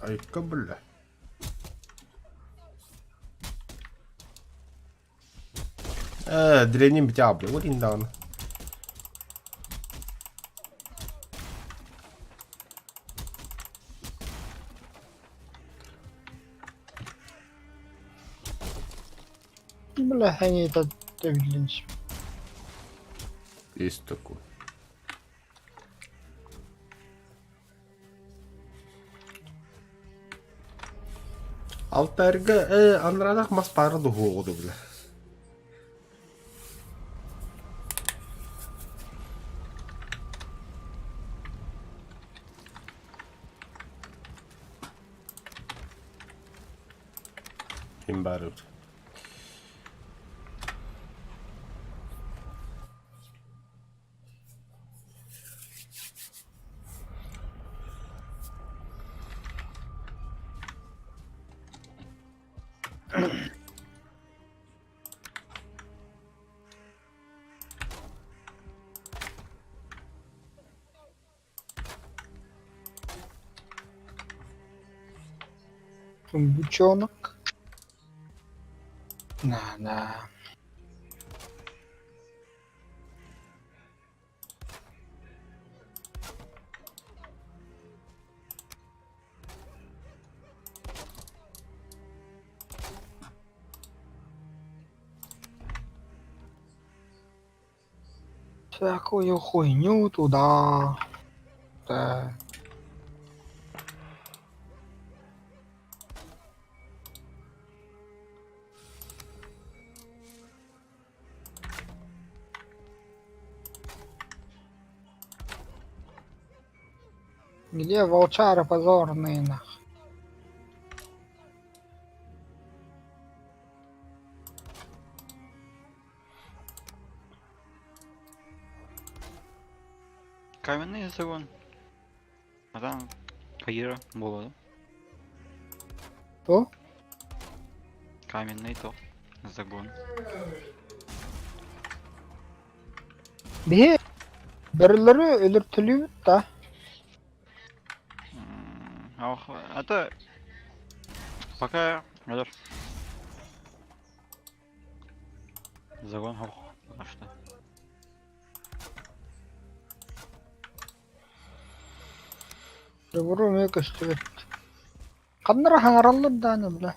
Айка, бля. Дреним битя, бля, вот недавно. Бля, они это блин. Есть такой. Алтарга анраадах мас баара дуһуоҕу бля. Ким баар эбит? Сундучонок. На-на. Всякую хуйню туда. Да. Где волчары позорные нах? Каменный загон. А там Каира было, да? Кто? Каменный то загон. Биһи бөрөлөрү өлөртөлүүбүт да. Ох, это пока өлөр. Загон хох. А что? Бөрө эмиэ көстүбэт. Ханна эрэ хаҥараллар даҕаны бля.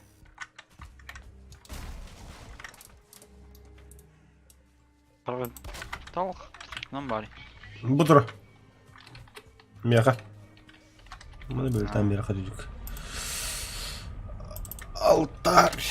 Нам баар. Бу тура. Миэхэ. Маны бөлтән миэхэ дудук. Алтарь.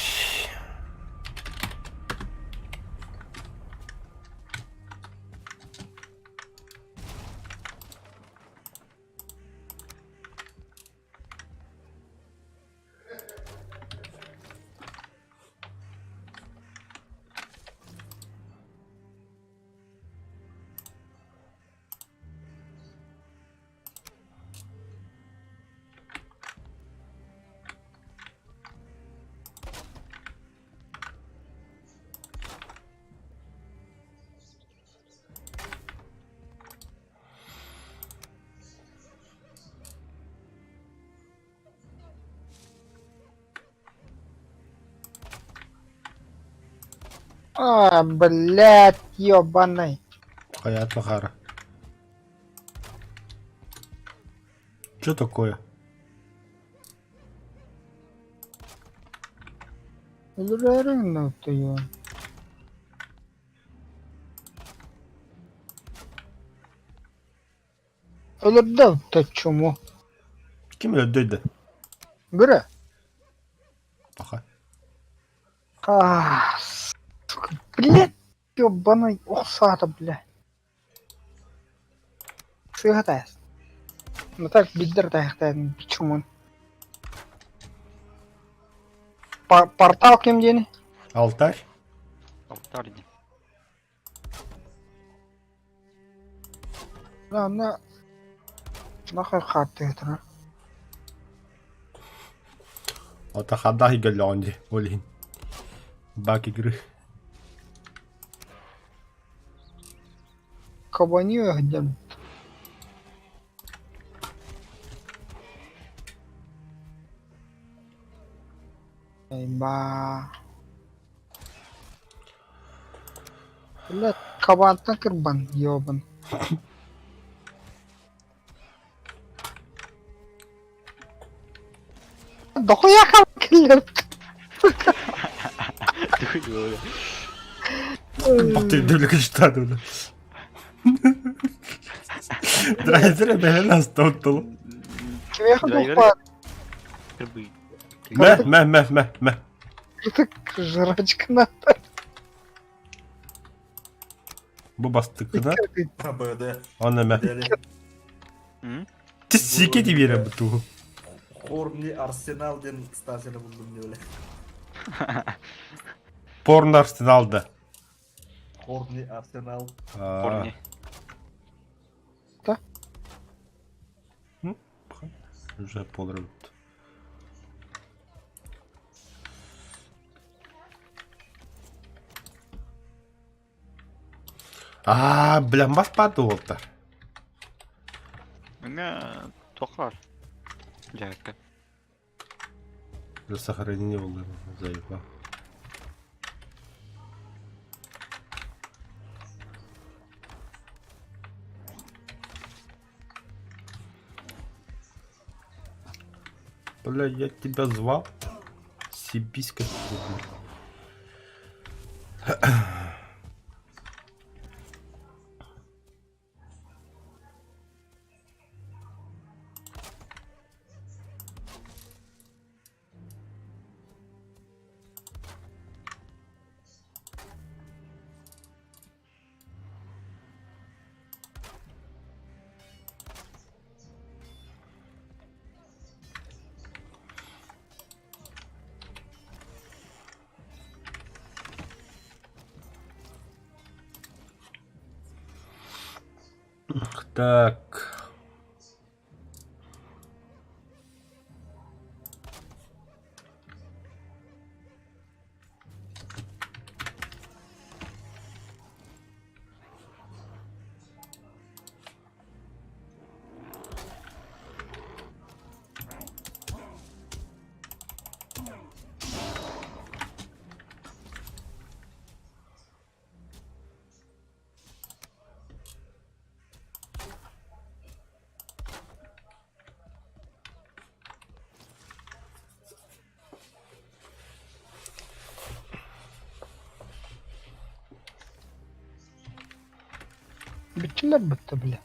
А, блядь, ёбаный. Хайаат Махара. Что такое? Өлөрөөрүҥ ну ты. Өлөрдө да чуму. Ким өлдөйдө? Бүрэ. Паха. А, сука, блядь, ёбаный, ох саата, бля. Сыыһа таас. Ну так билдер тайахтаан чумун. Портал ким диэни? Алтарь. Алтарь диэн. Аны нахуй хааттыытына. Ото хадах игөллөҕүн дии, ол иһин. Бак игры. Кабани өһдем. Ба. Бля, кабантан кырбан, ёбан. Дохуя киллер. Бактырдылык штады. Драйзер бэһэн астаутул. Кимиэхэ Драйвер. туох баар? Кырбый. Мэ, мэ, мэ, мэ, мэ. Кыртык жрачка надо. Бу бастыкына, АБД. оны мэ. Дели. М? Ти сике ти биэрэ бутуу. Хорни Арсенал диэн станцияны булдум диэбилэ. Порно арсеналда. Хорни Арсенал. Корни. Уже полрут. Аа, бля, мас падуолтар. Миңа тохар. Дьээккэ. За сохранение был заебал. Бля, я тебя звал. Сибиська ты, блядь. Так. Бүттүлэр бытта бile.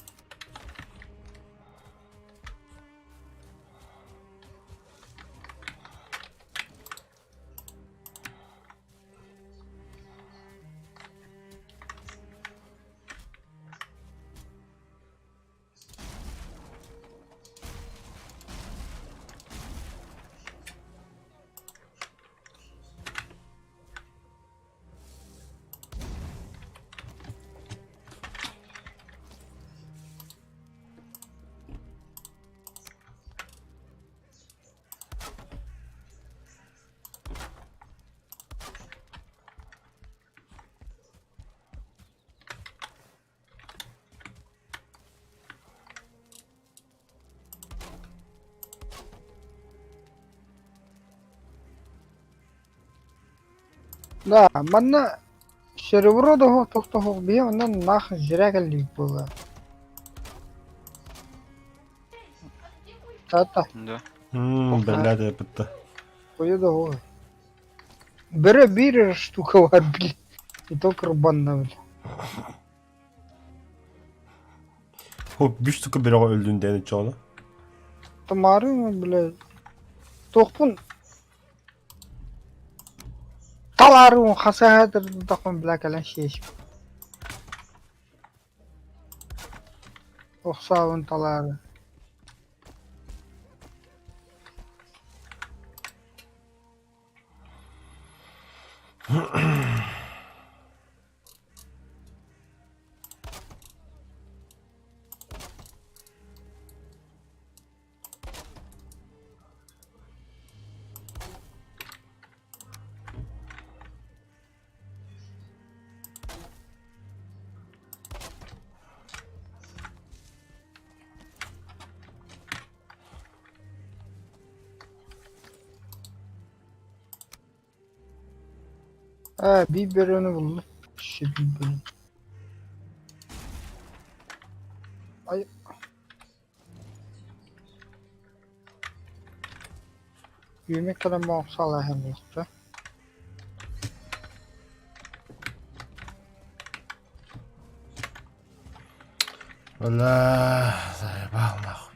Да, манна серебро доһо тохтоһох бие оннан нах зря кэллибит буолла. Тата, Да. Бля, это. кое доһо. Бөрө биир штука бар, били. И то курбанна, били. О, bir штука бирого өлдүн дени чону. Тамары, бля. Тохпун. Талары хасаһатыр тахпун бля кэлэн шеш. Охсаабын талары. Э, biberonu булла. Ши biberon. Ай. Үөмэк кэлэн баҕсалааһын буолта. Бля, заебал нахуй.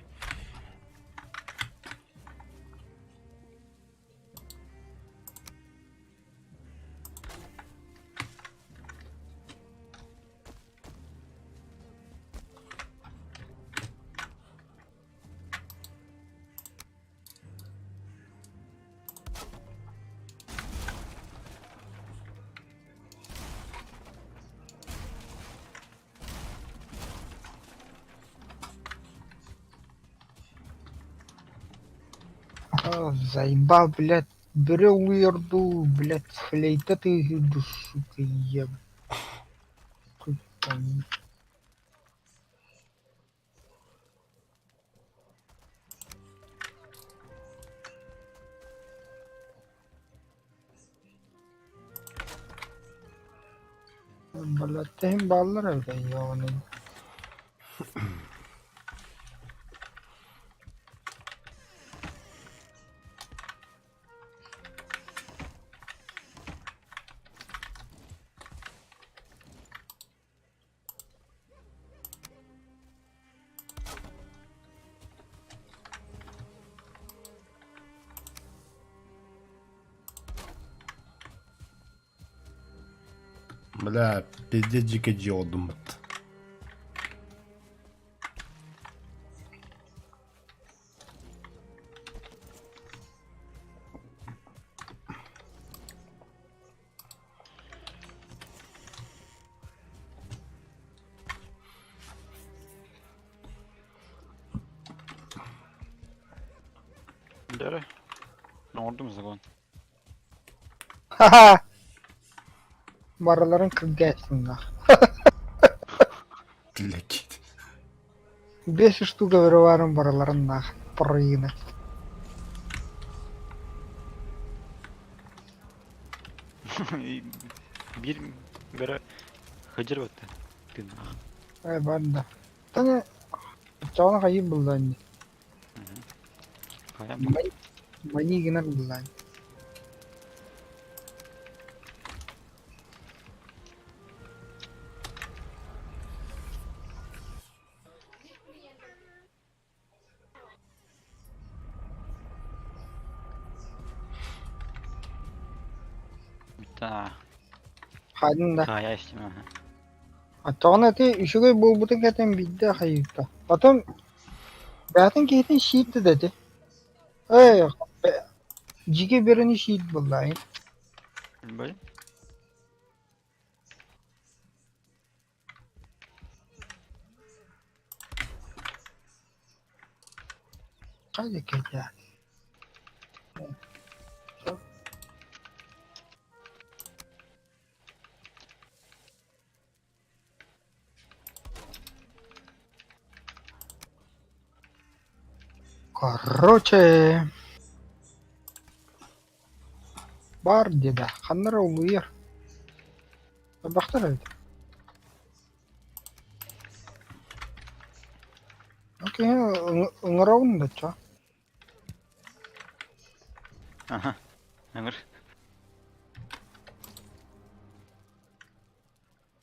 А, Заебал, блядь. Бөрө уйорду, блядь, флейта ты сука, еб. Хуй пойми. Блядь, тэһин бааллар эбит ёбаный. Бля, пиздец дьиикэй дьиэ оҥордуммут. Дөрө. Оҥордум загон. Ха-ха! Барыларын кыргыайсыннар. Блядь. Бес штука вырыварым барыларын нах прыгнуть. Биир бөрө хыдьыр батта. Тыыннаах. Эй, барда. Таны чоҕуна хайыы буллаан Хайа Мани гынар буллаан. Да. Хаадын да. Хайа истим аха. Оччоҕуна ити үчүгэй буолбутун кэтэн биирдэ хайыыта. Потом бэйэтин киһитин сиирдэ да ити. Эй, дьиги бөрөнү сиир буоллаайын. Бай. Хайа кэлэ. Короче, бар диэбэ, ханна эрэ улуйар. Табахтар эбит. Окей, ыҥырабын да чё. Аха. Ыҥыр.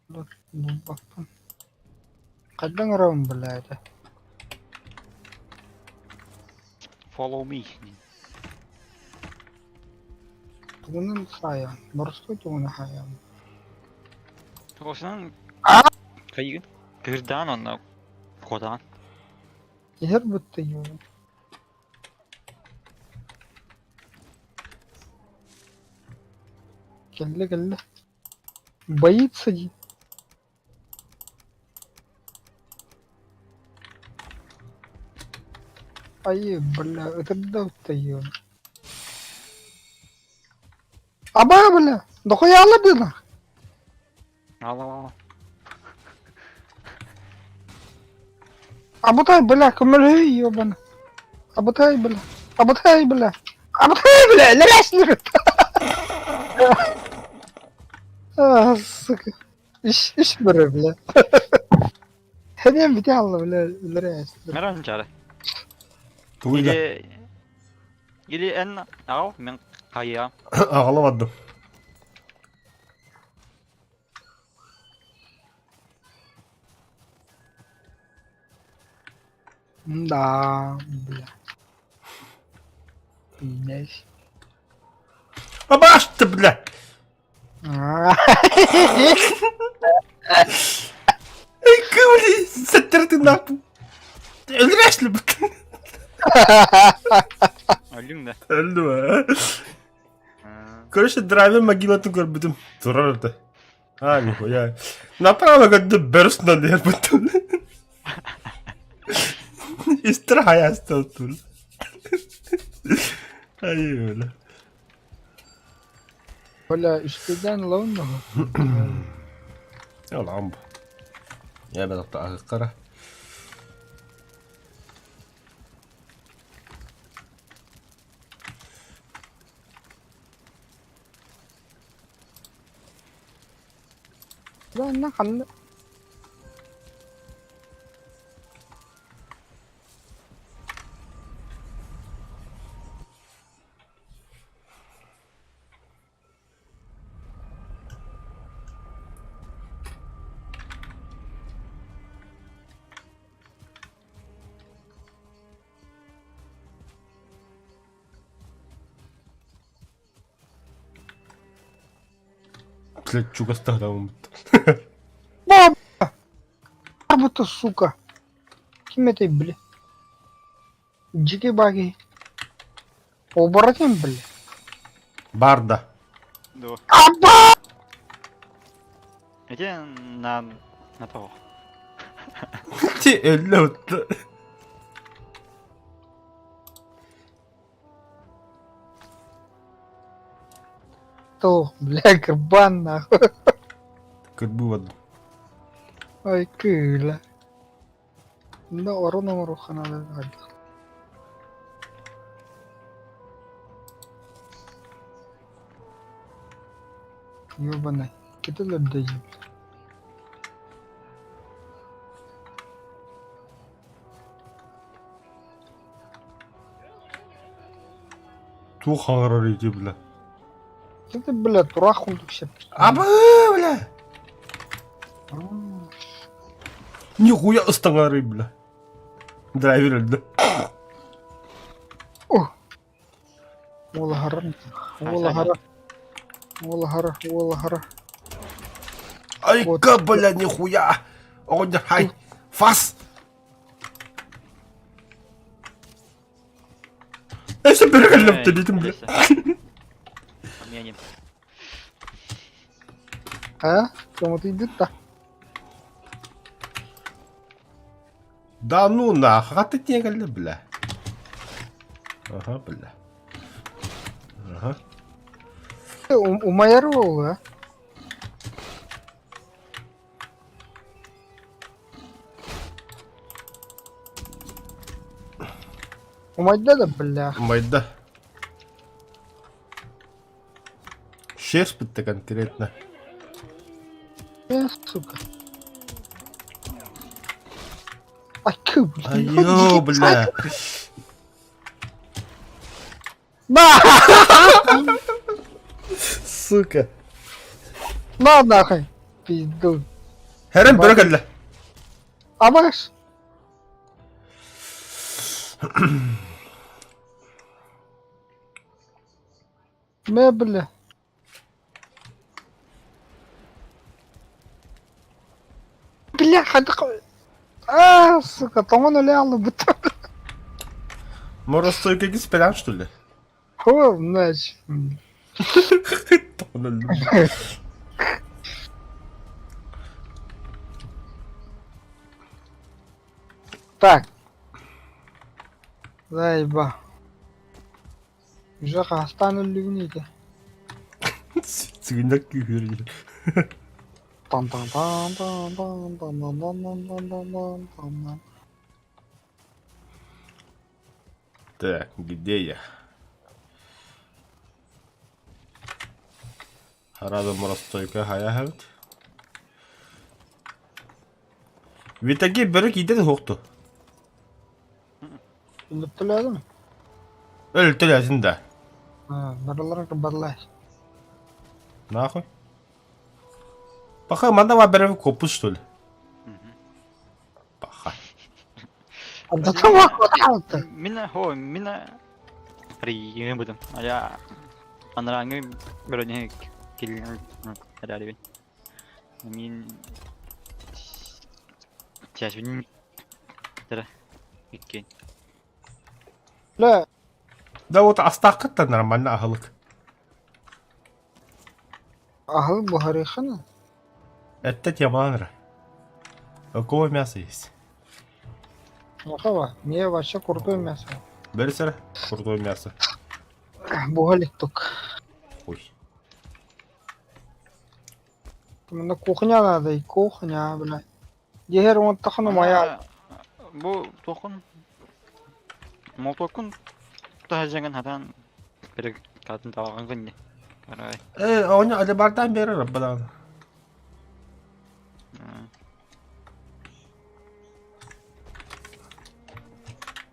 Булбаппын. Хайдах ыҥырабын бля это? Follow me. Тугунан хаайан? Морской тугунан хаайан? Тугусунан хайыгын? Кырдаан онно куотаҕын. Иһэр бытты юун. Кэллэ кэллэ. Боится дии. Айыы, бля, ытырда ытта Аба, бля, дохуяла дына. Ал ал ал. Абытай, бля, көмөлөһүй, ёбана. Абытай, бля. Абытай, бля. Абытай, бля, лэрээсилэр. А, сука. Иш, иш бөрө, бля. Хэнэн бити алла, бля, лэрээсилэр. Мэрэн чары. Тугуй да. Или или эн ау мен хайа. Аҕала бардым. Да, бля. Пиздец. Абаш ты, бля! Эй, кыли, сэттерти нахуй. Өлүрээш лүбүт. Өлүҥ да. Өлдүм ээ. Короче, драйвер могилатын көрбүтүм. Турар это. А, нихуя. Направо көрдүм, бөрүс диэрбиттим. Истер хайастыл. Ай, бля. Бля, үстүдэн лоун Yalan bu. Я ben hatta Манна ханна Блядь, чугастаһдаммыт. ты, сука? Ким этэй, бля? Дьикий баги. Оборотень, бля. Бар да. Дуо. Аба! Ити на на того. Ти өллө утта. То, бля, кырбан нахуй. Кырбыы Ой, кыыла. Мында орон оҥоруохха наада. Ёбаный. Кетелер дии. Туох хаҥарар ити бля. Это, бля, тураах курдук сөп. Абы, бля! Нихуя ыстаҥарый, бля. Драйвер өлдө. О! Уолаһаран, уолаһара, уолаһара, уолаһара. Айка, бля, нихуя! Оҕонньор, хай! Фас! Өссө бөрө кэллэм бля. Менем. А? Сомотуйбут да. Да ну нахуй, ты не кэллэ, бля. Ага, бля. Ага. Умайар буолла. Умайда да, бля. Умайда. Шерсть конкретно. Э, сука. Ай, бля. Айо, бля. На! Сука. На нахуй. Пизду. Хэрэн бөрө кэллэ. Абаш. Мэ, бля. Бля, хадык. А, сука, тоҥон өлө аллыбыт. Моростойка киспелэн что ли? О, значит. Тоҥон өллүм. Так. Заеба. Уже хастан өллүгүн ити. Сыгыннак күүһүөр. Тан тан тан тан тан тан тан тан тан тан тан тан тан. Так, где я? Харада моростойка хая хэбит. Витаги бөрө кииден суохту. Өлөттөлөөдүм. Өлтөлөөтүн да. Барыларын кырбатылар. Нахуй. Паха, манна ва бөрө копус что ли? Паха. Мин хо мин рийин будым. Ая анараңы бөрөнө килин эрэрибин. Мин тяжбин тара иккен. Бля, Да вот астааххыттан нормально аһылык. аһыл буһарыаххына. Это теманра. Какого мяса есть? Махава, мне вообще крутое мясо. Бери крутое мясо. Буһа только. Ой. На кухня надо и кухня, бля. Дехер он тахну моя. Бу тохун молтокун тахажанган хатан бер катын табаган гынне. Карай. Э, оны алебардан бери раббадан.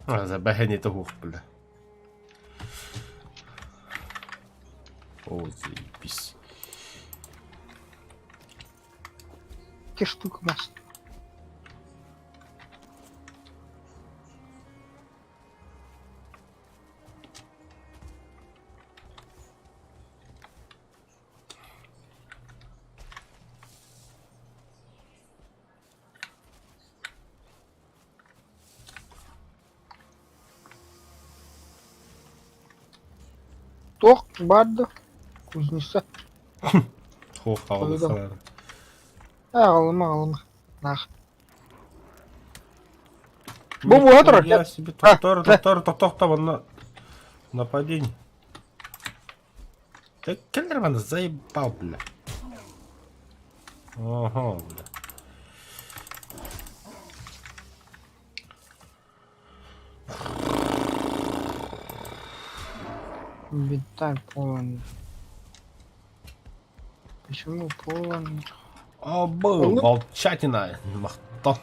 А, забахани то бля. О, заебись. Какие штука мяса. Туох баар да? Кузница. Хух, аҕалыахха Ээ, аҕалыма, аҕалыма. Наах. Бу буола турар. Я себе тохтор, тохтор, тохтор, манна нападение. Да кэллэр манна заебал, бля. Ага, бля. Инвентарь полон. Почему полон? А был, волчатина. Махто.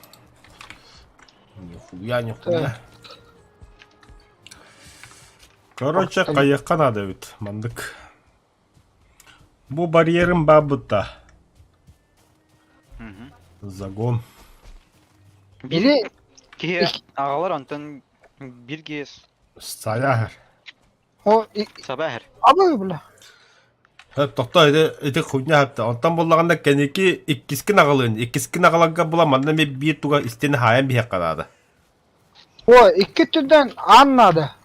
Нихуя, нихуя. Короче, хайыахха наада эбит, маннык. Бу барьерым баабыта. Загон. Или Киһи аҕалар онтон биир киһи Сайаар. О, саба иһэр. Абы бля. Хөп, тохтоо, ити, ити хуйня хөптө. Онтон буллаҕына кэнники иккискин аҕалыын. Иккискин аҕаларга була манна эмиэ биир туга истиэни хаайан биһиэххэ наада. О, икки өттүнэн аан наада.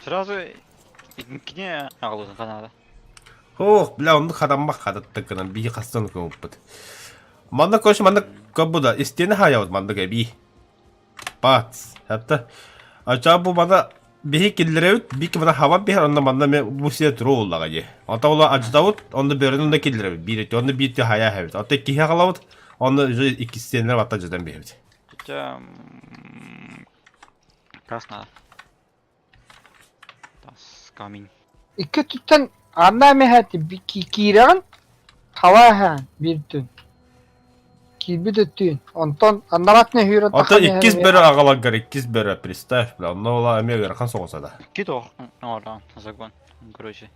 Сразу иккини аҕалыахха наада. Ох, бля, оннук хатаммах хататтык гынан биһи хастан көмүппүт. Манна короче, манна кобуда истиэни хаайабыт маннык эбии. Пац. Хатта. Ачаа бу мана биһи киллэрэбит, бики мана хабан биһэр, онно манна ме бу сиэ туру уллаҕа дии. Онто ола аждабыт, онно бөрөнү онно киллэрэбит, биир өттү, онно биир хаайа хэбит. Онто киһи аҕалабыт, онно уже иккистиэннэр батта жадан биһэбит. Хотя тас надо. Тас камень. Икки өттүттэн ааннаа мэһээти киирэҕин, хала эһээн биир түн. Киирбит өттүүн. Онтон аннараатына сүүрэн Ото тахсан иккис иһэн бөрө аҕаларгар иккис бөрө, представь, бля, онно ола эмиэ ыарахан соҕус ада. Икки тоох оҥорон закон. Короче.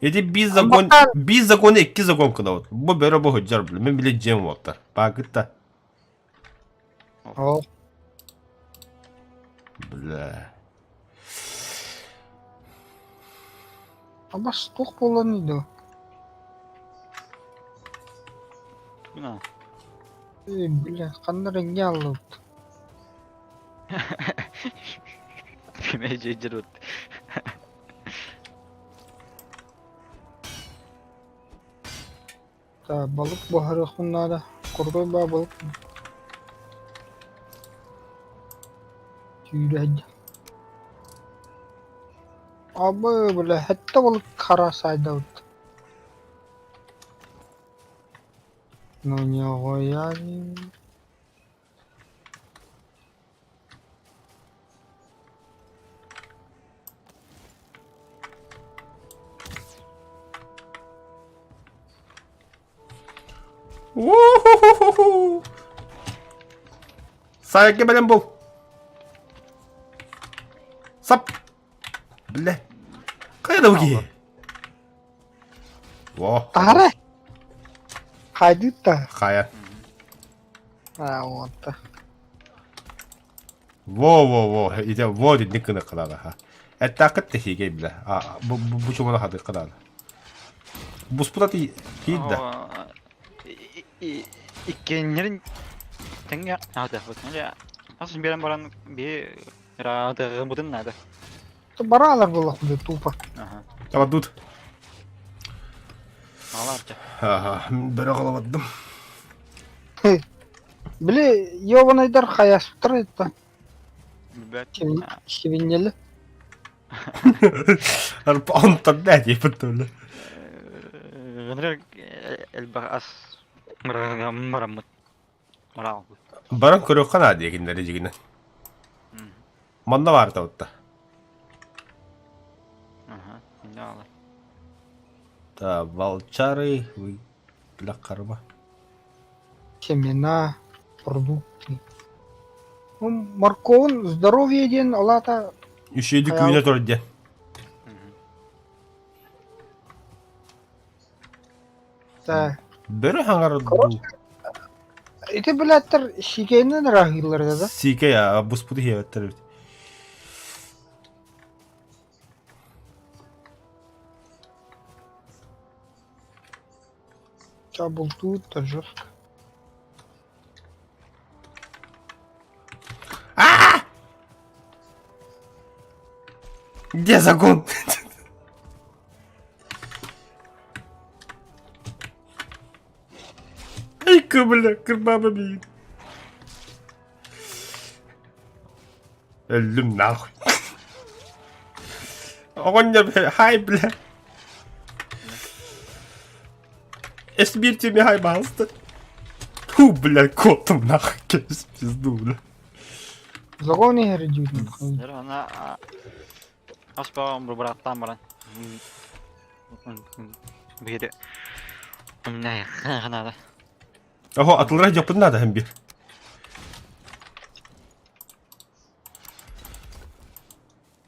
Ити биир закон, биир законы икки закон кынабыт. Бу бөрө бу сылдьар, бля, мин били дьиэм уолтар. Паакытта. Ол Бля. Абас туох буолан иди? На. Эй, бля, ханна эрэ аллыбыт. Кимэ дьэйдэр Так, балык буһарыахпын наада. Курдук баа балык. Сүүрэ сылдьар. Абы, бля, сэттэ балык хара саайдабыт. Ну ньоҕойон У-ху-ху-ху-ху! Сайга бэлэм бул. Сап. Бля. Хайа да киһи? Во. Таһара. Хайдыт да. Хайа. А, вот. Во-во-во, ити во итинник гыныахха наада ха. Эттаакыт тэһиигэй бile. А бу бу бу чумана хатыахха наада. Буспута ти тиийдэ. Иккиэннэрин тэҥҥэ аатыахпыт. Ас биэрэн баран биһи ыраатыаҕыбытын наада. Бараалар буоллахпыт тупо. Аха. Табадут. Аҕалаарча. Аха, бөрө аҕалабаттым. Били ёбанайдар хайаспыттар это Билбэт. Сибинньэли. Онтон да диэппит тула. Ынырык элбэх ас мараммыт. Мараалбыт. Баран көрүөххэ наада диэкиннэри дьигинэн. Манна баар табытта. Аха, инде Та волчары, вы бля карма. Семена, продукты. Ну, морковун здоровье диэн ол аата Үчүгэйдик үүнэ турар диэн. Да. Бөрө хаҥар дуу. Ити билээттэр сиикэйинэн ыраахыыллар да? Сиикэй а буспуту иһиэбэттэр эбит. Ча бултуур жестко. А! Где загон? Сука, бля, кырбаба миигин. Өллүм нахуй. Оҕонньор, хай, бля. Эсмирьте меня, пожалуйста. Фу, бля, котом нахуй, кэс, пизду, бля. Загон иһэр дьүүтүн. Дэр ана ас баҕам быраттаан баран. Бири надо. Ого, атылра дьоппун надо һэн бир.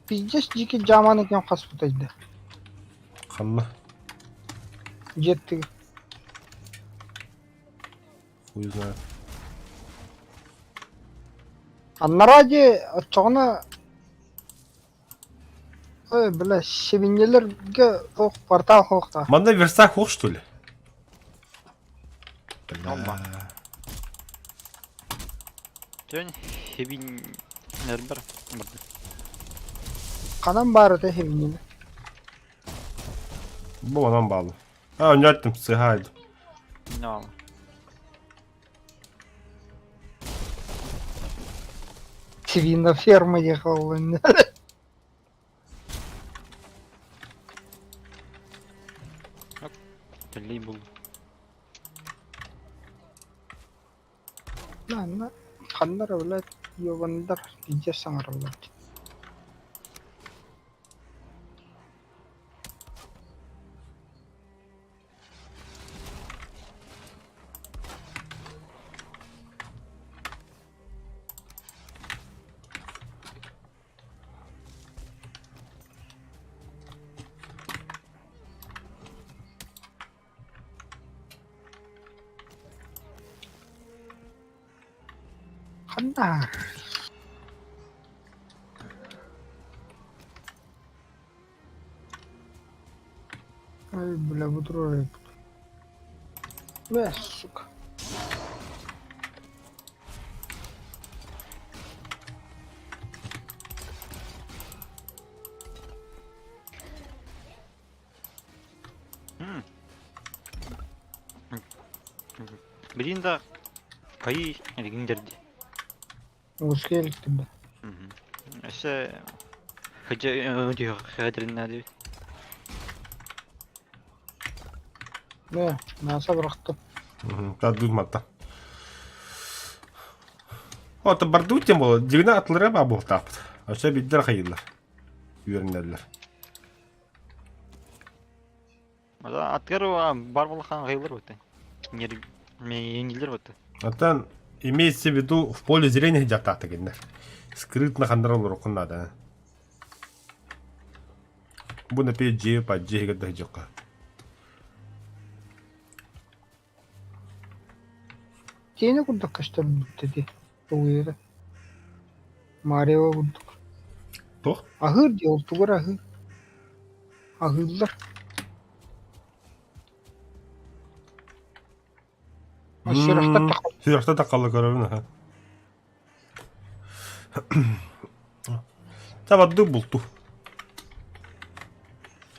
Пиздец дьики дьааманы кем хаспытайда. Ханна? Дьиэттиги. Хуй знает. Аннараа дьиэ оччоҕуна Ой, бля, сибинньэлэргэ туох портал суохтаах. Манна верстак суох что ли? Онно. Төн хебин нэрбэр барды. Ханан баар этэ сибинньэлэр? Бу онон баалла. А, өнөттүм, сыһаайды. No. Свиноферма ехал. Тэллэй буллум. Манна ханна эрэ блядь ёбандар пиздец саҥараллар дии. Ханна? Ай, бля, бу турар Бля, сука. Билин да кайы эргиндерди. Узкий эликтим бе. Өссө хыдьа хадырынна Не, мясо бырахтым. Таддын матта. Ото бардуу тем боло, дигна атлыра ба буохтаахпыт. Өссө биддер хайыллар. Үөрэнэллэр. Атгар бар булахан гыйлыр бутты. Меңилер бутты. Оттон имеется в виду в поле зрения дьахтаахта кинилэр. Скрытно ханнар олоруоххун наада. Бу например дьиэ па дьиэ иһигэр да сылдьыахха. Тиэнэ курдук көстөр бүттэ дии. Тугуйара. Марио курдук. Туох? Аһыыр дии, ол тугар аһыыр. Аһыыллар. Сүрэхтэр тахал. Сүрэхтэр тахалла көрөбүн аха. Табадды булту.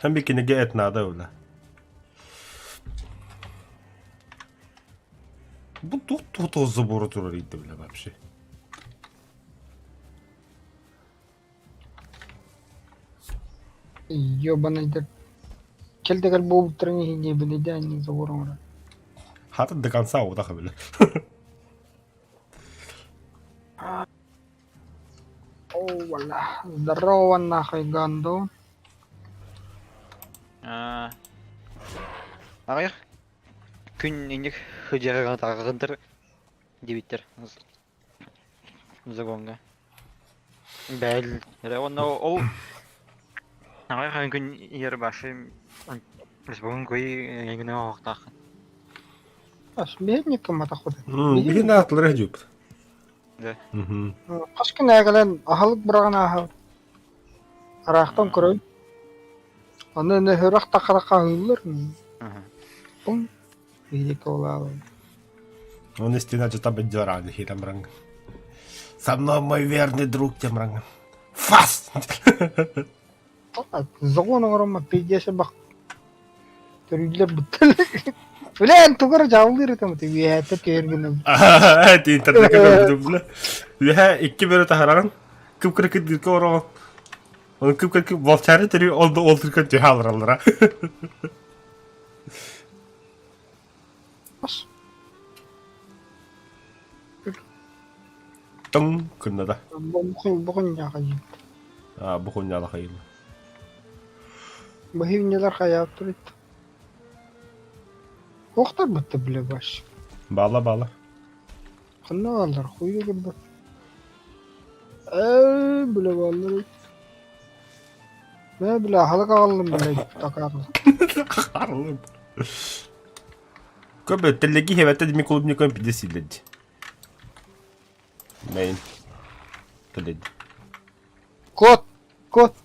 Һәм бик кинеге эт надо öyle. Бу туох туох заборы турар иди бля вообще. Ёбаный Кэлдэгэр буолбуттарын иһин диэбинэйдээн забор оҥорор. Хата до конца утаха бля. О, бля. Здорово нахуй, гандон. Аҕыйах күн инник сылдьарыгар таҕыгынтар диэбиттэр загоҥҥа. Бээл эрэ уонна ол аҕыйах күн иһэр башым бүгүн гына оһохтооххун. Смертником атахпыт. Билигин аатылара дьуп. Да. Хас күн ээгэлэн аһылык быраҕан ааһабыт. Ыраахтан көрөбүн. Аны нөһүрэх тахара хаһыыллар. Пум биһиги олаалын. Он истина что-то беддерали, хитамранг. Со мной мой верный друг темранг. Фас! Загон оҥороммот пиздец бах. Төрүүллэр бутталар. Блин, тугу эрэ дьааллыыр этим ити үөһээттэ түһэр гынным. Эти интернетке көрбүтүм бile. Үөһэ икки бөрө таһараҕын, кып-кыра кырдыырка ороҕун. Оны кып-кыра волчары төрүү ол да ол түркөн түһэ алыраллара. Тоҥ кыннада. Бухунньаҕайын. А, бухунньалахайын. Быһыынньалар хайааттар ит. Туохтар бытта билэ баш. Бала бала. Ханна бааллар хуйу көрбөт. Ээ билэ бааллар. Мэ билэ аһылык аҕаллым билэ такаарлы. Харлым. Көп теллеги хебетте дими клубником пиде силледи. Мейн. Теледи. Кот! Кот!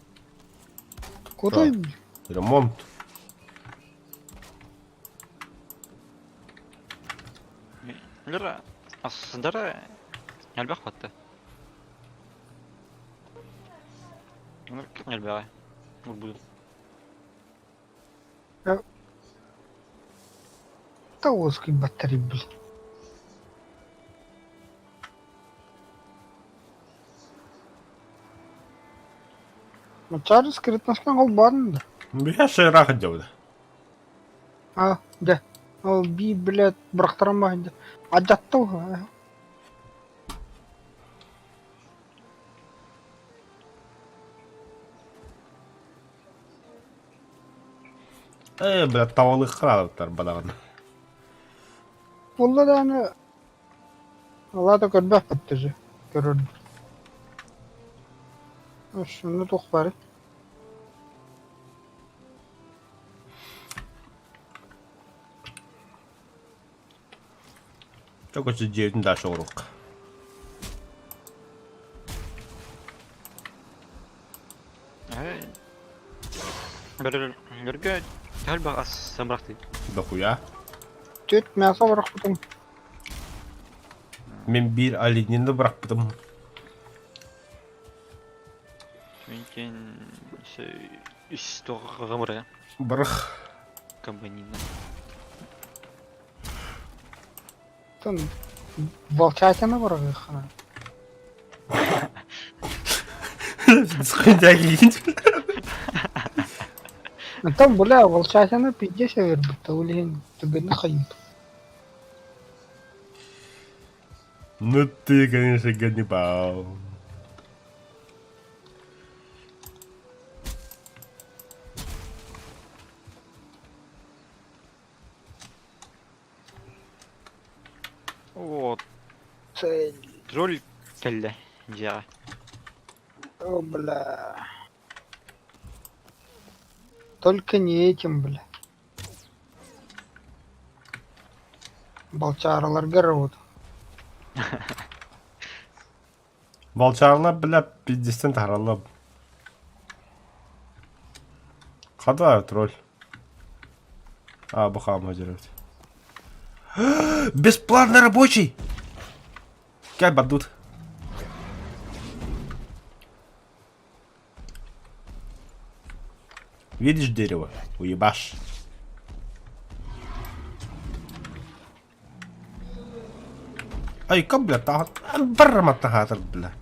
Куда? Ремонт. Лера, ассындара элбэх батта. Элбэҕи. Урбуйум. Да узкий батарей, блин. Мачары скрытноска холбоон да. Бия шыраах дьабыда. А, дьэ. Ол би, блядь, бырахтаран баһын дьэ. Адьатта Ээ, бля, тавалыххар аалыттар бадаҕын. Буолла даҕаны Алаата көрбөхпүт даже көрөр. Шуну туох баарый? Чокочу дьиэтин да соҕурук. Бөргө элбэх ас самрахтый. Дохуя. Түөрт мясо бырахпытым. Мин биир оленины бырахпытым. Мүмкүн үс тоҕо Бырах. Комбанина. Тон волчатина быраҕыаххына. Там, бля, волчатина пиздец эвербит, ол иһин түгэнэ хайыт. Ну ты, конечно, Ганнибал. О, Цель. тролль кэллэ дьиэҕэ. О, бля. Только не этим, бля. Балчаараларга вот. Балчааралар, бля, пиздецтэн таһараллар. Хата тролль. А, бу хаама дьөрөт. Бесплатный рабочий! Кай бардут. Видишь дерево? Уебашь. Ай, ком, бля, та... Барра бля.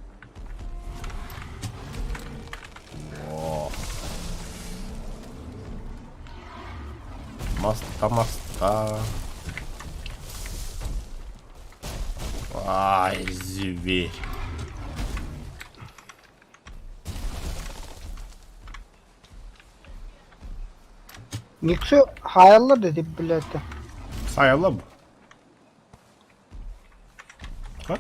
Маста, маста. Ай, зверь. Никсө хаайаллар да дип билээтэ. Сайалла бу. А?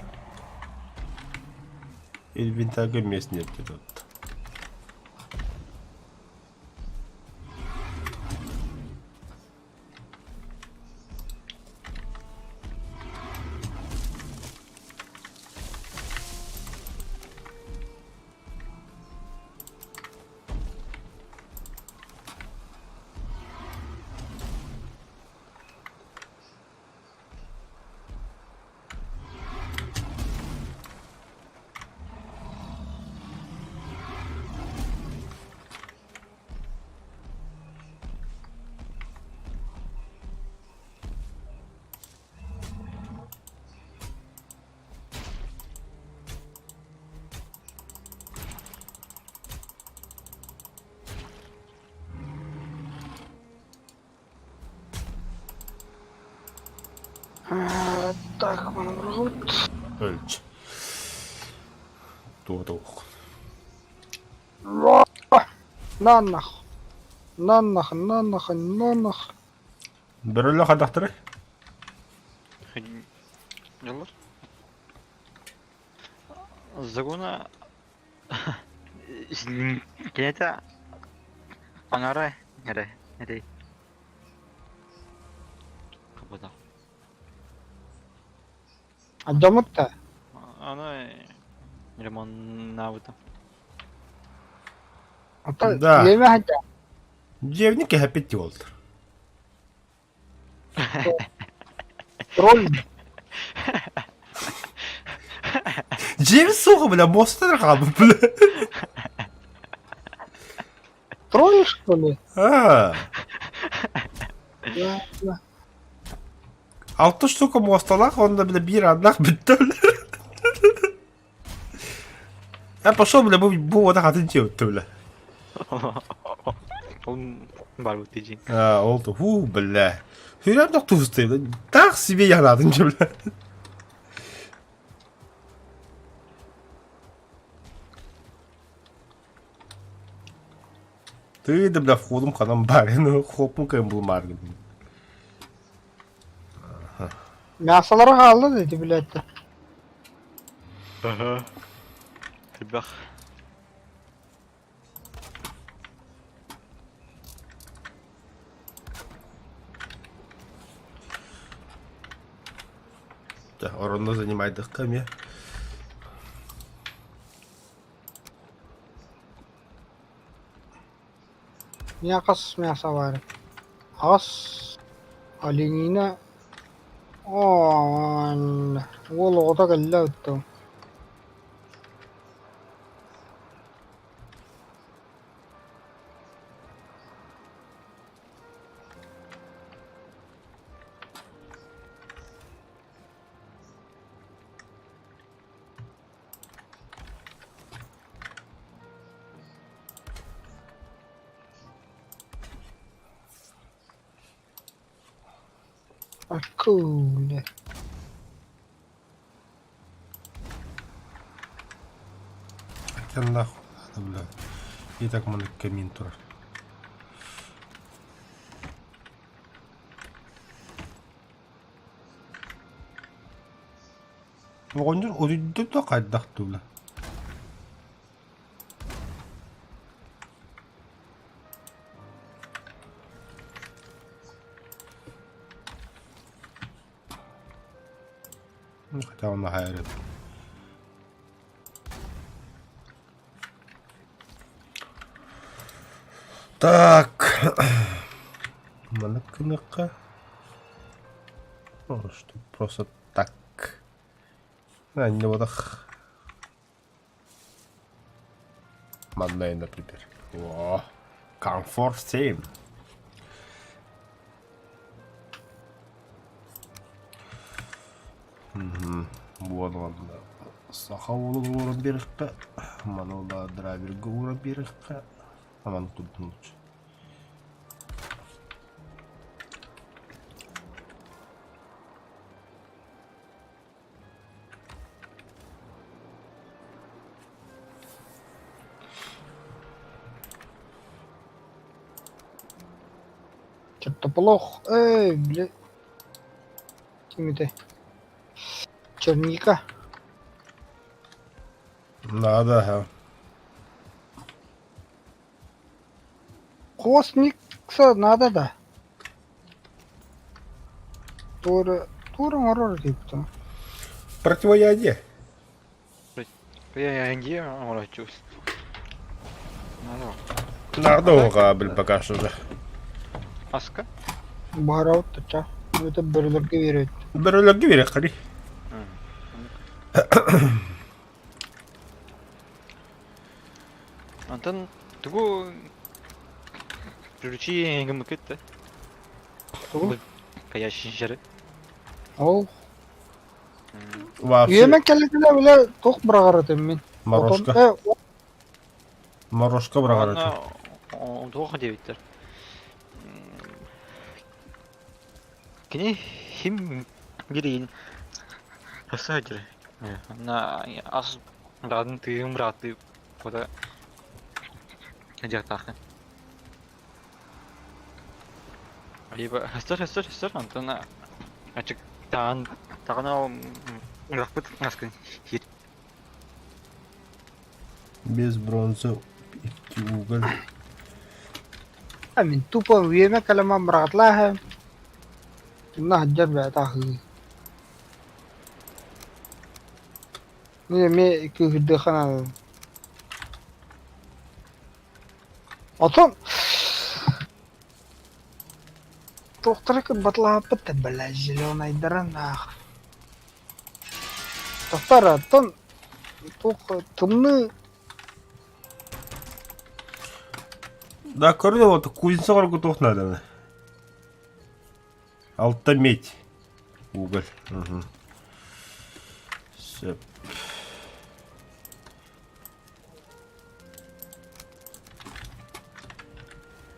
Инвентарьга мест нет тут. Так, манабырҕабыт. Өлч. Туотуох. На нах. На нах, на нах, на нах. Бөрөлө хайдахтарый? Дьоллор. Загона кинэтэ аҥара эрэ эрэй. Кыбыта. Алдьаммыт да? Аны ремоннаабыта. Оттон Да. лиэмэ сылдьар. Дьиэбини кэһэппит дии буолтар. Тролль. Дьиэбит суоҕа бля, муостан хаалбыт бля. Тролль, что ли? А, Да, да. алта штука муосталаах уонна бля биир ааннаах бүттэ бля. Я пошел, бля, бу бу уота хатын дьиэ өттө бля. Ол барбыт дии. А, ол то, ху, бля. Хүрэн тохтуустай, бля. Так себе янаатын дьэ, бля. Ты да, бля, входом ханан баар, хоппун кыайан булмаар гынным. Мясолара хаалла да ити билээттэ. Элбэх. Да, оронно занимайдыхха эмиэ. Миэхэ хас мясо баар? Аҕыс оленина Оо, уол оҕото кэллэ оттон. Акуля. Хотя нахуй надо, бля. И так маннык камин турар. Оҕонньор утуйда да хайдах дуу, бля. Ну, хотя он нагайрит. Так. Маннык гыныахха. Ну, что просто так. А, не вот ах. Манна, например. О, комфорт 7. Буолан уонна саха уолун ууран биэриэххэ, маны ула драйверга ууран биэриэххэ, аман курдук лучше. Что-то плохо. Эй, бля. Ким это? Черника. Надо, ага. Космикса надо да. Тура, тура оҥорор диэбит Противоядие. Я оҥорооччубут. Надо кабель пока что же. Аска? Баһарабыт тача. Это бөрөлөргө биэрэбит. Бөрөлөргө биэриэххэ Онтон тугу Приручи гыммыкыт да? Тугу? Каящинжары. Ол. Вообще. Үөмэн кэллэтинэ бile туох быраҕар этим мин. Морошка. Отон, э, Морошка быраҕар этим. Туох диэбиттэр. Кини хим Биир Өссө На ас быраатын тыым бырааттыы кута дьиэхтааххын. Либо өссөр өссөр өссөр онтон ачыктаан таҕына ырахпыт аскын сиир. Без бронзы икки уголь. Мин тупо үөмэ кэлэмэн быраҕатлааһым. Онно сылдьар бэйэтэ аһыы. Мин эмиэ күүһүрдүөххэ наада. Оттон туохтара кырбатылаһаппыт да бля зеленайдара наах. Тохтор оттон туох тымныы Да, көрдө вот кузница оҥорго туох нааданы? Алта медь. Уголь. Угу. Сөп.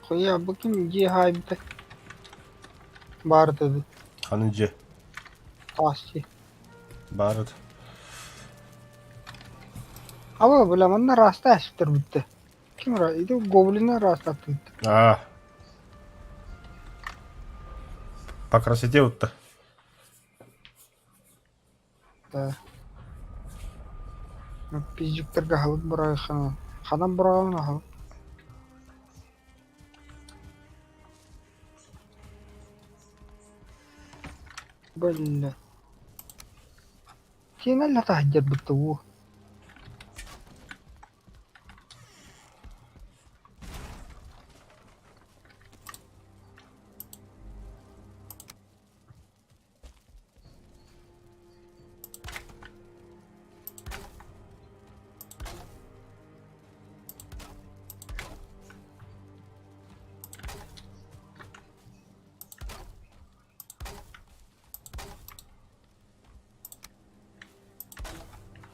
Хуя, бу ким дьиэ хаайбыта? Баар этэ Ханын дьиэ? Таас дьиэ. Баар этэ. Аба, бля, манна ыраастаа эстэрбиттэ. Ким ыра? Ити гоблины ыраастаттыбыт. Аа. По красоте вот-то. Да. Пиздюктарга аһылык быраҕыаххына. Ханан быраҕаҕын аһылык? Бөллө. Киэнэ таһырдьарбыт уу.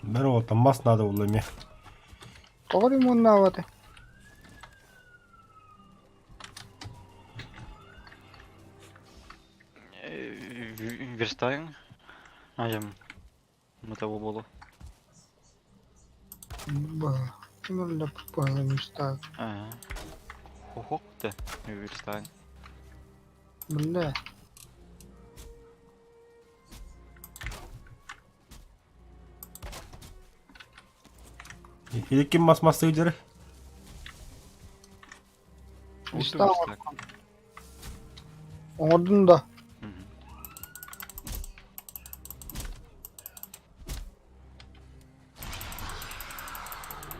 Здорово, там мас надо было мне. Тоҕо ремоннаабата? Верстаин. Айым. Того болу. Верстак. Хохок да верстаин. Бля. Или ким мас мастыыр Верстак. Оҥордун да.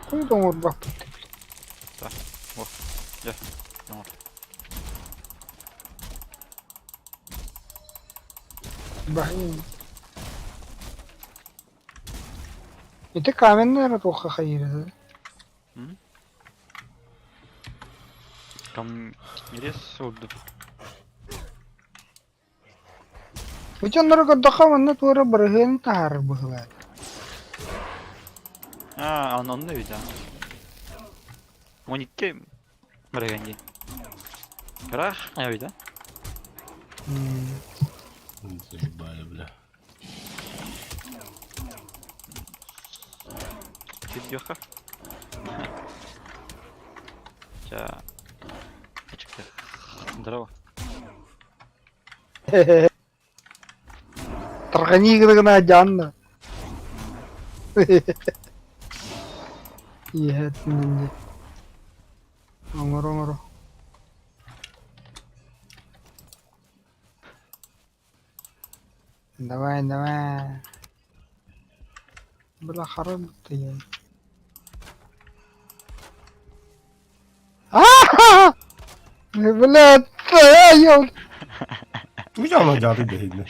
Куй оҥорбоппут. Так, вот, дьэ, оҥор. Баһын. Ити каменный эрэ туохха хайыырый? Там рез ордук. Бу дьоннору көрдөххө манна туора бырыһыаны таһаарар быһыылаах. А, он онно ведь, а. 12 бырыһыан дии. Ыраах эбит, а? Заебали, бля. Сирдиэххэ. Ча. Чыкты. Здорово. Тарҕаныы гына дьаанна. Иэһэтинэн дии. Оҥоро оҥоро. Давай, давай. Бля, харам ты. А-ха! Бля, ёл. Тугу дьааты бэһиннэ.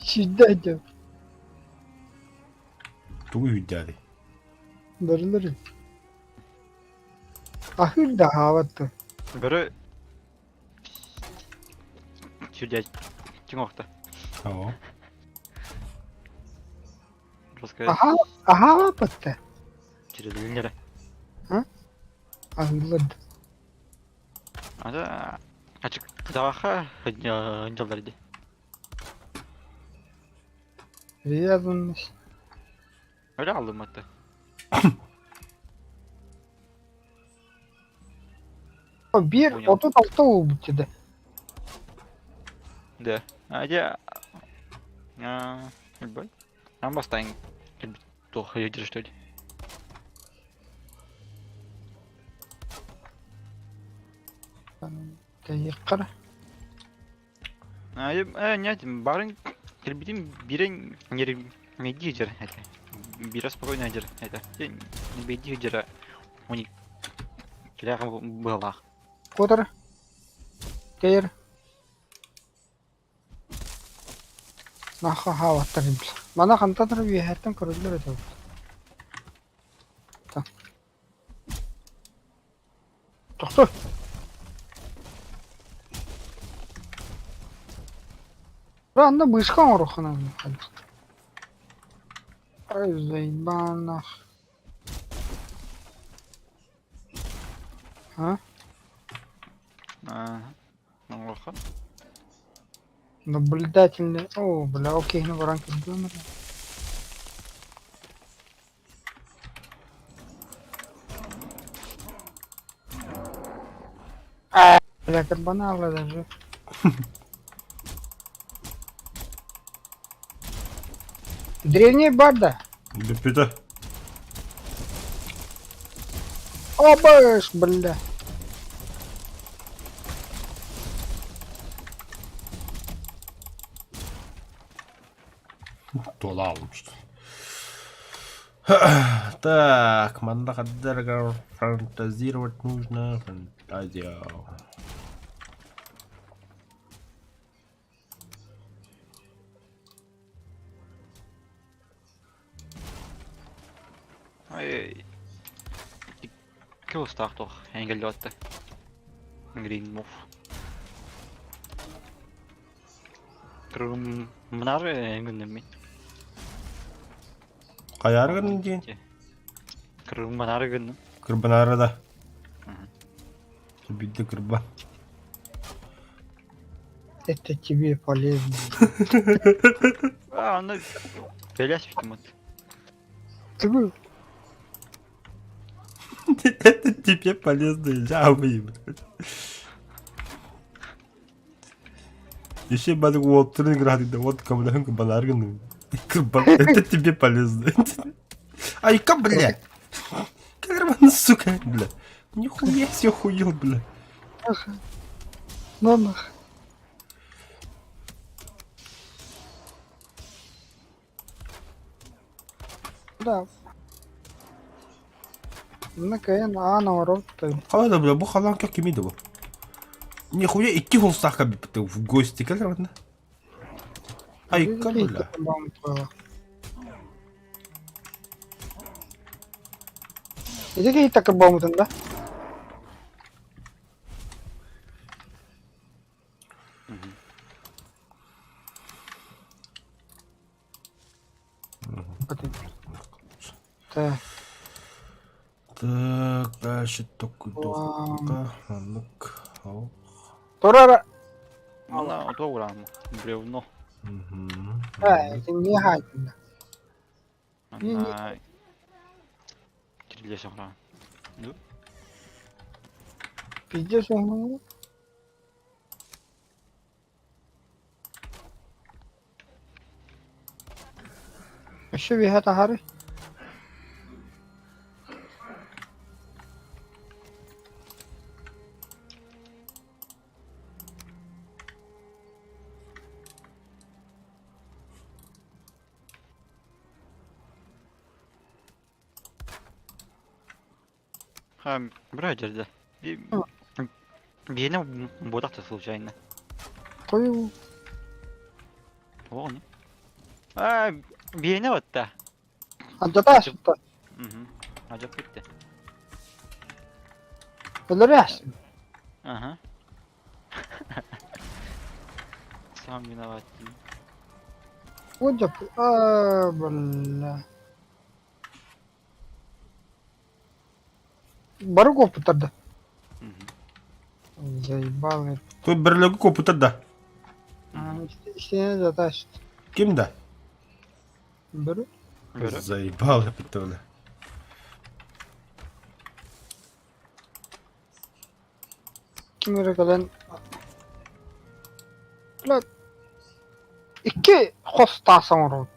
Сиддэ Тугу үрдээри. Бөрөлөр. Аһыыр да аһаабат Бөрө Сүрдэ чуҥуохта. Оо. Жестко Аһаа аһаабаппыт Чирилиннэрэ. Аһыыллар да. Ата ачык таҕаха дьаллар ди. Привязанность. Öyle aldım hatta. Биир Понял. 36 уубут этэ. Да. А я... Ебать. Нам бастайын. Туох едешь что ли? Тэйиэххэ А, нет, барын кирбитим бирен не дижер это. Бира спокойно дер это. Не дижер. У них была. Куотар. Тэйэр. Наха хаалаттар Мана хантан турар үөһэттэн көрүллэр этэ. Тохтоо. Анна быышка оҥоруоххун Ай, заебанах. А? Ага. Оҥоруохха. Наблюдательный. О, бля, окей, ну баран көрдүм. Бля, карбонала даже. Древний барда. Бүппүтэ. Обыш, бля. Туола алымшты. Так, манна хаддарга фантазировать нужно. Фантазия. Ай. Кылыстаах туох эҥгэллэбэттэ. Грин мув. Кырымнар эҥгиннэммин. Хайаары гыннын диэн? Кырымнары гынным. Кырбанаары да. Биирдэ кырба. Это тебе полезно. А, аны бэлэс бүтүм Ты Это тебе полезно, жабы. Еще бады уоттырын градында вот кабылаһын кырбанаары гынным. Кырба, это тебе полезно. Ай-ка, бля! Карман, сука, бля. Нихуя себе хуел, бля. Ну нах. Да. Мына кайын аан оҥорор тойон. Қалай да, бля, бу халан как кимиди бу? Нихуя икки холстаахка в гости кэлэр Айка, бля. Ити киһи такырбааммытын да? Так. Так, дальше токуйдуохха, маннык, ол. Турара. Манна ото урааму. Бревно. Ээ, ити не хаайтында. Манна кирилиэс оҥорон. Пиздец оҥоһуҥ. Өссө үөһэ таһаарый. Ха, бра жерде. Биэне буотахта случайно. Хойуу. Оо, не. А, биэне батта. Алдьата ааспыта. Мгм. Ажап бүттэ. Өлөрө ааспыт. Ага. Сам виноват. Уодьап. Аа, бля. Бары куоппуттар да. Заебал. Тут берлегу копута да. Истиэнэ да тааст. Ким да? Бөрө. Бөрө. Заебал эппиттэ бile. Ким эрэ кэлэн Бля, икки хос таас оҥоробут.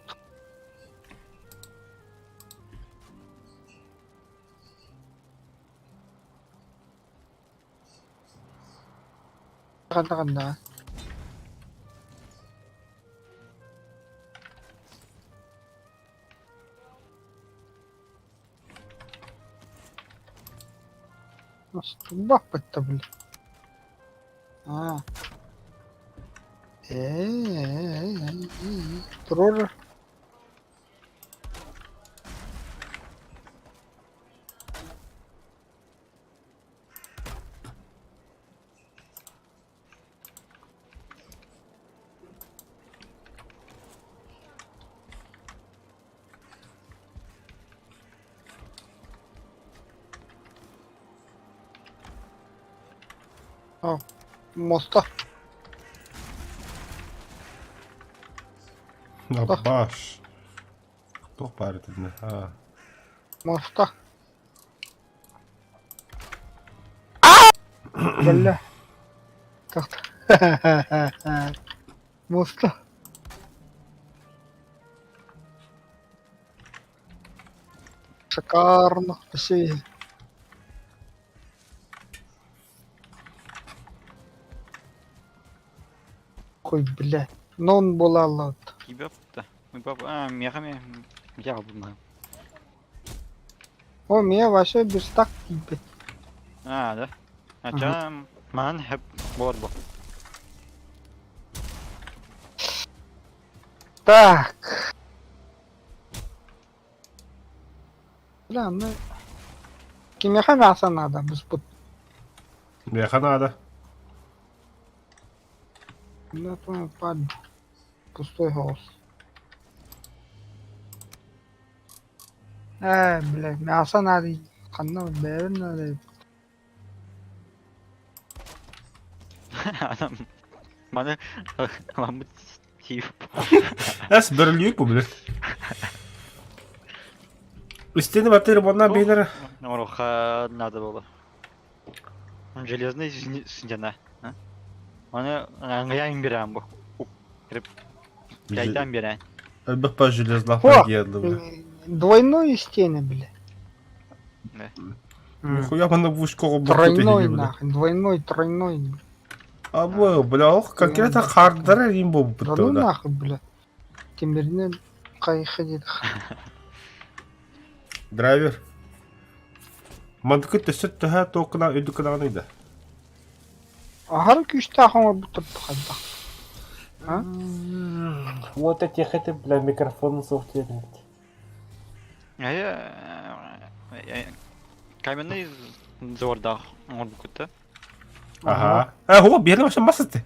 Ханна ханна? Баппыт бля. А. Туруор. Моста. Абаш. Туох баар итиннэ? Аа. Моста. Кэллэ. Тахта. Моста. Шикарно. Вообще. Ой, бля. Нон буолааллаат. Кибепта. А, миэхэ я булна. О, миэ вообще верстак тиийбэт. А, да. А ча маан хэп буолар бу. Так. Бля, ну... Кимиэхэ мясо надо, буспут. Миэхэ наада. Ну, это пад. Пустой голос. Э, блядь, мясо надо. Ханна бэйэбин надо. Маны ламбыт тиип. Эс бөрөлүүк бу блин. Истини батыр бонна бейлер. Оруха надо было. Он железный стена. Оны аңгыян берем бу. Жайдан берен. Элбэх па железлах О! киелли. Двойной стены, бля. Да. Нихуя манна вышкого Тройной, нахуй. Двойной, тройной. А бу, бля, ох, конкретно хардара рим бу Да ну бутта. нахуй, бля. Тимиринен кайха диэтэх. Драйвер. Мандыкы төсө төһө токына өйдүк кынаҕын ыйда. Аһары күүстээх оҥорбуттар хайдах. А? Вот эти хэты, бля, микрофон суох диэн. Я каменный зордах оҥорбуккут Ага. А, о, биэрэ вообще масты.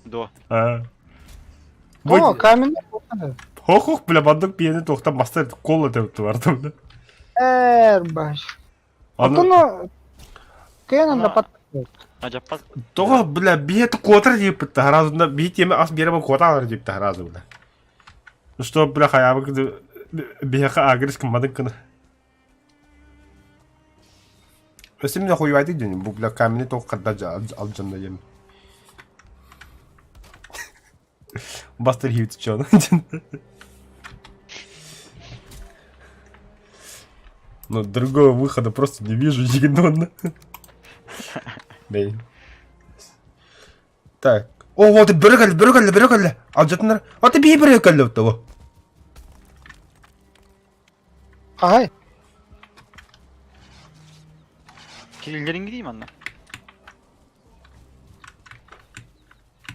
До. А. О, каменный болмады. Хох, бля, бандык биэни туохтан мастер кола деп бардым да. Эр баш. Аны Отоно кэнэн да пат. Ажаппат. тоҕо, бля, биэт куотар диэппит таһаразында бии тиэмэ ас биэрэ куотаалар диэп таһаразы бля. Ну что, бля, хаябы биэхэ агрес кыммадын кына. Өссө мин хуйвайды дьон бу бля каменный тоқ хадда алжанда ем. Бастер хивит чон. Но другого выхода просто не вижу, егнонно. Бей. Так. О, вот и бөрө бөрө кэллэ, бөрө кэллэ. Алдьатыннар. Вот и бии бөрө кэллэ того. Хаһай. Киллерин gideyim anne.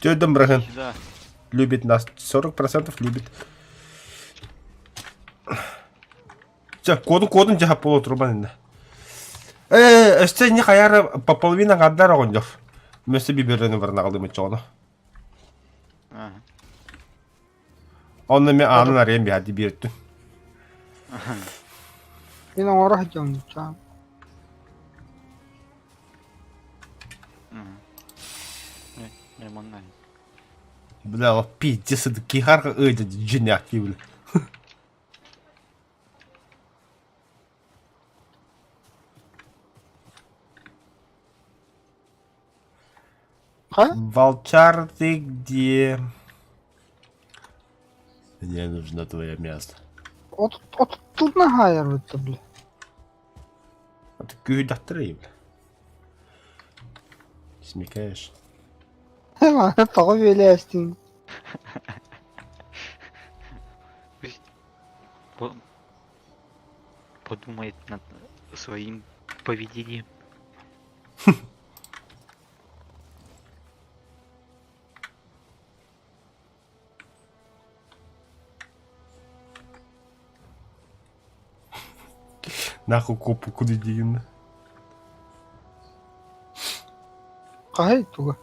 Тёдем брахен. Сюда. Любит нас. 40% любит. Все, коду кодун жаха полу трубан инде. Э, өстө не хаяр по половина гаддар оҕонньор. Мөсө биберени барнагалым чоно. Ага. Онно мен аанын арыйан биһади биэртүн. Мин оҥоро сылдьабын чаан. Не, манна. Бля, пиздец, это кихарка ыйда джиняки, бля. Ха? Волчар, ты где? Мне нужно твое место. От от тут наһаайарбыт бля. А ты күүһүдэхтэрэй, бля. Смекаешь. Тоҕо бүөлээстиҥ? Пусть по- подумает над своим поведением. Нахуй копу куда диин. Хаһай туга?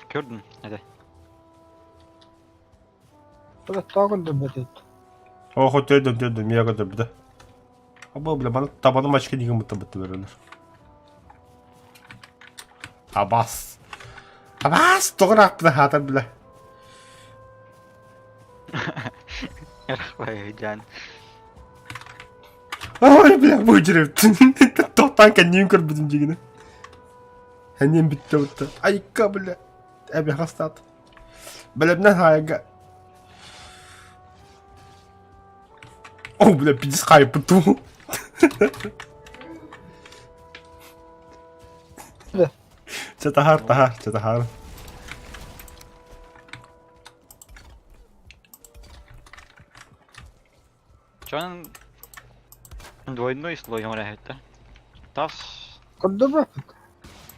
Көрдүн, это. Тоҕо көрдөрбөтүт? Оho төрдүм төрдүм мия көрдөрбүтэ. Аба бля бана табаны мачка деген бытта бытта берелер. Абас. Абас тоҕо ырааппыта хаатар бля. Жан. Ой бля выдеревтин. Тохтан кэнниин көрбүтүм дьигинэ. Хэнниин бүттэ бутта. Айка бля. Эби хастаат. Бэлэмнэн хаайга. О, бля, пиздец хайпы ту. Да. Чэ таһаар, таһаар, чэ таһаар. Чон двойной слой это. Тас Көрдөрбөппүт.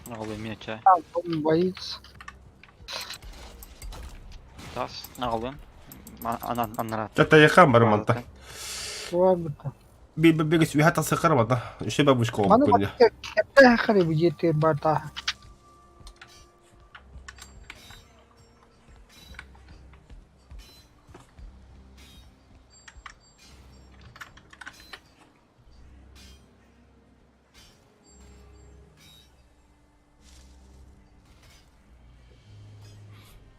наҕылы меча. Он боится. Тас наҕылы. Анан аннара. Чэ тайыхан бар манта. Туарбыта. Би би би сүйэ тасыкар бата. Үше бабушка Маны олбуккун. кэппэ хары бу жете барта.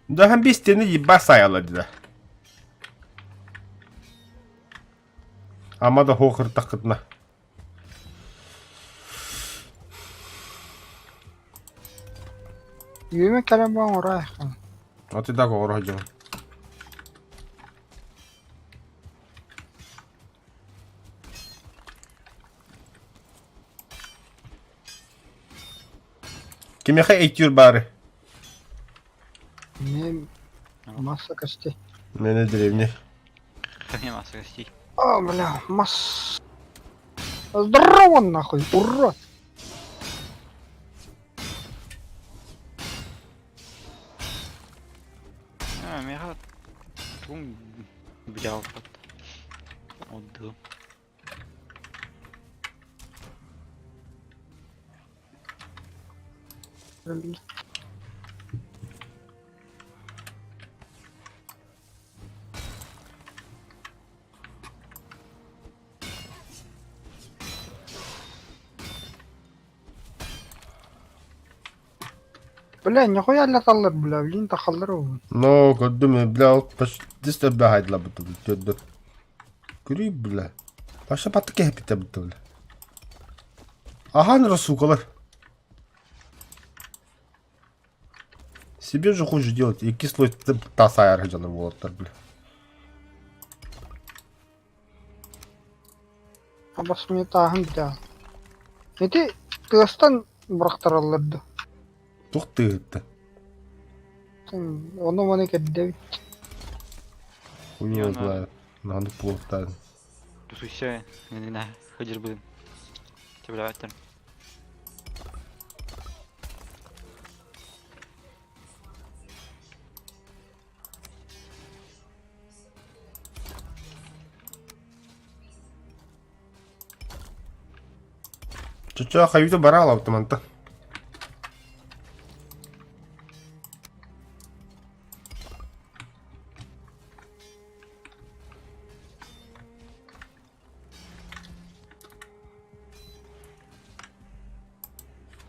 Daha bir стены еба сайала деді. Ама да хоқыр тақытна. Үөмэ кэлэн баран ораайхан. Аты да оҕоро дьон. Кимиэхэ өйдүүр баары? Мне масса костей. Мэне деревня. Мне масса костей. О, бля, масс. Здорово нахуй, урод! А, мега тум взял вот. Отдал. Бля, нихуя латаллар, бля, блин, тахаллар ол. Но, көрдүм, бля, ол дис бля хайдла бутты, бля, Көрүй, бля. Паша патты кэһэппитэ бутты, бля. Ахан сука Себе же хуже делать. И кислой тас айар дьоно буолаттар, бля. Абас мне тааһын бля. Ити тыастан бырахтараллар да. Туох тыыһытта? Ону маны кэрдэбит. Хуй его знает. Надо плохо. Тусуйся, не ходишь будем. Тебя там. Чуча хайыта барала автоманта.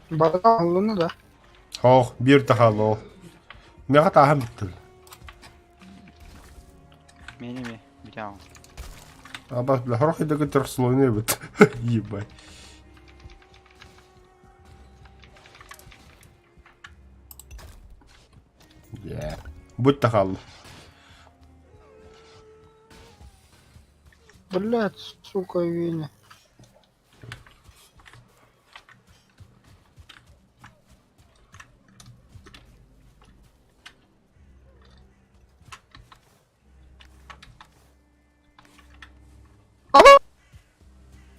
Бара аллыны да. Ох, биир тахало. Меха тааһан бүттүл. Менеме, бля. Абас, бля, хороший такой трехслойный вот. Ебать. Будь хаалла. Блядь, сука, Веня.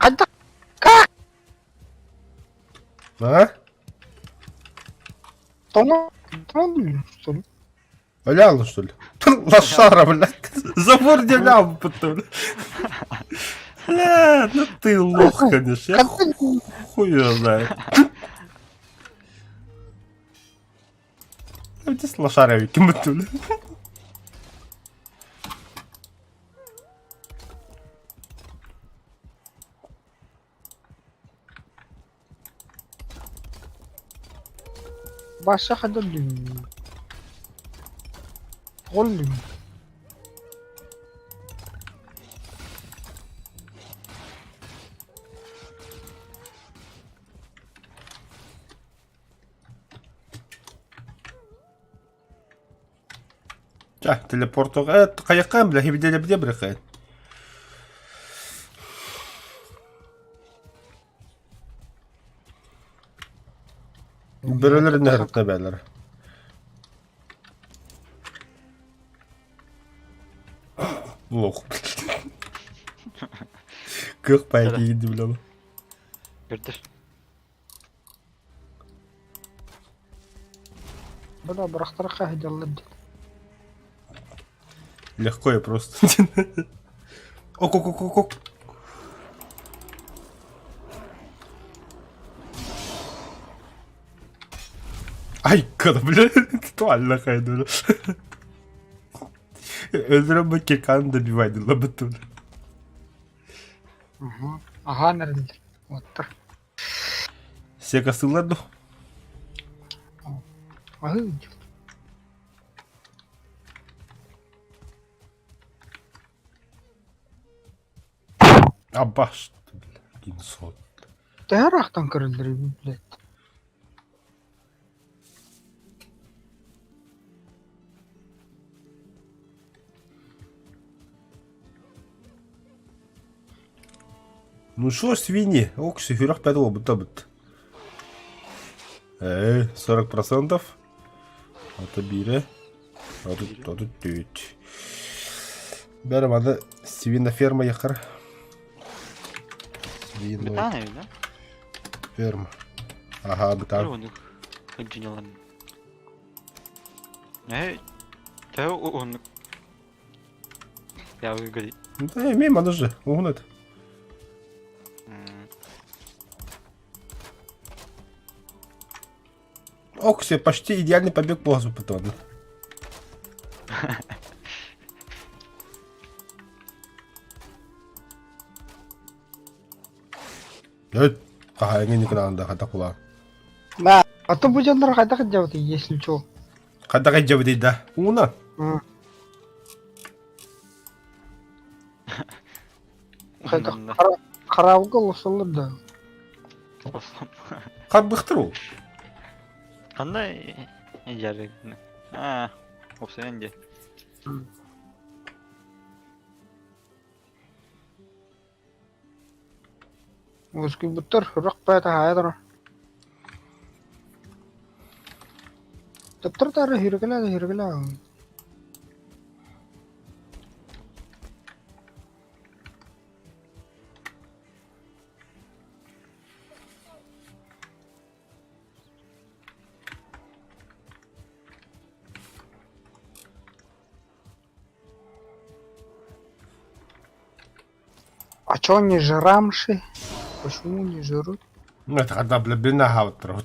Хайдах? Как? А? Тоҥо тоҥо что ли? Лял, что ли? Лошара, блядь. Забор не лял, потом. Бля, ну ты лох, конечно. Я хуй его знаю. Там здесь лошара викинуть, Баша хайдах өллүҥ? Тоҕо өллүҥ? Ча, телепортуга хайаккаан бля, хибиделебде бирехэ. Бөрөлөр нөһөрүттэ бээлэр. Лох. Кыах пай киирди билэбэ. Көрдөр. Бля, бырахтара хаһыдьаллар дии. Легко я просто. Ок-ок-ок-ок. Ай, когда, бля, туально хайду. Өлдүрэн кирканы добивай, лабытын. Угу. Аһаан эрэллэр. Уоттар. Сека сыллар ду. Аһыы Абаш, бля, инсот. Төһө ыраахтан көрөллөр эбит, блядь. Ну что, свиньи? Ок, шиферах пятого будто быт. 40%. Это бире. А тут тють. Бәрі маны свиноферма яқыр. Свино Бетана да? ферма. Ага, бытан. Оны хыджинялан. Э, та он. Я выиграл. Ну да, мимо даже. Угнет. Ок, все, почти идеальный побег по газу потом. Ага, я не никуда хата кула. А то бу дьоннор хайдах дьабыты, если чё. Хата кайдьабыт да. Уна. Хайдах хараабыга олорсоллор да. Харбыхтыр ол. Кандай жарык. А, опсайын де. Уоскуйбуттар үрэх бэйэтэ хаайа Төптөр-таары үһүргэлээ да үһүргэлээ А чё они жрамши? Почему не жрут? Ну это когда, бля, бина хавтыр.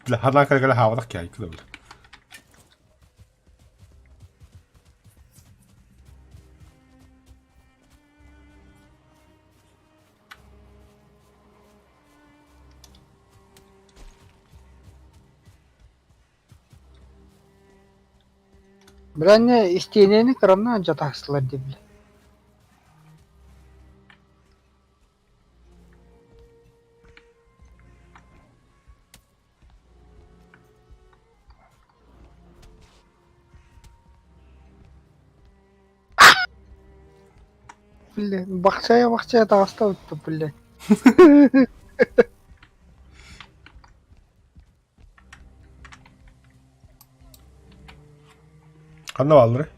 Бля, хана калгала хавдах кяй куда, бля. Бля, не истиэнэни кырамнаан дьатаһыстылар дии бля. Бля, бахчайа-бахчайа таҕыста бля. Ханна баалларый?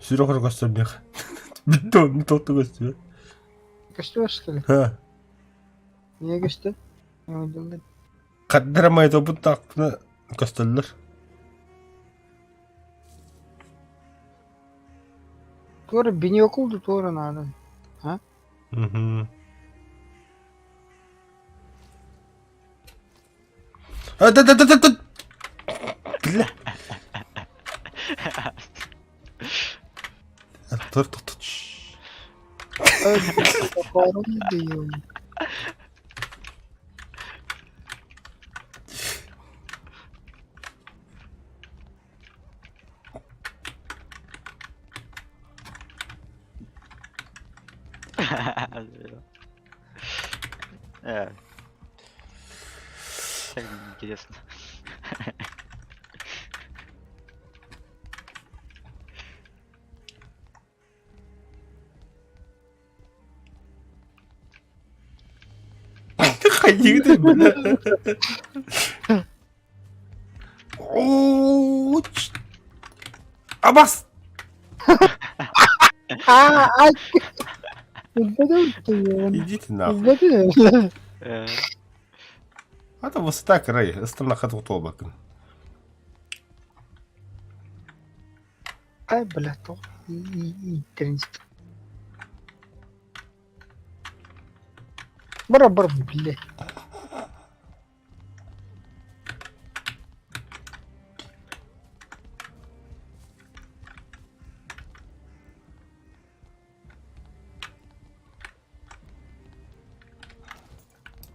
Сүрэх өрө көстөр Бүттэ онну тотту көстүбэ. Көстүбэ что ли? Ха. Не көстө? Хаддара майтобут таақпына көстөллөр. Туора бинокул да туора надо. А? Угу. А, да, да, да, да, да. Бля. Тур, тур, тур. Так интересно. Хайдыгыт бля. Оо, Абас! А, ай! Идите нахуй. Это высота край, ыстырнакка тоқтолбакын. Ай, бля, то ииттерин Бара бар, бля.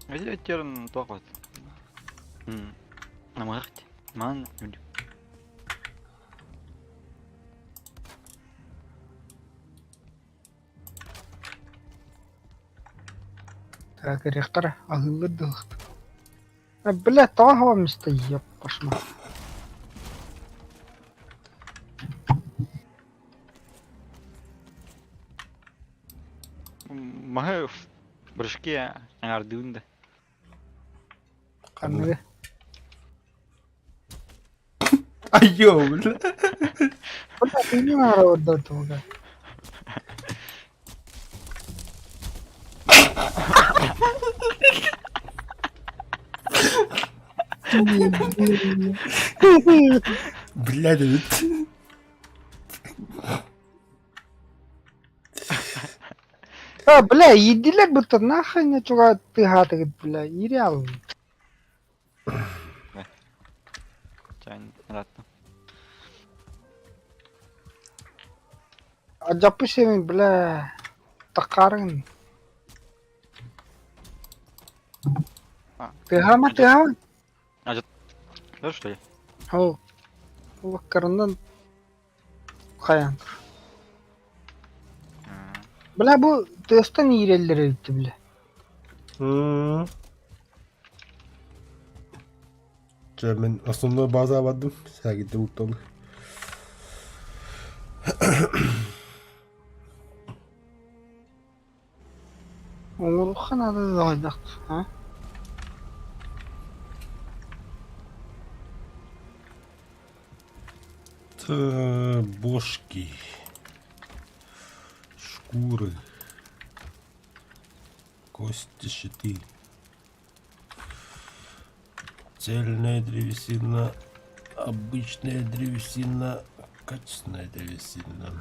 Өттерін тоқ вот. Намағыт. Ман Так, ректор аһыыллар дылыхт. Бля, тоҕо хабаммыста ёп пошла. Маһы в прыжке аҥаардыыбын да. Ханныгы? Айо, бля. Бля, ты не надо туга. Блядь, ведь. А, бля, иирдилэр бутта нахрен чуга тыаһаатыгыт, бля, иири аалын. Чайн ыраатта. Алдьаппыт сирин, бля, таккаарыҥ. Тыаһаама, тыаһаама. Да что ли? Ол улаккарынан хайаан. Бля, бу тыастан иирэллэр эбит бля. Чэ, мин основной базаҕа бардым, сээгирдэ уурталыы. Оҥоруохха наада да хайдах а? Бошки, шкуры, кости, щиты. Цельная древесина, обычная древесина, качественная древесина.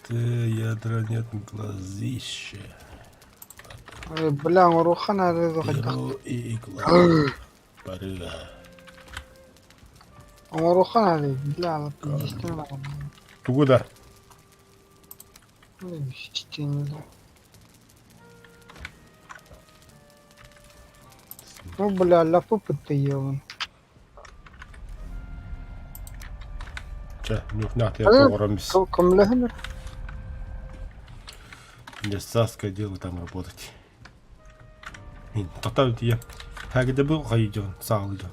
Т ядра нет глазище. Бля, оҥоруохха наада да хайдах Перо и игла. Парыга. Оҥоруохха наада бля, единственное. Тугу да? Ну, бля, ляпы пытыйыбын. Чэ, нюхнат я поҕоромис. Көмөлөһөнөр. Мне дело там работать. Тота тиийэ. Хагида бу хайдьон, саалыдьон.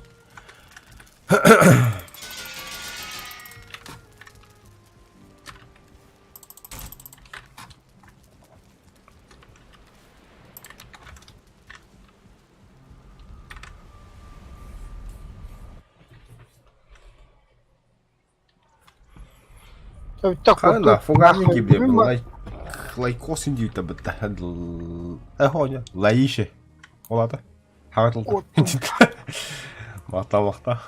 Хана, фугасник бile лай лайкос индиюта бытта. Эхоня, лаише. Олата. Хагатылды. Мақта мақта.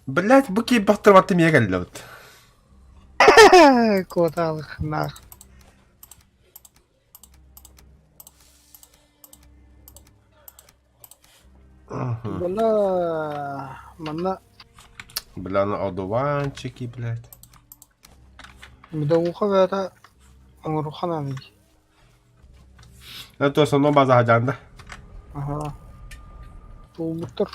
Блять, бу кийбахтыр баттым ие кэллэ бит. Куотаалых наах. Бына манна Бля, ну одуванчики, блядь. медовуха бэйэтэ оҥоруохха наада дии. Это основной база хадьаанда. Аһаа. Туолбуттар.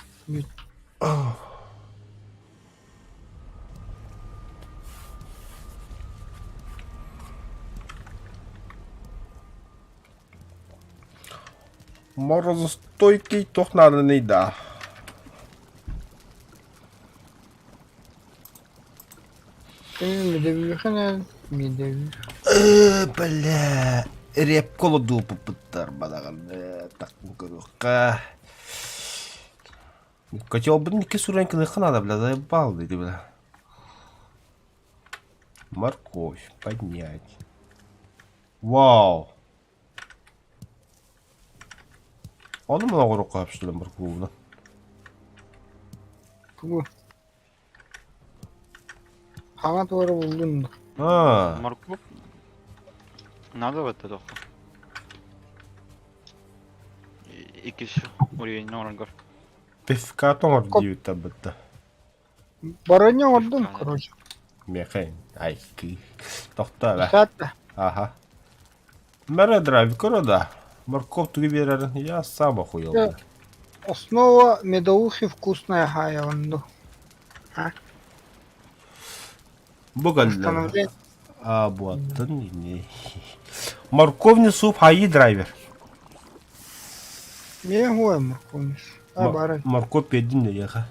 Морозостойкий туох нааданый да? Медовиха медовиха. Бля, репка олордубуппуттар балаҕан таккын көрүөххэ. Котелбун икки суруйан кыныахха наада, бля, заебал диди, бля. Морковь поднять. Вау! Ону мын оҕуруохха сөп что ли морковунан? Тугу? Хаҥа туора буллун да. Аа, Морковь. Надо вот это. Иккис уровень оҥороргор. пивка тоҥор диэбиттэр бытта. Барыанньа оҥордум, короче. Миэхэ айкыы. Тохтоо эрэ. Саатта. Аха. Мэрэ драйв көрө да. Морковь тугу биэрэрин я сам охуел. Э. Основа медовухи вкусная хайаванду. Бу кэллэ. Установление. А, буаттын не. Морковный суп хайы драйвер. Мен хуй морковный. А, бары. Морковь педин яха.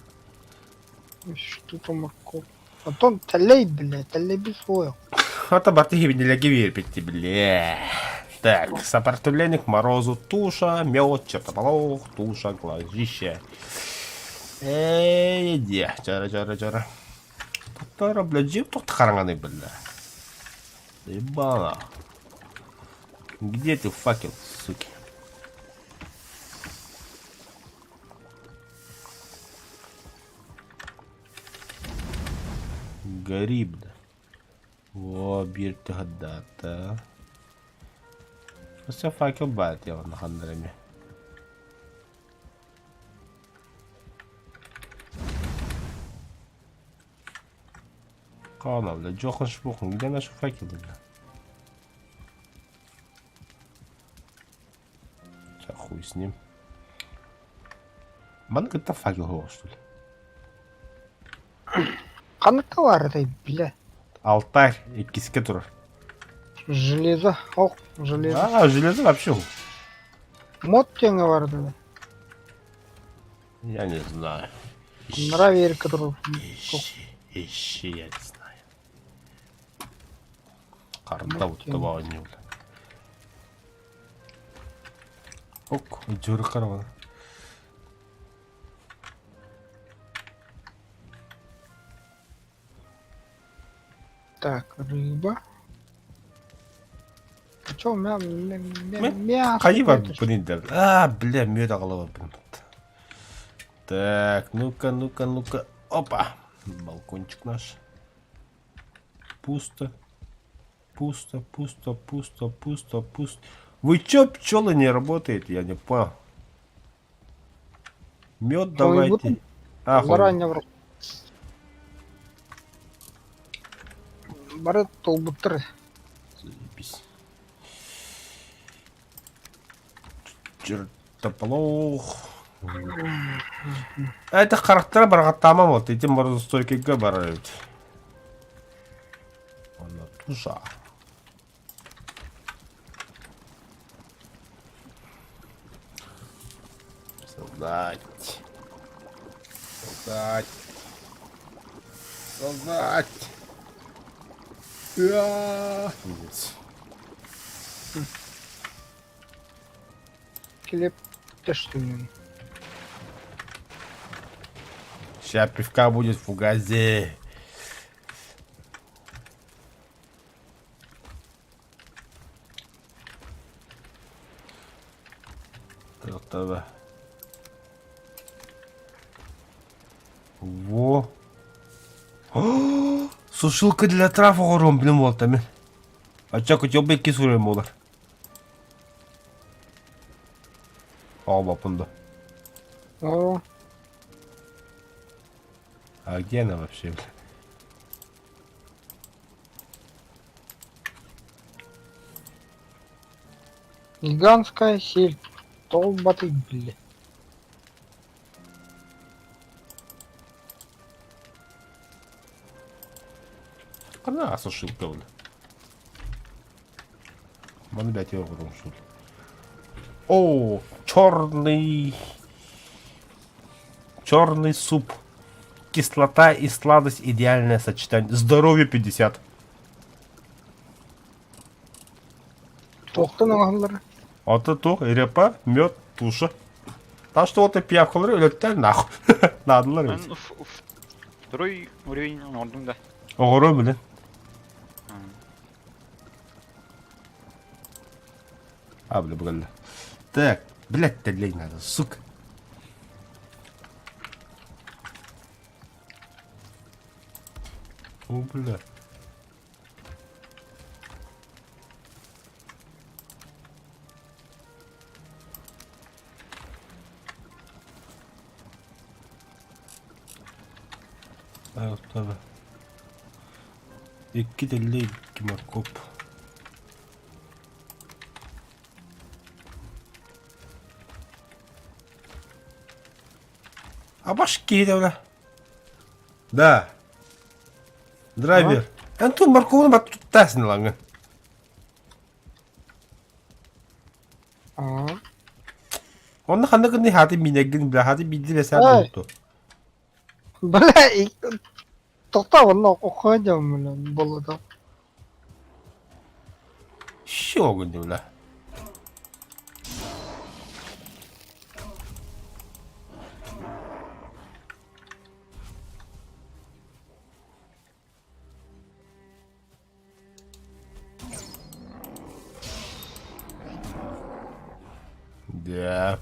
Что-то морковь. Потом талей, блядь, талей без хуя. Хата барты хибинелеге биэрбитти биле. Так, сопротивление к морозу туша, мед, чертополох, туша, глазище. Эй, иди, чара, чара, чара. Тоқтара, бля, жеп тоқты қараңаны, бля. Ебана. Где ты, факел, суки? Гори, бля. О, биир тыһардаата. Өссө факел баар этэ онно ханна эмэ. Хаана, бля, дьохон шпохун, где наши факелы, бля? Ча хуй с ним. Манна кытта факел суох, что ли? Ханнык баар этэй, бля. Алтарь иккискэ турар. Железо. Ох, железо. А, железо вообще. Мод тэҥэ бар да. Я не знаю. Нравится, который... Ищи, ищи, я не знаю. Карта вот того оонньуулар. Ок, дьүрү карабана. Так, рыба. А чё, у меня Мен мясо? Хайы нету, что барбын инде. А, бля, мүөт аҕалабаппын. Так, ну-ка, ну-ка, ну-ка. Опа. Балкончик наш. Пусто. Пусто, пусто, пусто, пусто, пусто. Вы чё, пчелы не работает? Я не понял. Мед давайте. буду. А, хуй. Заранее в Бары толбуттар. Заебись. Чертополох. Это характера барҕаттаама вот ити морозостойкайга барар эбит. Онно туша. Создать. Создать. Создать. Пиздец. Килип тэштүнүн. Сейчас пивка будет в фугазе. Таба. Во. Сушилка для трав оҕоруом билим буолта мин. Ачча котел икки суруйум буолар. Оҕобоппун да. О, А где она вообще? Гигантская сельдь. Толбатый, бля. Она сушилка, бля. Маны бәти оҕорум шул. О, черный... Черный суп. Кислота и сладость идеальное сочетание. Здоровье 50. Туохтан оҥоһуллар? Ото туох, репа, мед, туша. Так что вот и пиявкалары өлөттөр нахуй. Наадылар эбит. Второй уровень оҥордум да. Оҕоро билин. А, бля, бля. Так, блядь, лень надо, сука. О, бля. Tabii. Икки тэллэй, икки моркуоп. Абаш киһитэ бля. Да. Драйвер. Эн ту морковун бат туттасын лаңы. Аа. Онно ханна гынны хаты минэгин бля хаты бидди бесää Ой. тутtu. Бля, тоқтаа онно окуйа дьоммун болото. Шо гынны бля. Да.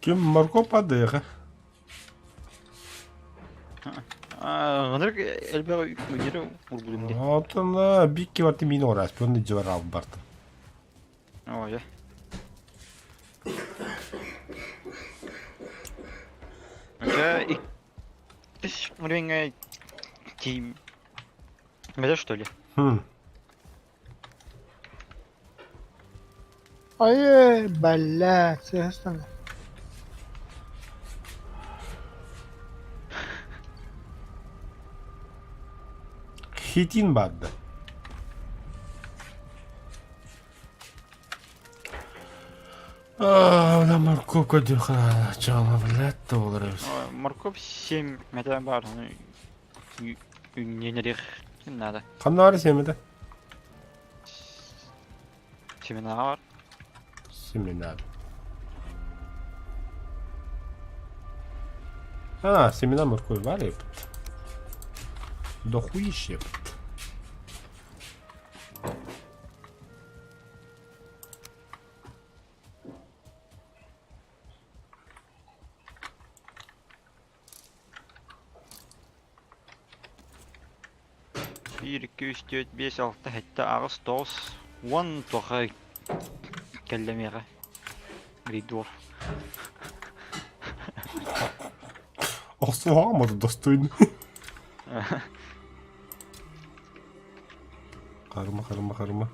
Ким моркоп адыга. Ынырык элбэх үүнэри уурбутум дии. Оттон бикки барты мин орас, пөнді жыбар алып барды. Оо дьэ. Дьэ иккис уровеньҥа тиим Мэтэ что ли? Хм. Айы, бля, сыһыстан. Хитин барды. А, морковка дюха, чала, блядь, долларов. Морковь 7 мэтэ баар, үүннэриэх надо. Ханна бар семеде? Семена бар. Семена. А, семена моркови бар епт. Дохуище епт. Биир, икки, үс, түөрт, биэс, алта, сэттэ, аҕыс, тоҕус, уон туохха кэллэ миэхэ. Грейдов. Охсуһаҕым ото достойный. Карма, карма, карма.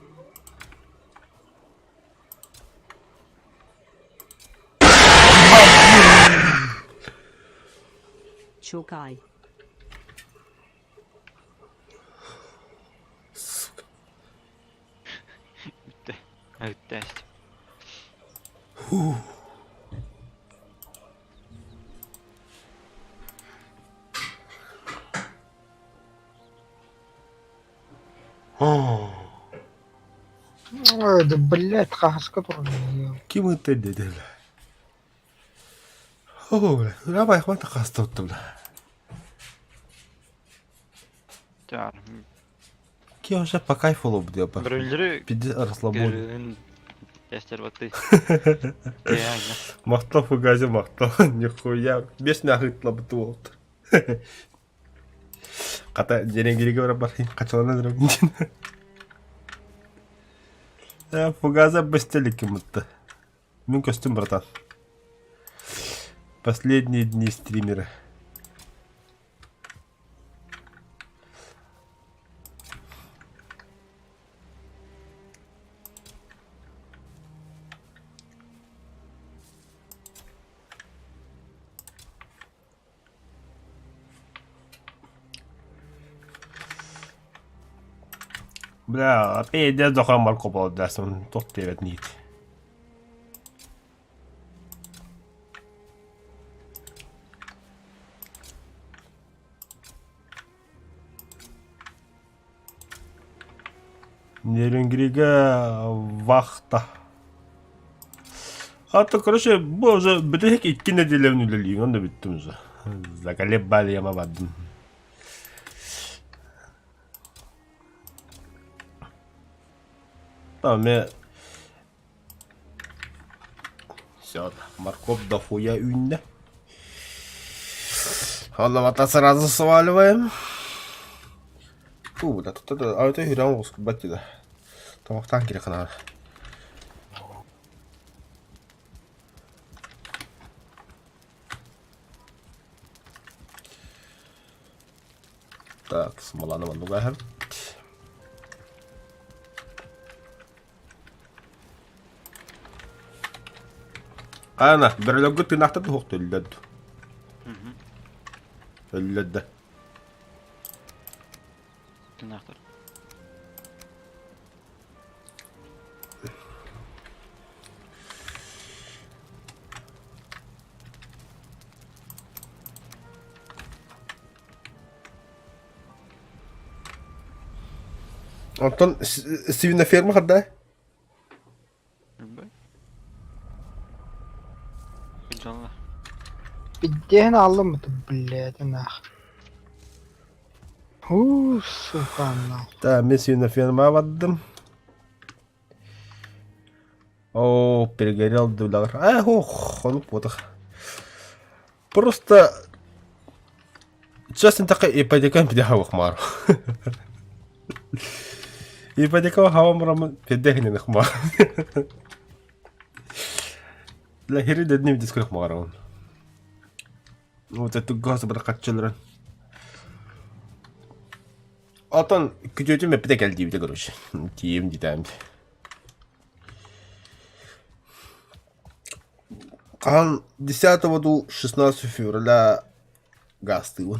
Чукай. Сука. Бүттэ. Бүттэ. Фу. Ой, да блядь, хаһаска турар. Ким ыытта диэтэ бля. О, бля, давай, хватит хаста бля. Так. Ки уже по кайфу лоб деп. Бөрөлөрү Пиздец расслабон. көрүн тестер баты. Реально. Махтал фугазе махтал. Нихуя. Бес нахытла бутуолт. Хата дьэрэҥгиригэ барар хачалана Э, фугаза быстелики мытты. Мин көстүм, братан. Последние дни стримера. Бля, пиздец дохан Марко Поло дасым, тох диэбэт ниит. Нерюнгрига вахта. А то, короче, бу уже бүтэһик икки нэдиэлэбин үлэлиибин, онно бүттүм уже. Заколебали яма бардым. Там мен Все, морковь дохуя үүннэ. Онно сразу сваливаем. Фу, да тут это, а это херня оҕус да. Тамактан кире ханаар. Так, смоланы маннуга Ана, бөрөлөргө тынаахта туһук өллөд. Өллөд да. Тынаахтар. Онтон свиноферма харда? Дьалла. Пиздеһин аллым блядь, нах. Уу, сука, нах. Да, мен свиноферма бардым. О, перегорел дулар. А, ох, он потах. Просто честно так ипотека пидехавах мар. Ипотека хавам пидехненах мар. Ла хири дедни дискрых марон. Вот это газ бракатчыларын. Отон күтүтүм эпите кэлдиибитэ короче. Тиийим дитээм. Хаһан 10 дуу 16 февраля гаастыыбын.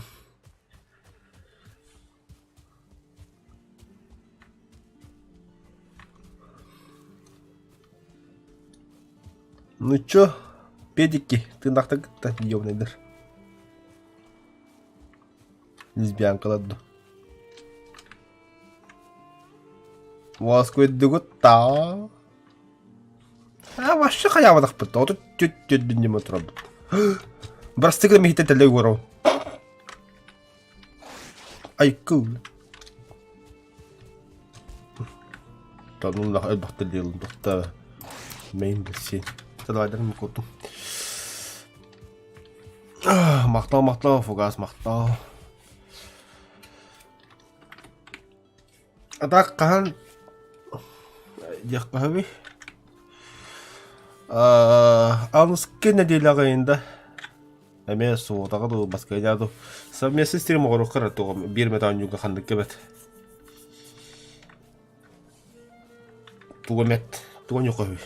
Ну чё, педики, тыыннаахтар кытта ёбнайдар. Лесбиянкалар ду. Уоскуйдугут таа. А вообще хайаабатахпыт. Отут түт түт дүннеме турабыт. Бырастыгы миһитэ тэлэ уоров. Айкыл. Тануллах элбэхтэ диэлбэхтэ мейн билсин. Давайдан кутум. Махтал, махтал, фугас, махтал. А так хаһан диэххэ сөбүй? Аныскы нэдиэлэҕэ да. Эмиэ субуотаҕа дуу, баскыһыанньаҕа дуу совместный стрим оҥоруохха эрэ туох биир эмэ оонньууга ханнык эбит. Тугу эмэт, тугу оонньуохха үһү.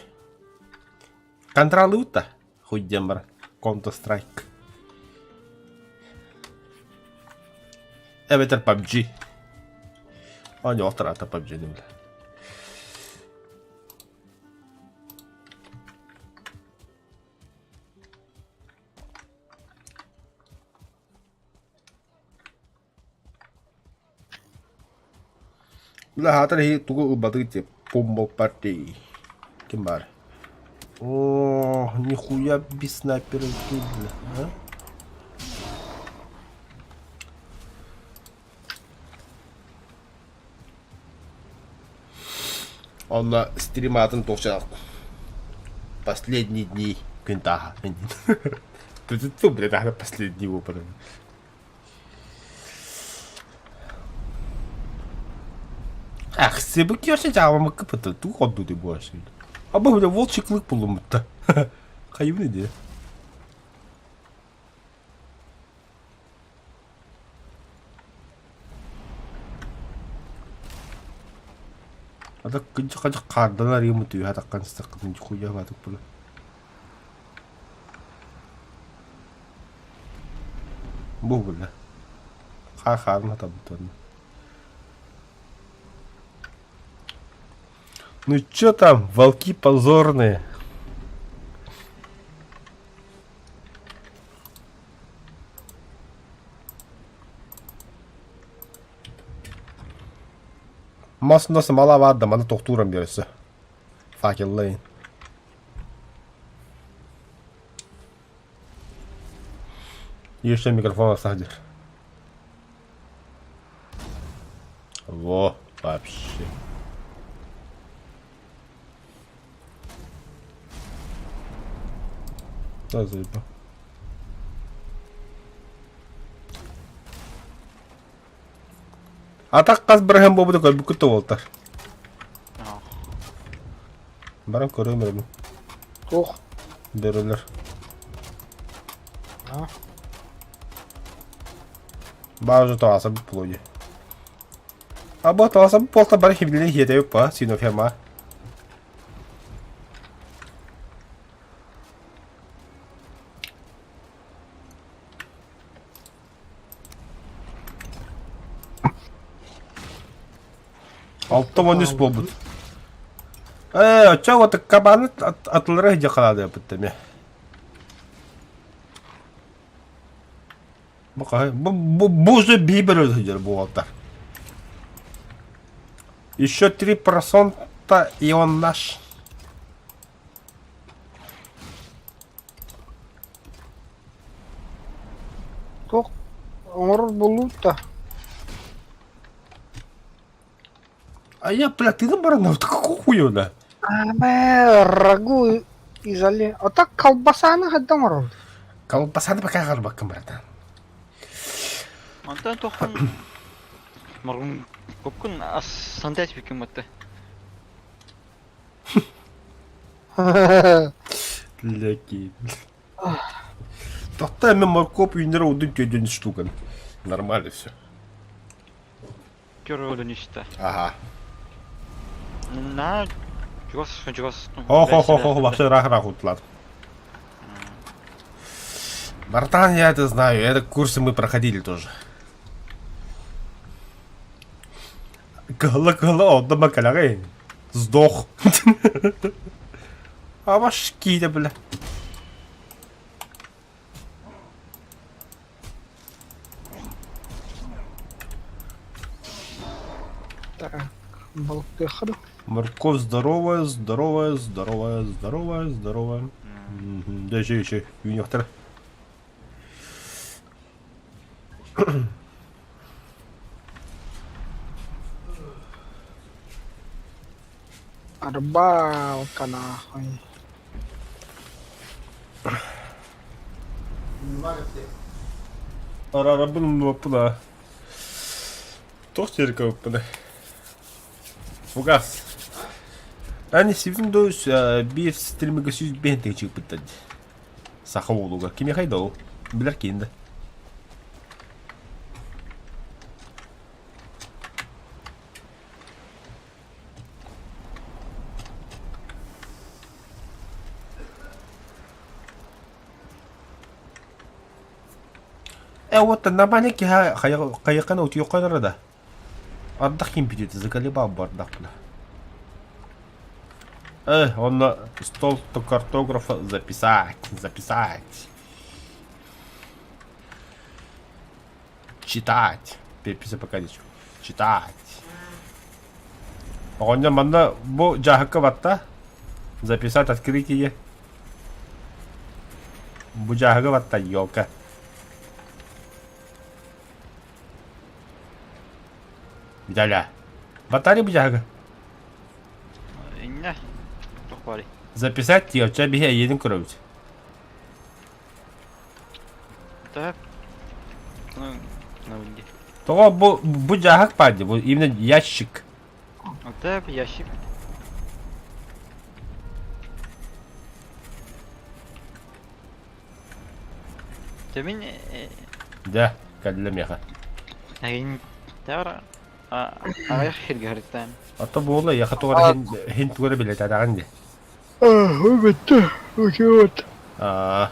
Контроллуут да, хуй диэн баран. Counter Strike. Эбэтэр PUBG. Оонньуохтар аата PUBG-ни бile. Бile хаатар иһи тугу ылбатыгыт диye Pumbo Party. Ким бар? О, нихуя без снайпера бля, а? Онно стрим аатын туох Последние дни күн тааһа. Ту, блядь, последний выпад. Ах, себы киэрсе жаабамыкка пыта туу хорду ди буашын. Аба бля волчий клык булуммутта. Хайыбын иди. Ата кынчы хажы кардан арыймы түйө атаккан саккын хуя батык була. Бу була. Хаар хаарын хатабыт Ну чё там, волки позорные? Мас мала баадда маны тохтууран биэрсэ. Факеллайын. Еще микрофон садир. Во, вообще. Да, заебал. Атах хас бырыһан буолбута көрбүккүт да буолтар. Баран көрүөм эрэ Туох? Бөрөлөр. А? Баажы тоҕаса буолуо. Або тоҕаса буолта бары хибилини хиэтэбит па синоферма. 63 буолбут. Ээ, оччо вот кабаны атылара сылдьа хаалыаппыт эмиэ. Бу хаһы бу бу бу уже бибер сылдьар буолтар. Еще 3% и он наш. Туох оҥорор буоллубут да? А я, бля, ты на барана, какого хуя, бля? Абэ, рагу из оли... А так колбасаны хайдах оҥоробут? Колбасаны пока харбаккын, братан. Мантан тохон маргун копкун ас сантась бикин батты. Леки. Тоқта мен моркоп үйнері удын түйден штукан. Нормально все. Көрөлөн иште. Ага. На чугас чугас. Хо-хо-хо-хо, вообще рах-рах утлат. Братан, я это знаю, это курсы мы проходили тоже. Кыһыла-кыһыла онно макаляҕай. Сдох. А башки да бля. Так, балыктыахха дуу? Морковь здоровая, здоровая, здоровая, здоровая, здоровая. Да еще, еще, үүнүөхтэрэ. Рыбалка нахуй. Арарабын умнубаппын аа. Туох сиэркэбиппин Фугас. Ани сибин доо биир стримигэ 105 тыһыынча ыыппыттар дии. Саха уолугар. Кимиэхэй да ол? Билэр киин да. Э, вот нормально киһи хайыххана утуйуохха да. Ардах кимпитиэти заколебал бу ардах бля. Э, онно стол картографа записать, записать. Читать. Переписи пока ничего. Читать. Оҕонньор манна бу дьааһыкка батта. Записать открытие. Бу дьааһыга батта елка. Виталя. Батарея бу дьааһыга. Иннэ. Туох баарый? Записать диэччэ биһи эйиэнин көрөбүт. Так. Ну, на уйди. Тоҕо бу бу дьааһык баар дии, бу именно ящик. Так, ящик. Тэмин Дьэ, кэллэ миэхэ. Эйин тара аҕыйах сиргэ сырыттаан. Ото буола яха тугара хин хин тугара билэтээтэҕин дии. Бүттэ. Учуот. Аа.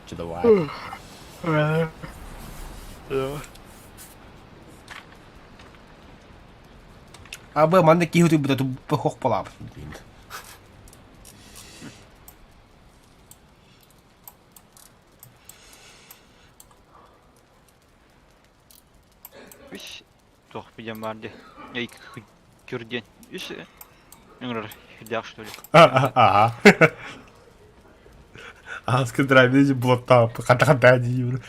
Чудовай. Абы манна киһи утуйбута туппа хохпалаабыт диин. Үс туох билэн баар дии. Эй, күр диэн. Үс ыҥырар сүрдээх что ли. Ага. Ааска драйвер блоктаап хата хата диир.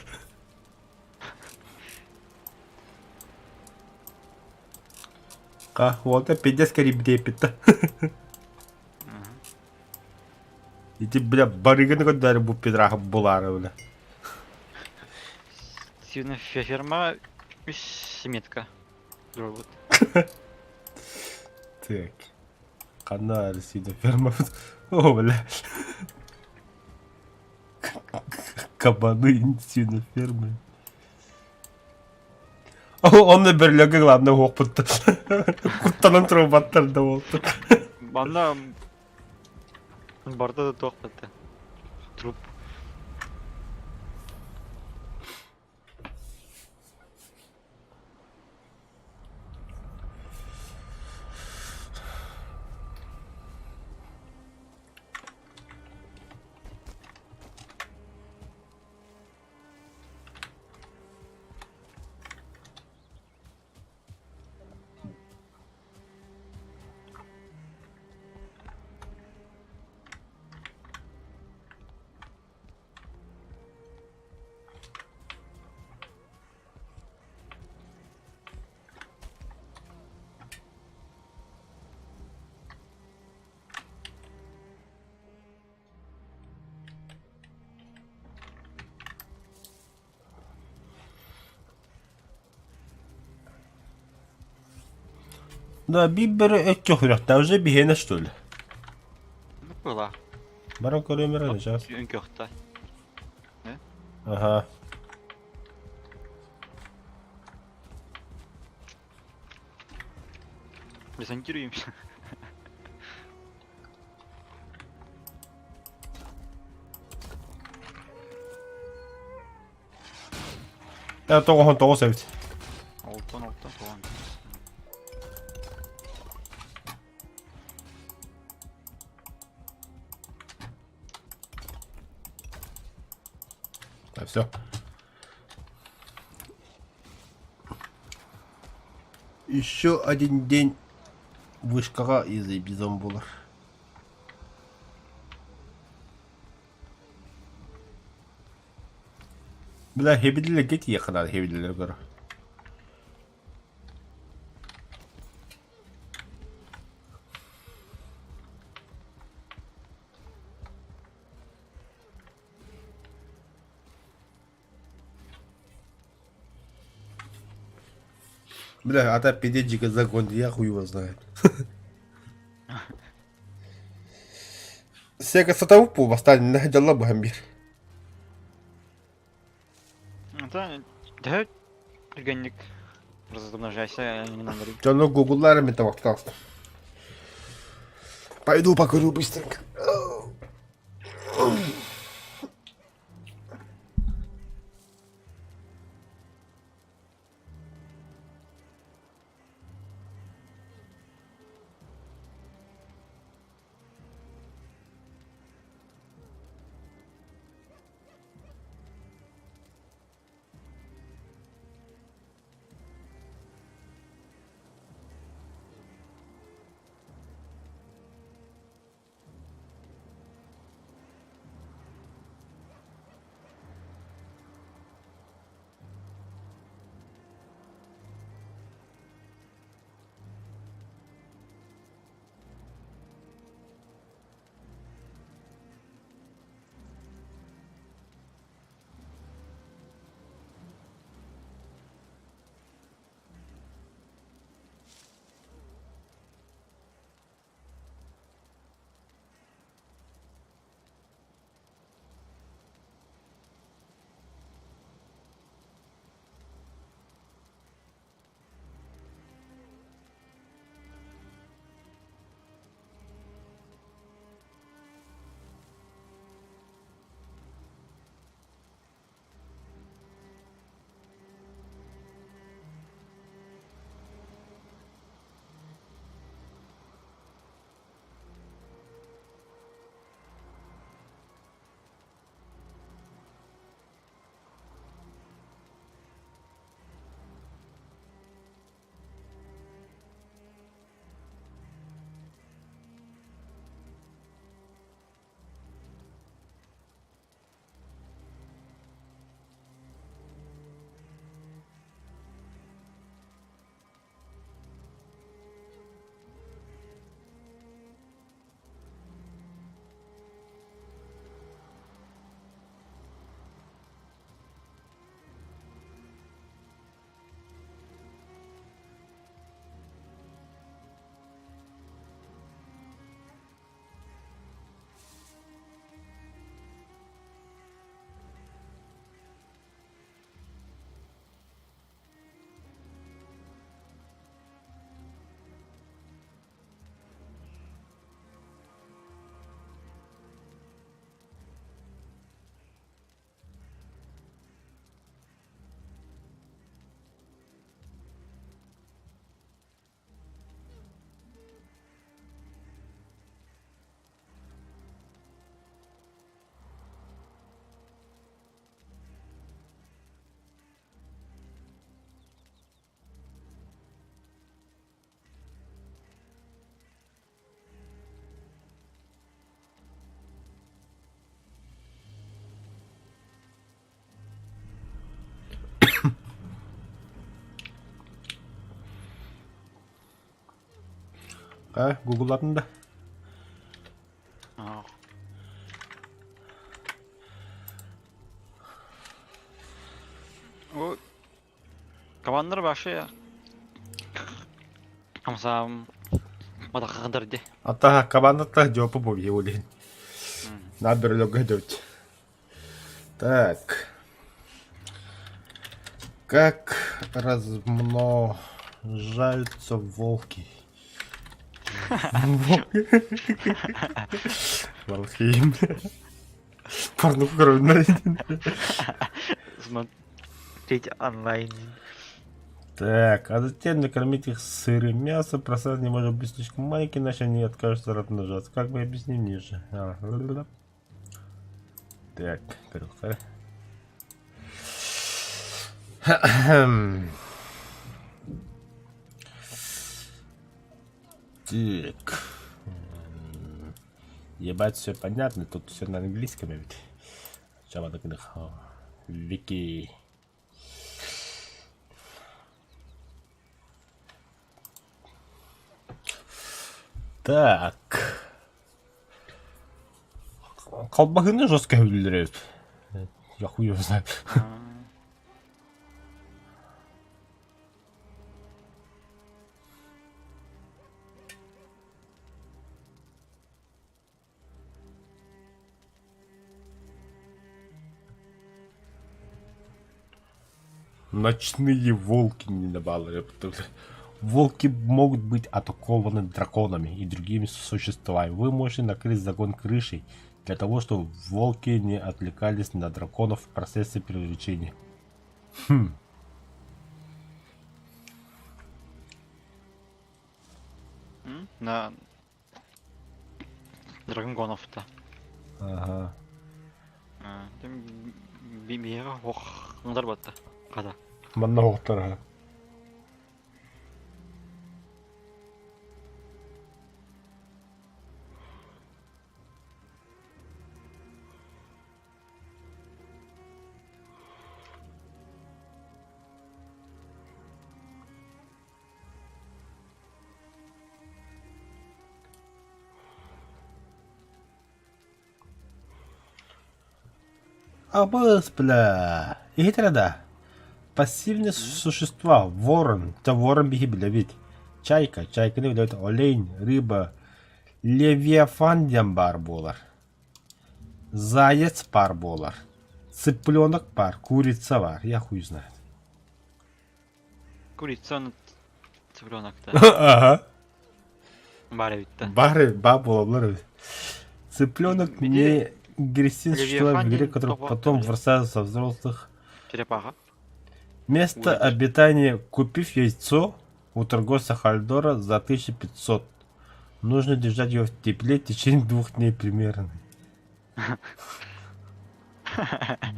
Ка, уолта пиздец кэрибдиэппит Ити бля барыгын көрдөөрү бу пидраха булаары бля. Сильно ферма үс метка. Робот. Так. Ханна Россия ферма. О, бля. Кабаны фермы. Онно бөрлөгө главное уохпутта. Куттанан турбаттар да болту. Манна барда да туох бата. Труп. Да, бибер өттөхүрөхтэ уже биһиэнэ что ли? Ну, была. Баран көрөмөр сейчас. Үҥкөхтө. Ага. Десантируемся. Э, тоҕоһон тоҕус эбит. Олтон, олтон, тоҕон. Так, все. Еще один день вышкаҕа изэбизон буолар. Бля, хэбидилэргэ тиийиэххэ наада, хэбидилэри көрө. Бля, а та пиздец закон, я хуй его знает. Сега сатабыт буолбастаан иннэ дьалла быһан биэр. Это төһө түргэнник размножайся не надо. Дьону гугллар эмит табахтаах. Пойду покурю быстренько. А, гуглатын да. О, кабандар башы Хамсам мадахадар ди. Ата кабанатта жопу бу олин. На берлога дөт. Так. Как размножаются волки? Волки. Порнуху кровь. Смотреть онлайн. Так, а затем накормить их сырым мясом. Процесс не может быть слишком маленький, иначе они откажутся размножаться. Как мы объясним ниже. А, ла-ла-ла. Так, короче. Так. Ебать, все понятно, тут все на английском ведь. Вики. Так. Колбаһыны жестко өллөрөт. Я хуй его знает. Ночные волки не набалары. Волки могут быть атакованы драконами и другими существами. Вы можете накрыть загон крышей для того, чтобы волки не отвлекались на драконов в процессе приручения. Хм. На Драгоновта. Ага. Биһиэхэ ох батта. Хата. Манна оҕуттар Абыс, бля. Иһитэрэ да. Пассивные существа. Ворон. Это ворон биһи билэбит. Чайка. Чайканы билэбит. Олень, рыба. Левиафан диэн баар буолар. Заяц баар буолар. Цыпленок баар. Курица баар. Я хуй знает. Курица цыпленок-то. Ага. Баар эбит да. Баар, баар буолаллар эбит. Цыпленок не агрессивное существо в игре, которое потом бросается взрослых. Черепаха. Место обитания. Купив яйцо у торговца Хальдора за 1500. Нужно держать его в тепле в течение двух дней примерно.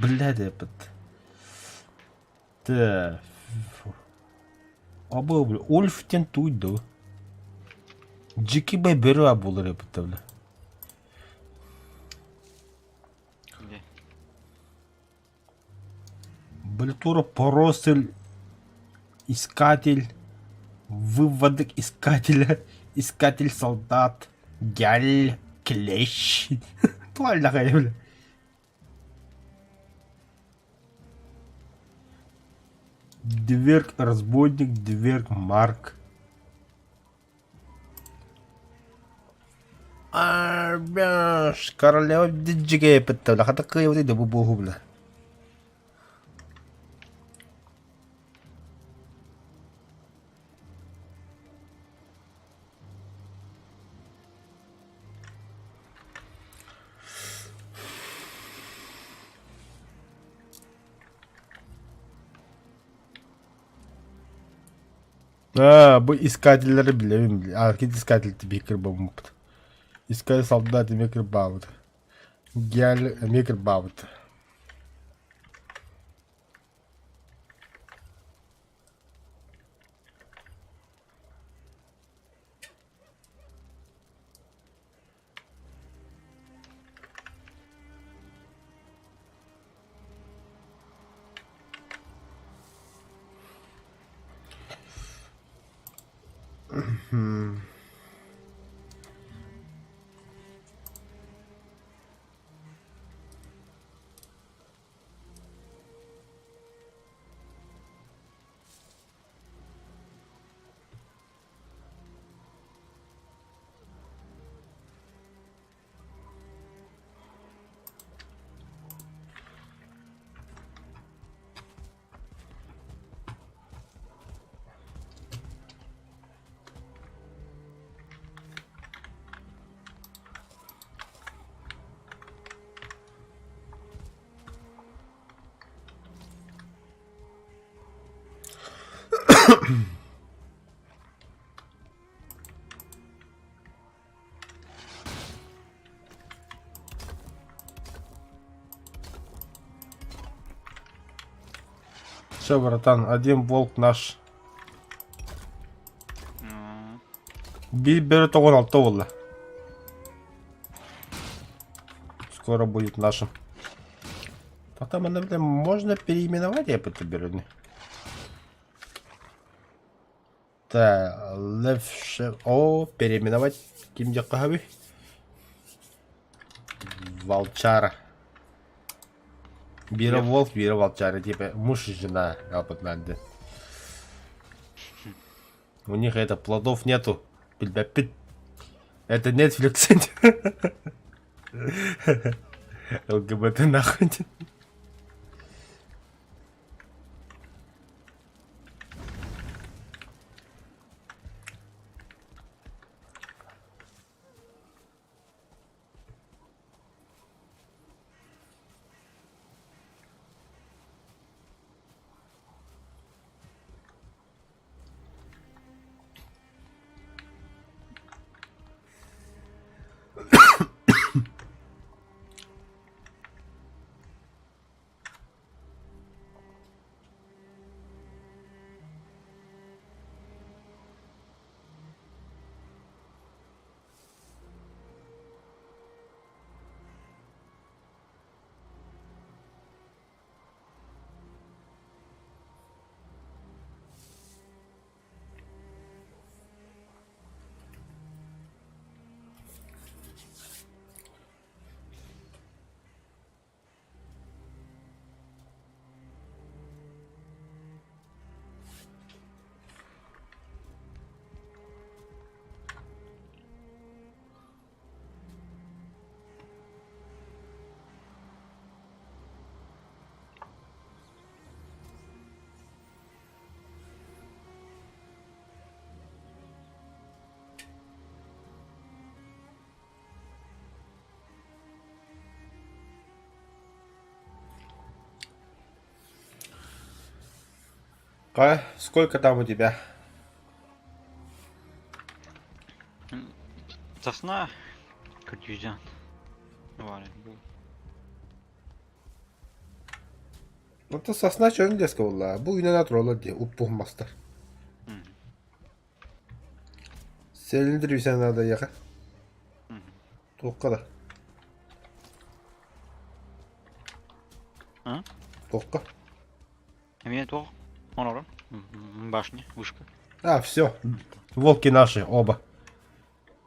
Блядь, этот. Так. Абы, бля, Ульф диэн туй дуо? Дьикибэй бөрө буолар эбит бля. Блитура поросль искатель выводок искателя искатель солдат гяль клещ туаллаҕай бля Дверг разбойник, дверг Марк. Арбяш, королева диджигей пытта, хата кыйыбыты да бу буоху бля. Аа, бу искателлэри билэбин, архит искатель биир кырбаммыт. Искатель солдат эмиэ кырбаабыт. Гель эмиэ кырбаабыт. Все, братан, один волк наш. Биир бөрө тоҕун алта буолла. Скоро будет нашим. Потом она, бля, можно переименовать я это бөрөнү. Так, лев О, переименовать ким диэххэ Волчара. Биирэ волк, биирэ волчара, типа муж и жена, надо. У них это плодов нету. Билбэппит. Это Netflix. ЛГБТ нахуй. Па, сколько там у тебя? Сосна Кыргызстан. Валя, был. Оттон сосна чөрүн леска буолла. Бу үүнэн атыроллар дии, уптуһун мастар. Сэлиндир үсэн надо яха. Туохха да. А? Туохха. Эмиэ туох оҥорор? Башня, вышка. А, все. Волки наши, оба.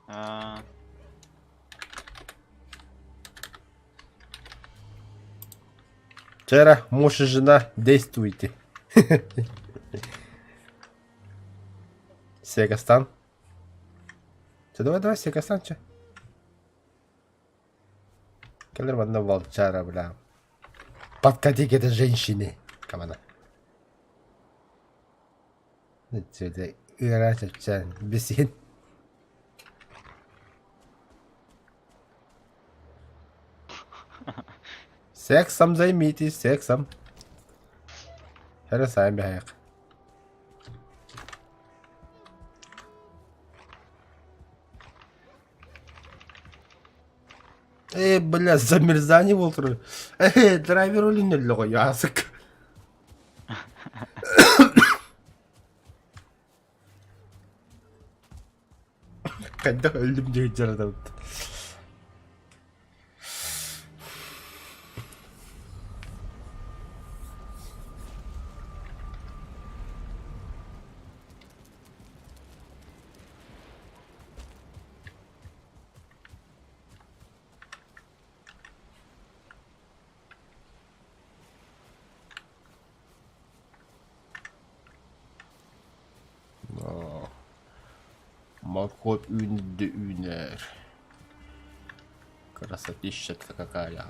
А, Вчера муж и жена действуйте. Сегастан. Че, давай, давай, Сегастан, че. Кэлэр манна волчара, бля. Подкати к этой женщине. Камана. Ыра чэпчээн бисин. Сексом займитесь, сексом. Эрэ сами хайак. Э, бля, замерзание болтыр. Э, драйвер өлүн өллөҕө, ясык. Хайдах өллүм диэн дьаратабыт. Моркуоп үүннэ үүнэр. Красотища-то какая.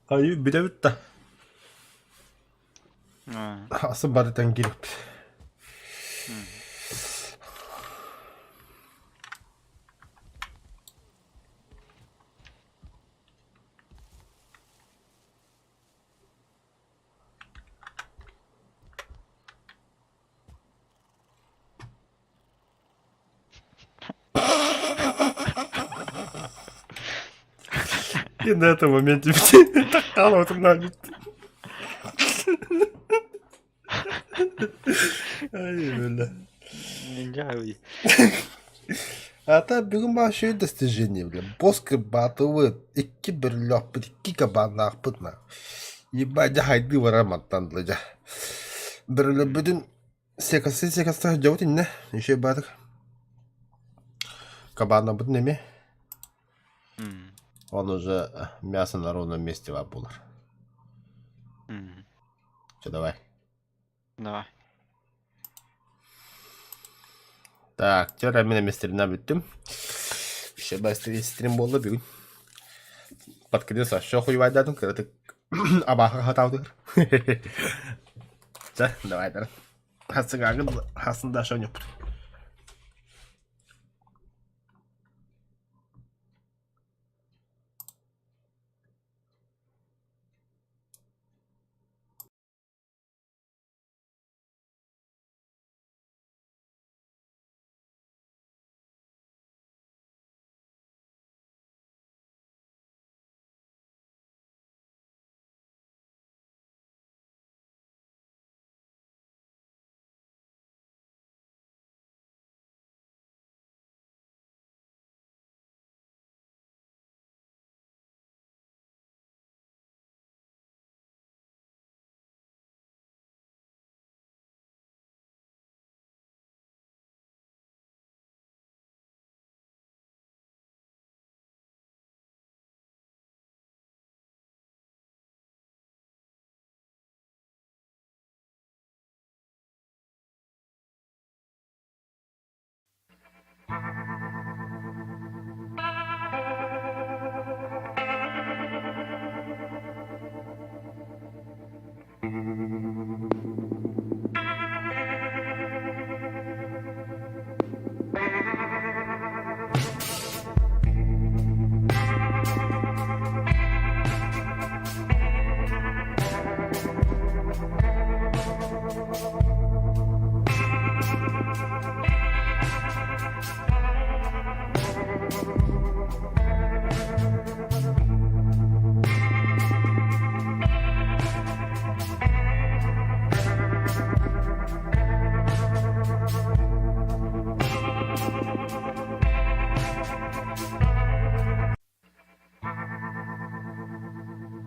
Айыы бүтэбит да. Асы барытан кирип. И на этом моменте так Ай, бля. Ниндзя. А та бүгүн баа үчүгэй достижение, бля. Босс батылы икки бөрөлөөхпүт, икки кабааннаахпыт на. Ебать, дьэ хайдыы барар мантан дылы дьэ. Бөрөлөрбүтүн секасы секасы сылдьабыт иннэ. Үчүгэй баатык. Кабааннарбытын эмиэ. Он уже мясо на ровном месте баар буолар. Чэ, давай. Давай. Так, вчера мин эмиэ стримна бүттүм. Стрим буолла бүгүн. Под конец вообще хуйвайдаатым, кыратык абааһы хатаабытыгар. Чэ, давай дара. Хасыгаагын хасын да шонюппут.